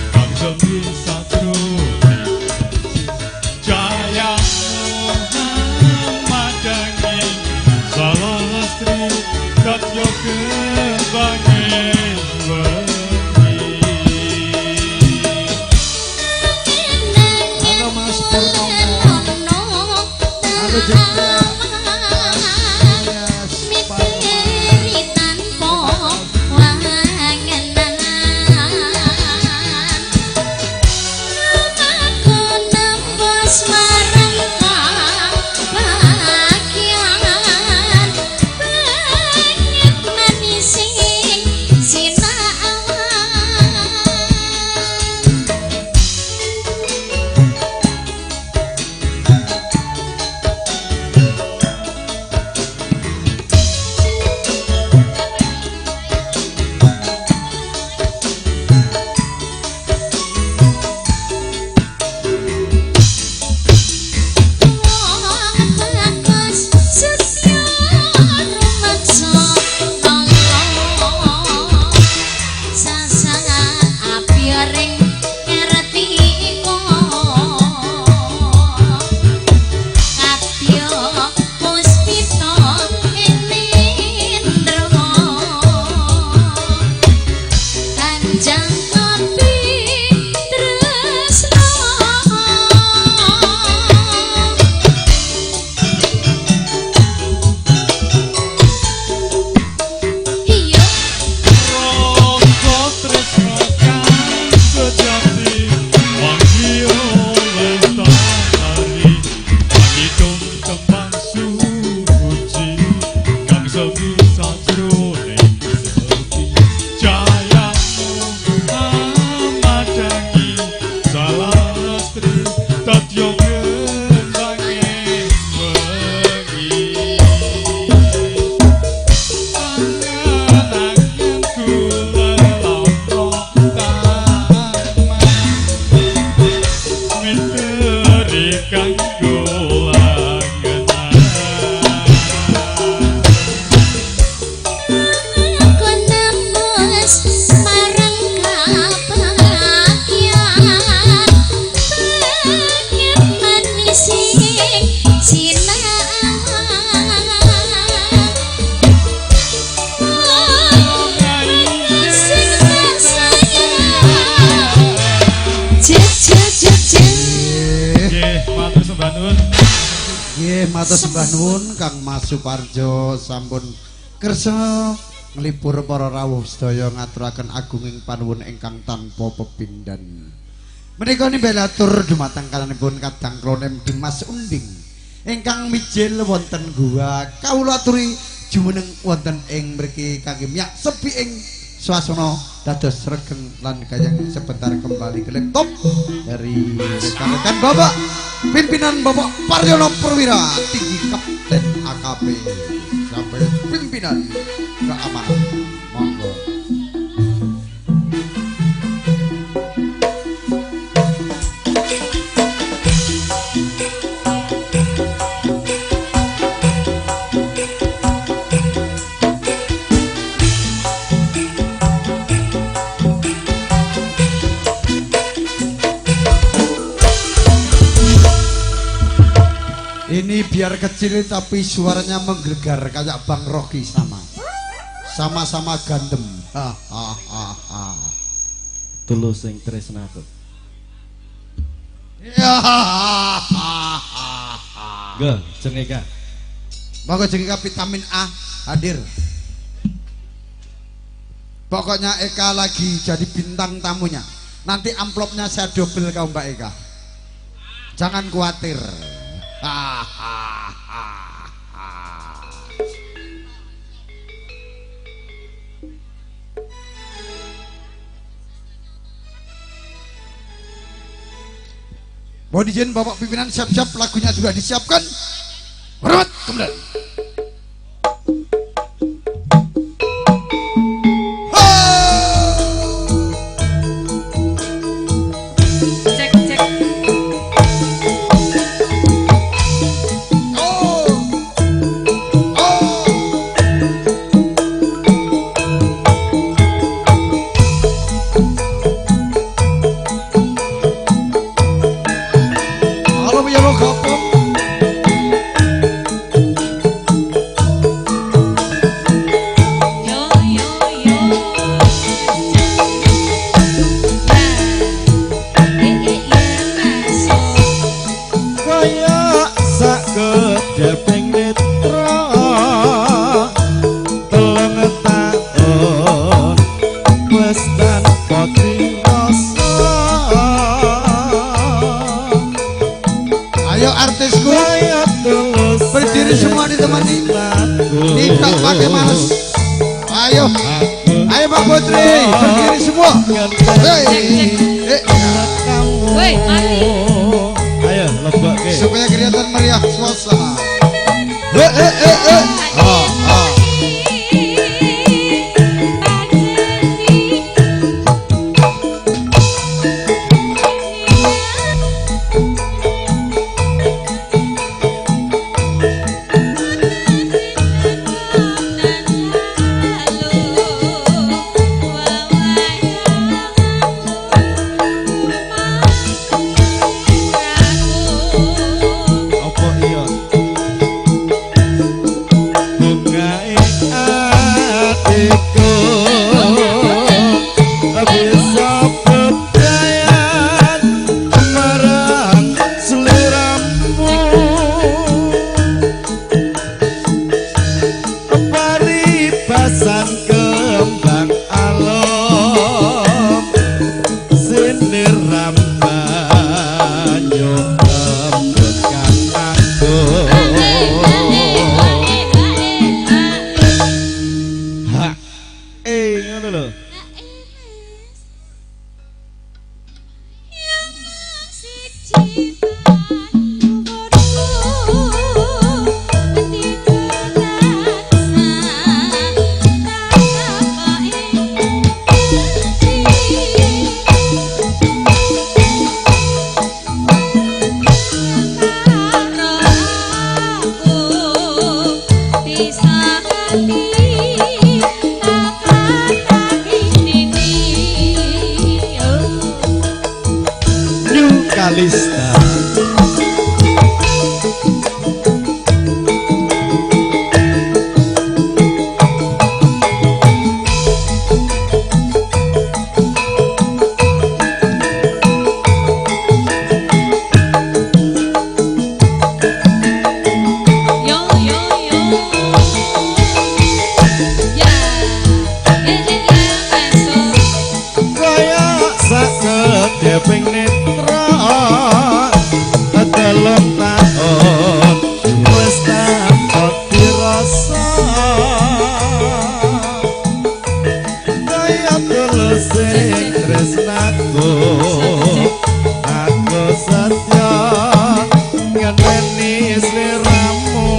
I: kang semi satru jaya Muhammadangi salastri katyo kembange wengi.
A: Halo Mas Purnomo. Halo juga
K: kanggo angenan.
D: Aku nembus marang kabahagiaan, pengen manis sing sinang. Sing tak sayang. Cek cek cek cek.
K: Nggih, matur sembah nuwun.
A: Nggih, matur sembah nuwun Kang Mas Suparjo sampun kersa nglipur para rawuh sedaya ngaturaken agunging panuwun ingkang tanpa pepindhan. Menika nimbalatur dumateng kalanipun kadang klonem Dimas Unding ingkang mijil wonten gua kawula aturi jumeneng wonten ing mriki kangge miyak sepi ing swasana dados regeng lan gayeng. Sebentar kembali ke laptop dari rekan-rekan Bapak pimpinan Bapak Paryono Perwira Tinggi Kapten AKP sampai pimpinan keamanan. Monggo. Ini biar kecil tapi suaranya menggelegar kayak Bang Rocky sama. Sama-sama gandem. Ha ha ha ha.
I: Tulus sing tresnaku.
A: Ya. Ha, ha, ha, ha.
I: Go, jeng Eka.
A: Monggo jeng Eka vitamin A hadir. Pokoknya Eka lagi jadi bintang tamunya. Nanti amplopnya saya dobel kau Mbak Eka. Jangan khawatir. Ha, ha, ha, ha. Mohon izin Bapak pimpinan siap-siap, lagunya sudah disiapkan. Hormat kemudian.
B: Cek cek.
A: Halo ya lo gapung.
B: Yo yo yo. Eh eh masuk.
I: Kaya sak kedheping netra telung taun wis tanpa tinasa.
A: Ayo artisku, berdiri semua ditemani, tidak pakai males. Ayo, ayo Pak Putri, berdiri semua. Hei,
B: Woi, mari.
I: Ayo lebokke
A: supaya kelihatan meriah suasana. Eh, eh, eh, eh. Ah, ah.
I: Apa iya bungae atiku bisa bebrayan marang sliramu, paribasan kembang alom siniram banyu lembut kang agung. Hak ngono lho.
D: Thank you.
I: Kalista.
D: Yo yo yo. Ya. Ya esok.
I: Kaya sakedheping netra telung taun wis tanpa dirasa kaya tulus tresnaku aku setya ngenteni sliramu.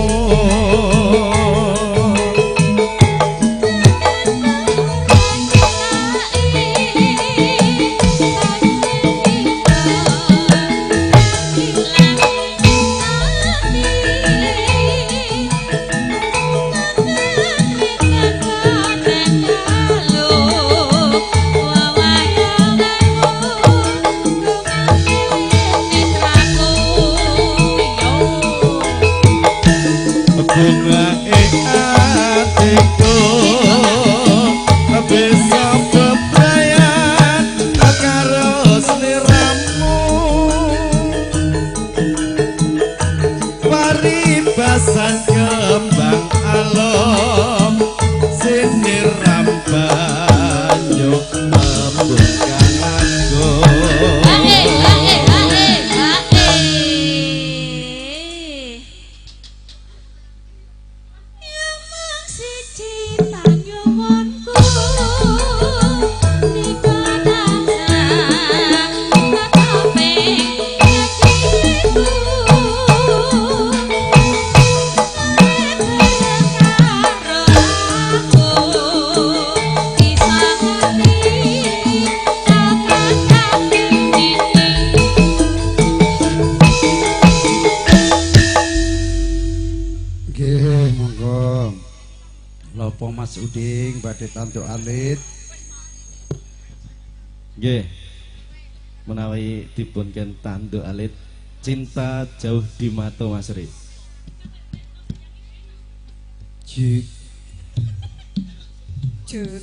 I: Bunga ing atiku bisa bebrayan karo sliramu paribasan kembang alom siniram banyu embun kang agung.
A: Nggih, monggo. Lopo Mas Uding badhe tanduk alit.
I: Nggih. Menawi dipun ken tanduk alit cinta jauh di mata Mas Ri.
A: Jik.
B: Juk.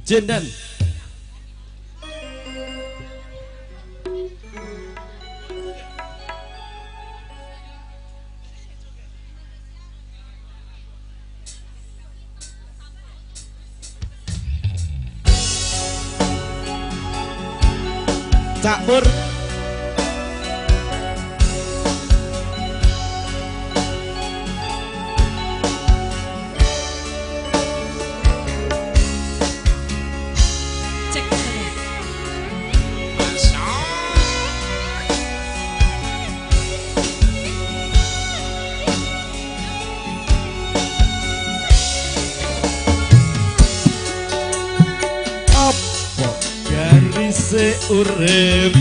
I: Izin dan Cak Pur.
B: Cek.
I: Apa garise urip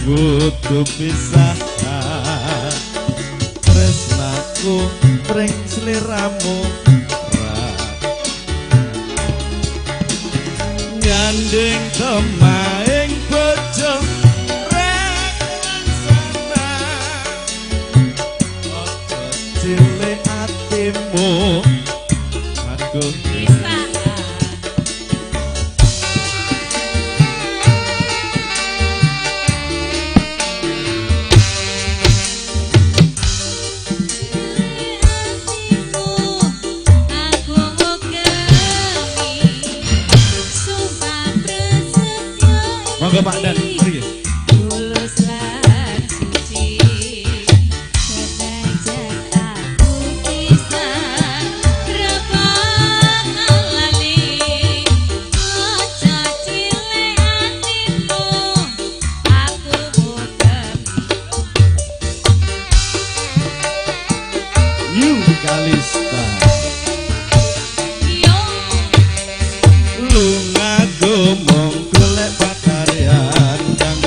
I: kudu pisah tresnaku pring sliramu nyanding temaing bojo rek laksana aja cilik atimu aku
B: Bisa.
I: Monggo Pak Dan, mriki.
D: Tulus lan suci senajan aku pisan rebak lali aja cilik atimu aku boten.
I: Yu Kalista
D: Yo
I: lunga gumung golek pakaryan kang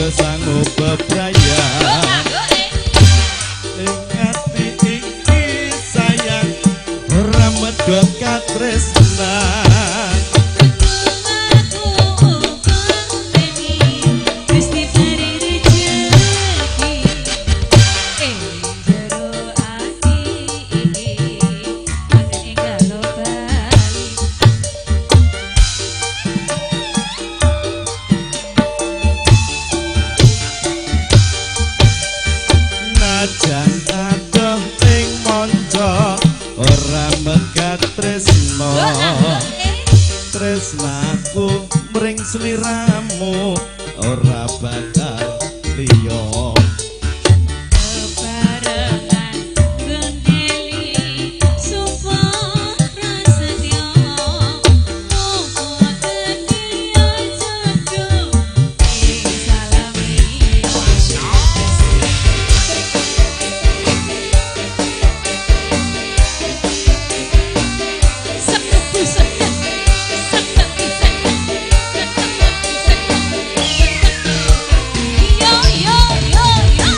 I: sliramu ora bakal liya.
D: Bebarengan gendeli sumpah prasetyo muga dadi jodoh ing salami. Yo yo yo yo.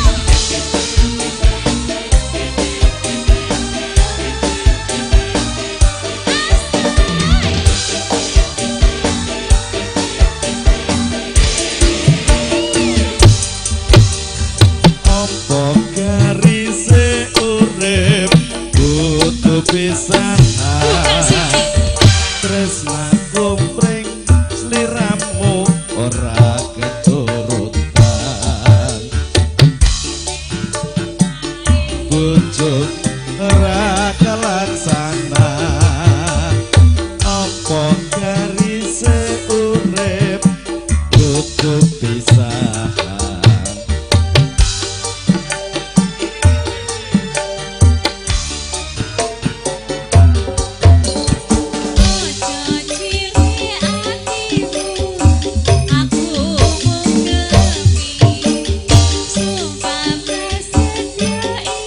I: Apa garise urip kudu pisahan, tresnaku pring sliramu ora keturutan, bojo ora kelaksana. Apa garise urip kudu pisahan.
D: Ojo cilik atimu, aku mung demi sumpah prasetyo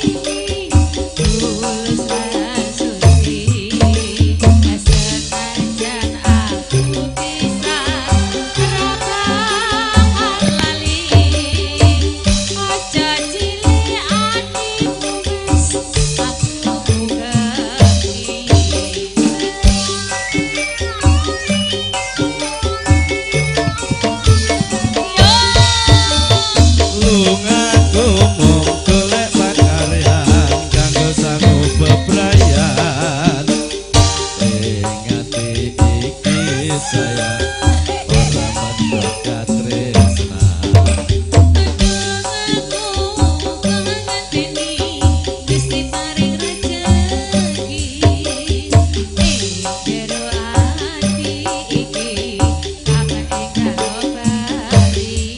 D: iki tulus lan suci. Senajan aku bisa ora bakal lali. Ojo cilik atimu wis aku mung demi.
I: Lungaku mung golek pakaryan kanggo sangu bebrayan. Ing ati iki sayang ora mendhok katresnan.
D: Gusti paring rejeki ing jero ati iki kangen ing karo bali.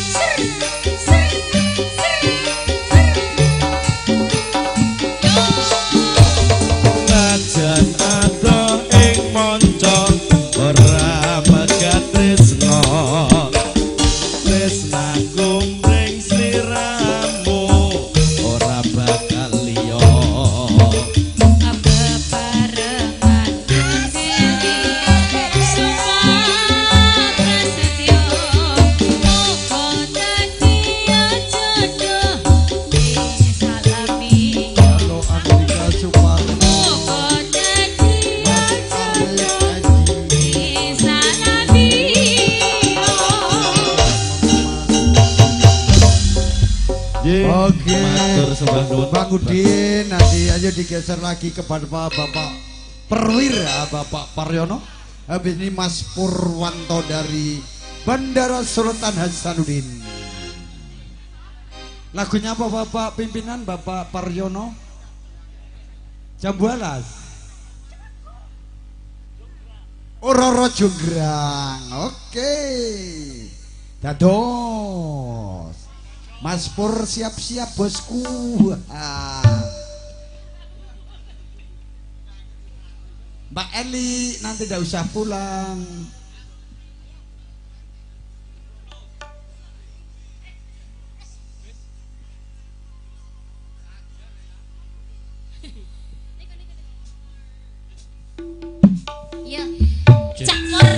D: Ser ser ser ser.
I: Najan adoh ing manca ora megat tresna, tresnaku mring sliramu ora bakal liya.
D: Bebarengan gendeli sumpah prasetyo muga dadi jodoh ing salami.
A: Halo Andika Suparno.
D: Muga dadi jodoh ing salami.
A: Oke.
I: Matur sembah nuwun.
A: Bang Udin, nanti ayo digeser lagi kepada Bapak Perwira, Bapak Paryono. Habis ini Mas Purwanto dari Bandara Sultan Hasanuddin. Lagunya apa Bapak pimpinan Bapak Paryono? Jambu Alas. Roro Jonggrang. Oke. Dados. Mas Pur siap-siap bosku. Mbak Eli nanti tidak usah pulang.
D: Yo, Cak Pur,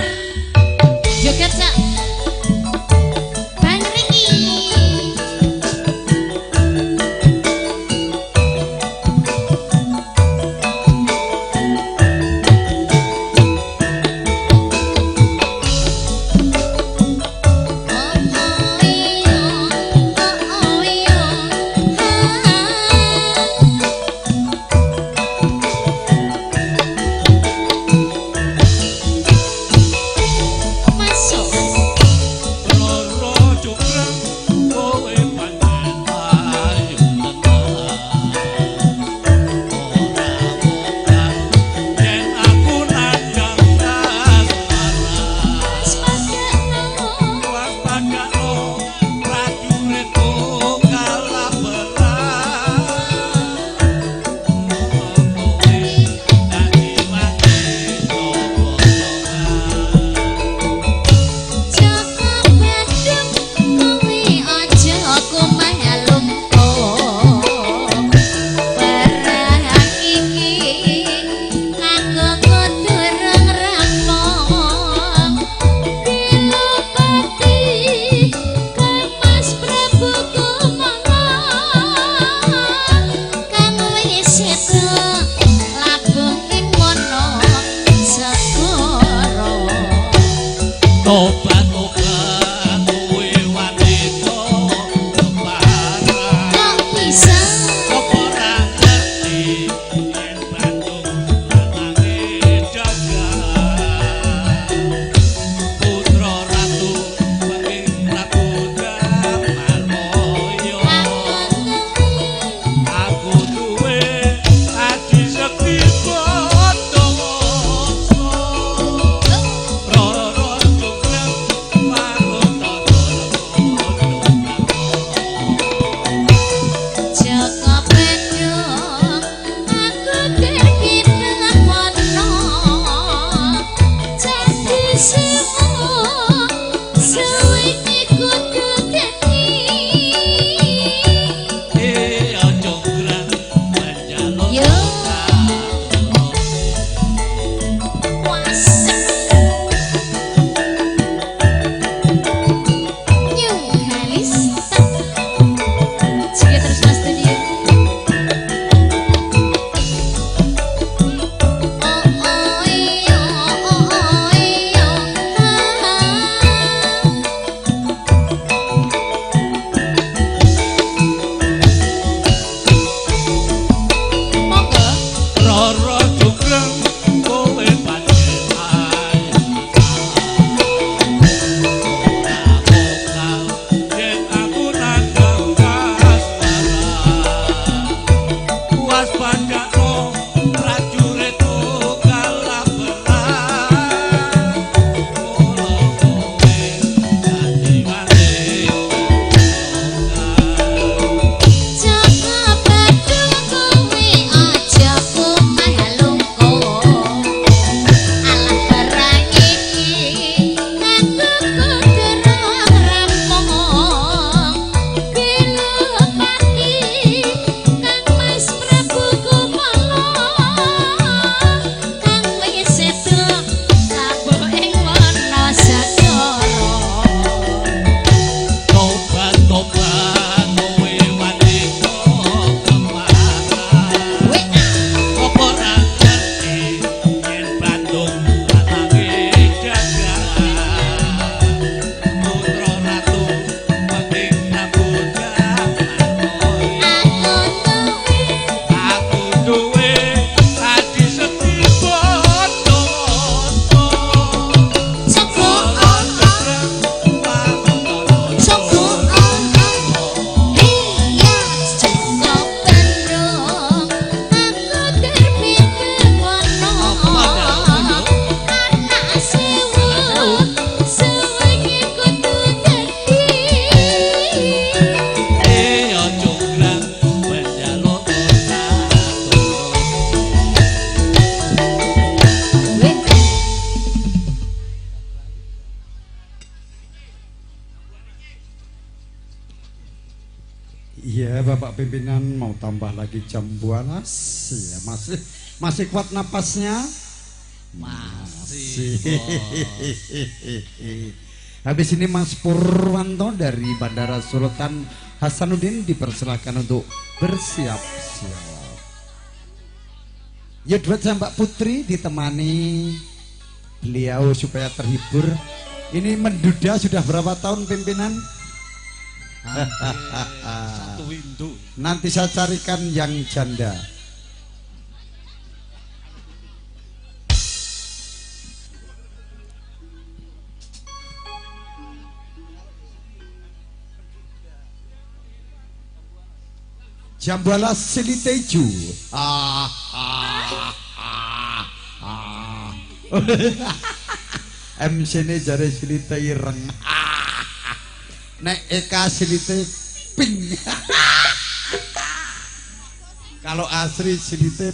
D: joget Cak. Bang Riki. Oh oh yo, oh oh yo, ha.
A: Iya, Bapak pimpinan mau tambah lagi jam 12. Ya, masih kuat napasnya?
J: Masih.
A: Habis ini Mas Purwanto dari Bandara Sultan Hasanuddin dipersilakan untuk bersiap-siap. Ya, duet sama Mbak Putri ditemani beliau supaya terhibur. Ini menduda sudah berapa tahun pimpinan?
J: Satu windu.
A: Nanti saya carikan yang janda. Jambalas Siliteju. Ah, ah, ah, ah. MC ini jare silite ireng. Nek Eka silite pink. Kalau Asri silite